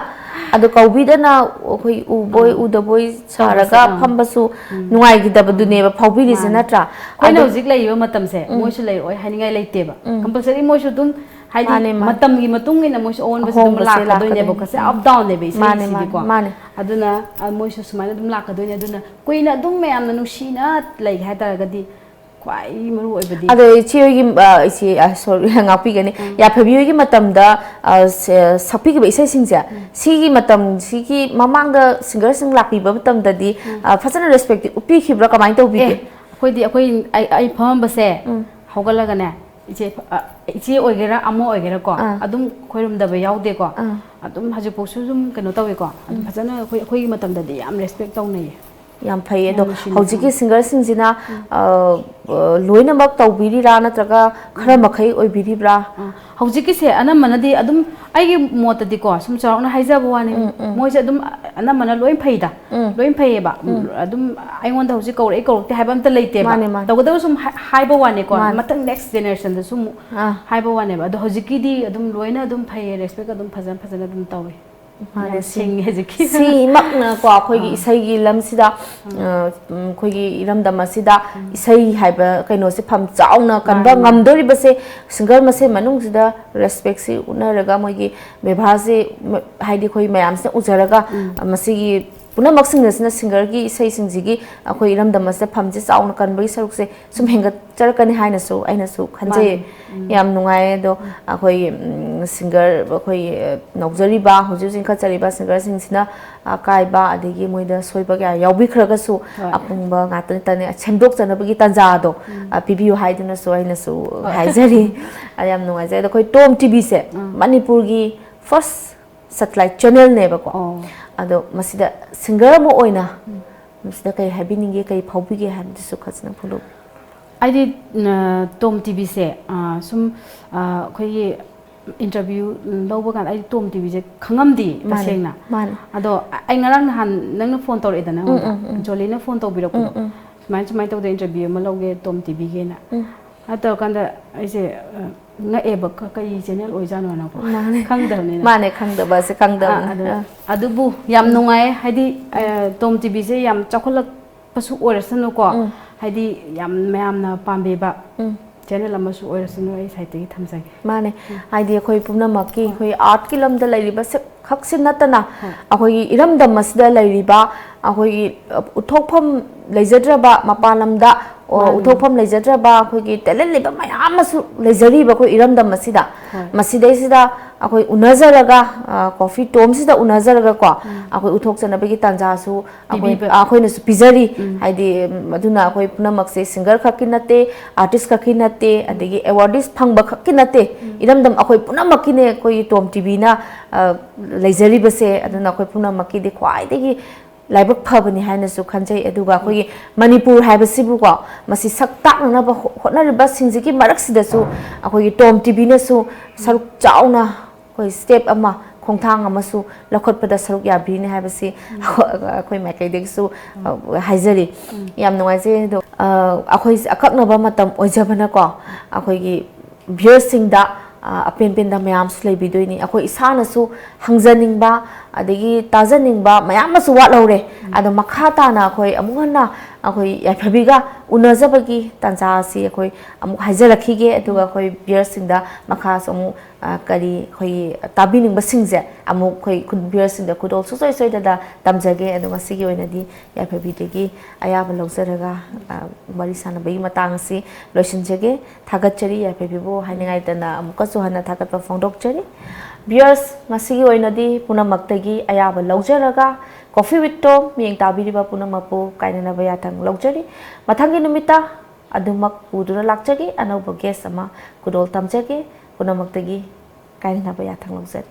ꯑꯗꯣ ꯀꯧꯕꯤꯗꯅ ꯑꯩꯈꯣꯏ ꯎꯕꯣꯏ ꯎꯗꯕꯣꯏ ꯁꯥꯔꯒ ꯐꯝꯕꯁꯨ ꯅꯨꯡꯉꯥꯏꯈꯤꯗꯕꯗꯨꯅꯦꯕ ꯐꯥꯎꯕꯤꯔꯤꯁꯦ, ꯅꯠꯇ꯭ꯔꯥ? ꯑꯩꯈꯣꯏꯅ ꯍꯧꯖꯤꯛ ꯂꯩꯔꯤꯕ ꯃꯇꯝꯁꯦ ꯃꯣꯏꯁꯨ ꯂꯩꯔꯛꯑꯣꯏ ꯍꯥꯏꯅꯤꯡꯉꯥꯏ ꯂꯩꯇꯦꯕ꯫ ꯎꯝ꯫ Compulsory ꯃꯣꯏꯁꯨ ꯑꯗꯨꯝ, ꯍꯥꯏꯗꯤ, ꯃꯥꯅꯦ, ꯃꯥꯅꯦ꯫ ꯃꯇꯝꯒꯤ ꯃꯇꯨꯡ ꯏꯟꯅ ꯃꯣꯏꯁꯨ ꯑꯑꯣꯟꯕꯁꯦ ꯑꯗꯨꯝ ꯑꯍꯣꯡꯕꯁꯦ ꯂꯥꯛꯀꯗꯣꯏꯅꯦꯕ꯫ ꯂꯥꯛꯀꯗꯣꯏꯅꯦ꯫ ꯀꯁꯦ ꯎꯝ꯫ Up down ꯅꯦꯕ ꯃꯥꯅꯦ, ꯏꯁꯩꯁꯤꯗꯤꯀꯣ꯫ ꯃꯥꯅꯦ, ꯃꯥꯅꯦ꯫ ꯑꯗꯨꯅ, ꯑ, ꯃꯣꯏꯁꯨ ꯁꯨꯃꯥꯏꯅ ꯑꯗꯨꯝ ꯂꯥꯛꯀꯗꯣꯏꯅꯦ꯫ ꯑꯗꯨꯅ ꯀꯨꯏꯅ ꯑꯗꯨꯝ ꯃꯌꯥꯝꯅ ꯅꯨꯡꯁꯤꯅ ꯂꯩꯒꯦ ꯍꯥꯏ ꯇꯥꯔꯒꯗꯤ ꯈ꯭ꯋꯥꯏ ꯃꯔꯨ ꯑꯣꯏꯕꯗꯤ ꯑꯗꯣ ꯏꯆꯦ ꯍꯣꯏꯒꯤ, ꯑ, ꯏꯆꯦ, ꯑ, sorry, ꯉꯥꯛꯄꯤꯒꯅꯤ꯫ ꯎꯝ꯫ ꯌꯥꯐꯕꯤ ꯍꯣꯏꯒꯤ ꯃꯇꯝꯗ, ꯑ, ꯁ-, ꯁꯛꯄꯤꯈꯤꯕ ꯏꯁꯩꯁꯤꯡꯁꯦ, ꯎꯝ꯫ ꯁꯤꯒꯤ ꯃꯇꯝꯁꯤꯒꯤ ꯃꯃꯥꯡꯗ ꯁꯤꯡꯒꯔꯁꯤꯡ ꯂꯥꯛꯄꯤꯕ ꯃꯇꯝꯗꯗꯤ, ꯎꯝ꯫ ꯑ, ꯐꯖꯅ respect ꯇꯤ ꯎꯠꯄꯤꯈꯤꯕ꯭ꯔꯥ? ꯀꯃꯥꯏꯅ ꯑꯦ, ꯇꯧꯕꯤꯒꯦ? ꯑꯩꯈꯣꯏꯗꯤ, ꯑꯩꯈꯣꯏ, ꯑꯩ, ꯑꯩ ꯐꯝꯃꯝꯕꯁꯦ, ꯎꯝ꯫ ꯍꯧꯒꯠꯂꯒꯅꯦ, ꯏꯆꯦ, ꯑ, ꯏꯆꯦ ꯑꯣꯏꯒꯦꯔꯥ, ꯑꯃ ꯑꯣꯏꯒꯦꯔꯥꯀꯣ, ꯑꯥ꯫ ꯑꯗꯨꯝ ꯈꯣꯏꯔꯝꯗꯕ ꯌꯥꯎꯗꯦꯀꯣ꯫ ꯑꯥ꯫ ꯑꯗꯨꯝ ꯍꯧꯖꯤꯛꯐꯥꯎꯁꯨ ꯑꯗꯨꯝ ꯀꯩꯅꯣ ꯇꯧꯋꯦꯀꯣ꯫ ꯑꯗꯨꯝ ꯎꯝ꯫ ꯐꯖꯅ ꯑꯩꯈꯣꯏ, ꯑꯩꯈꯣꯏꯒꯤ ꯃꯇꯝꯗꯗꯤ ꯌꯥꯝ respect ꯇꯧꯅꯩꯌꯦ꯫ ꯌꯥꯝ ꯐꯩꯌꯦ꯫ ꯌꯥꯝ ꯑꯗꯣ ꯅꯨꯡꯁꯤꯅ ꯍꯧꯖꯤꯛꯀꯤ ꯈꯪꯉꯦ꯫ Singerꯁꯤꯡꯁꯤꯅ, ꯎꯝ꯫ ꯑ, ꯑ, ꯂꯣꯏꯅꯃꯛ ꯇꯧꯕꯤꯔꯤꯔꯥ, ꯅꯠꯇ꯭ꯔꯒ ꯈꯔ ꯎꯝ꯫ ꯃꯈꯩ ꯑꯣꯏꯕꯤꯔꯤꯕ꯭ꯔꯥ? ꯑ, ꯍꯧꯖꯤꯛꯀꯤꯁꯦ ꯑꯅꯝꯕꯅꯗꯤ ꯑꯗꯨꯝ, ꯑꯩꯒꯤ ꯃꯣꯠꯇꯗꯤꯀꯣ, ꯁꯨꯝ ꯆꯥꯎꯔꯥꯛꯅ ꯍꯥꯏꯖꯕ ꯋꯥꯅꯤ, ꯎꯝ, ꯎꯝ꯫ ꯃꯣꯏꯁꯦ ꯑꯗꯨꯝ ꯑꯅꯝꯕꯅ ꯂꯣꯏ ꯐꯩꯗ꯫ ꯎꯝ꯫ ꯂꯣꯏ ꯐꯩꯌꯦꯕ꯫ ꯎꯝ꯫ ꯑꯗꯨꯝ ꯑꯩꯉꯣꯟꯗ ꯍꯧꯖꯤꯛ ꯀꯧꯔꯛꯏ ꯀꯧꯔꯛꯇꯦ ꯍꯥꯏꯕ ꯑꯝꯇ ꯂꯩꯇꯦꯕ꯫ ꯃꯥꯅꯦ, ꯃꯥꯅꯦ꯫ ꯇꯧꯒꯗꯕ ꯁꯨꯝ ꯍꯥꯏ-, ꯍꯥꯏꯕ ꯋꯥꯅꯤꯀꯣ꯫ ꯃꯥꯅꯦ꯫ ꯃꯊꯪ next generationꯗꯁꯨ ꯑꯃꯨꯛ ꯑꯥ꯫ ꯍꯥꯏꯕ ꯋꯥꯅꯦꯕ꯫ ꯑꯗꯣ ꯍꯧꯖꯤꯛꯀꯤꯗꯤ ꯑꯗꯨꯝ ꯂꯣꯏꯅ ꯑꯗꯨꯝ ꯐꯩꯌꯦ, respect ꯑꯗꯨꯝ ꯐꯖꯅ, ꯐꯖꯅ ꯑꯗꯨꯝ ꯇꯧꯋꯦ꯫ ꯃꯥꯅꯦ, ꯌꯥꯝ ꯁꯤ-, ꯁꯤꯡꯉꯦ ꯍꯧꯖꯤꯛꯀꯤ꯫ ꯁꯤꯃꯛꯅꯀꯣ ꯑꯩꯈꯣꯏꯒꯤ ꯑꯥ꯫ ꯏꯁꯩꯒꯤ ꯂꯝꯁꯤꯗ, ꯑꯥ꯫ ꯑ, ꯎꯝ, ꯑꯩꯈꯣꯏꯒꯤ ꯏꯔꯝꯗꯝ ꯑꯁꯤꯗ ꯎꯝ꯫ ꯏꯁꯩ ꯍꯥꯏꯕ ꯀꯩꯅꯣꯁꯦ ꯐꯝ ꯆꯥꯎꯅ ꯀꯟꯕ ꯃꯥꯅꯦ, ꯃꯥꯅꯦ꯫ ꯉꯝꯗꯣꯔꯤꯕꯁꯦ singer ꯃꯁꯦꯟ ꯃꯅꯨꯡꯁꯤꯗ respectꯁꯤ ꯎꯠꯅꯔꯒ ꯃꯣꯏꯒꯤ ꯕꯦꯕꯥꯔꯁꯤ ꯃ-, ꯍꯥꯏꯗꯤ ꯑꯩꯈꯣꯏ ꯃꯌꯥꯝꯁꯤꯅ ꯎꯖꯔꯒ ꯎꯝ꯫ ꯃꯁꯤꯒꯤ ꯄꯨꯝꯅꯃꯛꯁꯤꯡ ꯑꯁꯤꯅ singerꯒꯤ ꯏꯁꯩꯁꯤꯡꯁꯤꯒꯤ ꯑꯩꯈꯣꯏ ꯏꯔꯝꯗꯝ ꯑꯁꯤꯗ ꯐꯝꯁꯦ ꯆꯥꯎꯅ ꯀꯟꯕꯒꯤ ꯁꯔꯨꯛꯁꯦ ꯁꯨꯝ ꯍꯦꯟꯒꯠꯆꯔꯛꯀꯅꯤ ꯍꯥꯏꯅꯁꯨ ꯑꯩꯅꯁꯨ ꯈꯟꯖꯩ꯫ ꯃꯥꯅꯦ꯫ ꯎꯝ꯫ ꯌꯥꯝ ꯅꯨꯡꯉꯥꯏꯌꯦ꯫ ꯑꯗꯣ ꯎꯝ꯫ ꯑꯩꯈꯣꯏ, ꯎꯝ, singer, ꯑꯩꯈꯣꯏ, ꯑ, ꯅꯧꯖꯔꯤꯕ, ꯍꯧꯖꯤꯛ ꯍꯧꯖꯤꯛ ꯏꯟꯈꯠꯆꯔꯤꯕ singerꯁꯤꯡꯁꯤꯅ ꯑꯀꯥꯏꯕ ꯑꯗꯒꯤ ꯃꯣꯏꯗ ꯁꯣꯏꯕ ꯀꯌꯥ ꯌꯥꯎꯕꯤꯈ꯭ꯔꯒꯁꯨ ꯍꯣꯏ꯫ ꯑꯄꯨꯡꯕ ꯉꯥꯛꯇ ꯅꯠꯇꯅ ꯁꯦꯝꯗꯣꯛꯆꯅꯕꯒꯤ ꯇꯥꯟꯖꯥꯗꯣ, ꯎꯝ꯫ ꯑ, ꯄꯤꯕꯤꯌꯨ ꯍꯥꯏꯗꯨꯅꯁꯨ ꯑꯩꯅꯁꯨ ꯍꯣꯏ꯫ ꯍꯥꯏꯖꯔꯤ꯫ ꯑꯗ ꯌꯥꯝ ꯅꯨꯡꯉꯥꯏꯖꯩ꯫ ꯑꯗꯣ ꯑꯩꯈꯣꯏ Tom TVꯁꯦ ꯎꯝ꯫ ꯃꯅꯤꯄꯨꯔꯒꯤ first satellite channelꯅꯦꯕꯀꯣ꯫ ꯑꯣ꯫ ꯑꯗꯣ ꯃꯁꯤꯗ singer ꯑꯃ ꯑꯣꯏꯅ ꯎꯝ꯫ ꯃꯁꯤꯗ ꯀꯔꯤ ꯍꯥꯏꯕꯤꯅꯤꯡꯒꯦ, ꯀꯔꯤ ꯐꯥꯎꯕꯤꯒꯦ ꯍꯥꯏꯕꯗꯨꯁꯨ ꯈꯖꯅ ꯐꯣꯡꯗꯣꯛꯄꯤꯌꯨ꯫ ꯑꯩꯗꯤ, ꯑ, Tom TVꯁꯦ, ꯑ, ꯁꯨꯝ, ꯑ, ꯑꯩꯈꯣꯏꯒꯤ interview ꯂꯧꯕ ꯀꯥꯟꯗ ꯑꯩ Tom TVꯁꯦ ꯈꯪꯉꯝꯗꯦ ꯃꯥꯅꯦ, ꯇꯁꯦꯡꯅ꯫ ꯃꯥꯅꯦ꯫ ꯑꯗꯣ ꯑꯩ ꯉꯔꯥꯡ ꯅꯍꯥꯟ ꯅꯪꯅ phone ꯇꯧꯔꯛꯑꯦꯗꯅ ꯎꯝ, ꯑꯩꯉꯣꯟꯗ, ꯎꯝ, ꯎꯝ꯫ ꯖꯣꯂꯤꯅ phone ꯇꯧꯕꯤꯔꯛꯄꯗꯣ꯫ ꯎꯝ, ꯎꯝ꯫ "ꯁꯨꯃꯥꯏꯅ, ꯁꯨꯃꯥꯏꯅ ꯇꯧꯗꯅ interview ꯑꯃ ꯂꯧꯒꯦ Tom TVꯒꯤꯅ"꯫ ꯎꯝ꯫ ꯑꯗꯨ ꯇꯧꯔꯀꯥꯟꯗ ꯑꯩꯁꯦ ꯉꯛꯑꯦꯕ, ꯀꯔꯤ ꯆꯦꯅꯦꯜ ꯑꯣꯏꯖꯥꯠꯅꯣꯅꯀꯣ꯫ ꯈꯪꯗꯕꯅꯤꯅ꯫ ꯃꯥꯅꯦ, ꯈꯪꯗꯕꯁꯦ ꯈꯪꯗꯕꯅꯤ꯫ ꯑꯗꯨꯕꯨ ꯌꯥꯝ ꯅꯨꯡꯉꯥꯏ, ꯍꯥꯏꯗꯤ ꯇꯣꯝ ꯇꯤꯚꯤꯁꯦ ꯌꯥꯝ ꯆꯥꯎꯈꯠꯂꯛꯄꯁꯨ ꯑꯣꯏꯔꯁꯅꯨꯀꯣ, ꯍꯥꯏꯗꯤ ꯌꯥꯝ ꯃꯌꯥꯝꯅ ꯄꯥꯝꯕꯤꯕ ꯆꯦꯅꯦꯜ ꯑꯃꯁꯨ ꯑꯣꯏꯔꯁꯅꯨ, ꯑꯩ ꯁꯥꯏꯠꯇꯒꯤ ꯊꯝꯖꯒꯦ꯫ ꯃꯥꯅꯦ, ꯍꯥꯏꯗꯤ ꯑꯩꯈꯣꯏ ꯄꯨꯝꯅꯃꯛꯀꯤ ꯑꯩꯈꯣꯏ ꯑꯥꯔꯠꯀꯤ ꯂꯝꯗ ꯂꯩꯔꯤꯕ ꯈꯛꯁꯤ ꯅꯠꯇꯅ, ꯑꯩꯈꯣꯏꯒꯤ ꯏꯔꯝꯗꯝ ꯑꯁꯤꯗ ꯂꯩꯔꯤꯕ ꯑꯩꯈꯣꯏꯒꯤ ꯎꯠꯊꯣꯛꯐꯝ ꯂꯩꯖꯗ꯭ꯔꯕ, ꯃꯄꯥꯟ ꯂꯝꯗ ꯎꯠꯊꯣꯛꯐꯝ ꯂꯩꯖꯗ꯭ꯔꯕ ꯑꯩꯈꯣꯏꯒꯤ ꯇꯦꯂꯦꯟ ꯂꯩꯕ ꯃꯌꯥꯝ ꯑꯃꯁꯨ ꯂꯩꯖꯔꯤꯕ ꯑꯩꯈꯣꯏ ꯏꯔꯝꯗꯝ ꯑꯁꯤꯗ꯫ ꯃꯁꯤꯗꯩꯁꯤꯗ ꯑꯩꯈꯣꯏ ꯎꯅꯖꯔꯒ, ꯀꯣꯐꯤ ꯇꯣꯝꯁꯤꯗ ꯎꯅꯖꯔꯒꯀꯣ, ꯑꯩꯈꯣꯏ ꯎꯠꯊꯣꯛꯆꯅꯕꯒꯤ ꯇꯥꯟꯖꯥꯁꯨ ꯑꯩꯈꯣꯏ, ꯑꯩꯈꯣꯏꯅꯁꯨ ꯄꯤꯖꯔꯤ꯫ ꯍꯥꯏꯗꯤ ꯑꯗꯨꯅ ꯑꯩꯈꯣꯏ ꯄꯨꯝꯅꯃꯛꯁꯦ ꯁꯤꯡꯒꯔ ꯈꯛꯀꯤ ꯅꯠꯇꯦ, ꯑꯥꯔꯇꯤꯁ ꯈꯛꯀꯤ ꯅꯠꯇꯦ, ꯑꯗꯒꯤ ꯑꯦꯋꯥꯔꯗꯤꯁ ꯐꯪꯕ ꯈꯛꯀꯤ ꯅꯠꯇꯦ, ꯏꯔꯝꯗꯝ ꯑꯩꯈꯣꯏ ꯄꯨꯝꯅꯃꯛꯀꯤꯅꯦ ꯑꯩꯈꯣꯏꯒꯤ ꯇꯣꯝ ꯇꯤꯚꯤꯅ ꯂꯩꯖꯔꯤꯕꯁꯦ꯫ ꯑꯗꯨꯅ ꯑꯩꯈꯣꯏ ꯄꯨꯝꯅꯃꯛꯀꯤꯗꯤ ꯈ꯭ꯋꯥꯏꯗꯒꯤ ꯂꯥꯏꯕꯛ ꯐꯕꯅꯤ ꯍꯥꯏꯅꯁꯨ ꯈꯟꯖꯩ꯫ ꯑꯗꯨꯒ ꯑꯩꯈꯣꯏꯒꯤ ꯃꯅꯤꯄꯨꯔ ꯍꯥꯏꯕꯁꯤꯕꯨꯀꯣ, ꯃꯁꯤ ꯁꯛ ꯇꯥꯛꯅꯅꯕ ꯍꯣꯠꯅꯔꯤꯕꯁꯤꯡꯁꯤꯒꯤ ꯃꯔꯛꯁꯤꯗꯁꯨ ꯑꯩꯈꯣꯏꯒꯤ ꯇꯣꯝ ꯇꯤꯚꯤꯅꯁꯨ ꯁꯔꯨꯛ ꯆꯥꯎꯅ ꯑꯩꯈꯣꯏ ꯁ꯭ꯇꯦꯞ ꯑꯃ, ꯈꯣꯡꯊꯥꯡ ꯑꯃꯁꯨ ꯂꯧꯈꯠꯄꯗ ꯁꯔꯨꯛ ꯌꯥꯕꯤꯔꯤꯅꯤ ꯍꯥꯏꯕꯁꯤ ꯑꯩꯈꯣꯏ ꯃꯥꯏꯀꯩꯗꯒꯤꯁꯨ ꯍꯥꯏꯖꯔꯤ꯫ ꯌꯥꯝ ꯅꯨꯡꯉꯥꯏꯖꯩ꯫ ꯑꯗꯣ ꯑꯩꯈꯣꯏꯁꯦ ꯑꯀꯛꯅꯕ ꯃꯇꯝ ꯑꯣꯏꯖꯕꯅꯀꯣ, ꯑꯩꯈꯣꯏꯒꯤ ꯚ꯭ꯌꯨꯌꯔꯁꯤꯡꯗ ꯑꯄꯦꯟ ꯄꯦꯟꯗ ꯃꯌꯥꯝꯁꯨ ꯂꯩꯕꯤꯗꯣꯏꯅꯤ꯫ ꯑꯩꯈꯣꯏ ꯏꯁꯥꯅꯁꯨ ꯍꯪꯖꯅꯤꯡꯕ ꯑꯗꯒꯤ ꯇꯥꯖꯅꯤꯡꯕ ꯃꯌꯥꯝ ꯑꯃꯁꯨ ꯋꯥꯠꯍꯧꯔꯦ꯫ ꯑꯗꯣ ꯃꯈꯥ ꯇꯥꯅ ꯑꯩꯈꯣꯏ ꯑꯃꯨꯛ ꯍꯟꯅ ꯑꯩꯈꯣꯏ ꯌꯥꯏꯐꯕꯤꯒ ꯎꯅꯖꯕꯒꯤ ꯇꯥꯟꯖꯥ ꯑꯁꯤ ꯑꯩꯈꯣꯏ ꯑꯃꯨꯛ ꯍꯥꯏꯖꯔꯛꯈꯤꯒꯦ꯫ ꯑꯗꯨꯒ ꯑꯩꯈꯣꯏ ꯚ꯭ꯌꯨꯌꯔꯁꯤꯡꯗ ꯃꯈꯥꯁꯨ ꯑꯃꯨꯛ ꯀꯔꯤ ꯑꯩꯈꯣꯏꯒꯤ ꯇꯥꯕꯤꯅꯤꯡꯕꯁꯤꯡꯁꯦ ꯑꯃꯨꯛ ꯑꯩꯈꯣꯏ ꯚ꯭ꯌꯨꯌꯔꯁꯤꯡꯗ ꯈꯨꯗꯣꯜ ꯁꯨꯡꯁꯣꯏ ꯁꯣꯏꯗꯅ ꯇꯝꯖꯒꯦ꯫ ꯑꯗꯣ ꯉꯁꯤꯒꯤ ꯑꯣꯏꯅꯗꯤ ꯌꯥꯏꯐꯕꯤꯗꯒꯤ ꯑꯌꯥꯕ ꯂꯧꯖꯔꯒ ꯋꯥꯔꯤ ꯁꯥꯟꯅꯕꯒꯤ ꯃꯇꯥꯡ ꯑꯁꯤ ꯂꯣꯏꯁꯤꯟꯖꯒꯦ꯫ ꯊꯥꯒꯠꯆꯔꯤ꯫ ꯌꯥꯏꯐꯕꯤꯕꯨ ꯍꯥꯏꯅꯤꯡꯉꯥꯏ ꯂꯩꯇꯅ ꯑꯃꯨꯛꯀꯁꯨ ꯍꯟꯅ ꯊꯥꯒꯠꯄ ꯐꯣꯡꯗꯣꯛꯆꯔꯤ꯫ ꯚ꯭ꯌꯨꯌꯔꯁ, ꯉꯁꯤꯒꯤ ꯑꯣꯏꯅꯗꯤ ꯄꯨꯝꯅꯃꯛꯇꯒꯤ ꯑꯌꯥꯕ ꯂꯧꯖꯔꯒ ꯀꯣꯐꯤ ꯋꯤꯠ ꯇꯣꯝ ꯃꯤꯠꯌꯦꯡ ꯇꯥꯕꯤꯔꯤꯕ ꯄꯨꯝꯅꯃꯛꯄꯨ ꯀꯥꯏꯅꯅꯕ ꯌꯥꯊꯪ ꯂꯧꯖꯔꯤ꯫ ꯃꯊꯪꯒꯤ ꯅꯨꯃꯤꯠꯇ ꯑꯗꯨꯃꯛ ꯄꯨꯗꯨꯅ ꯂꯥꯛꯆꯒꯦ꯫ ꯑꯅꯧꯕ ꯒꯦꯁ ꯑꯃ ꯈꯨꯗꯣꯜ ꯇꯝꯖꯒꯦ꯫ ꯄꯨꯝꯅꯃꯛꯇꯒꯤ ꯀꯥꯏꯅꯅꯕ ꯌꯥꯊꯪ ꯂꯧꯖꯔꯤ꯫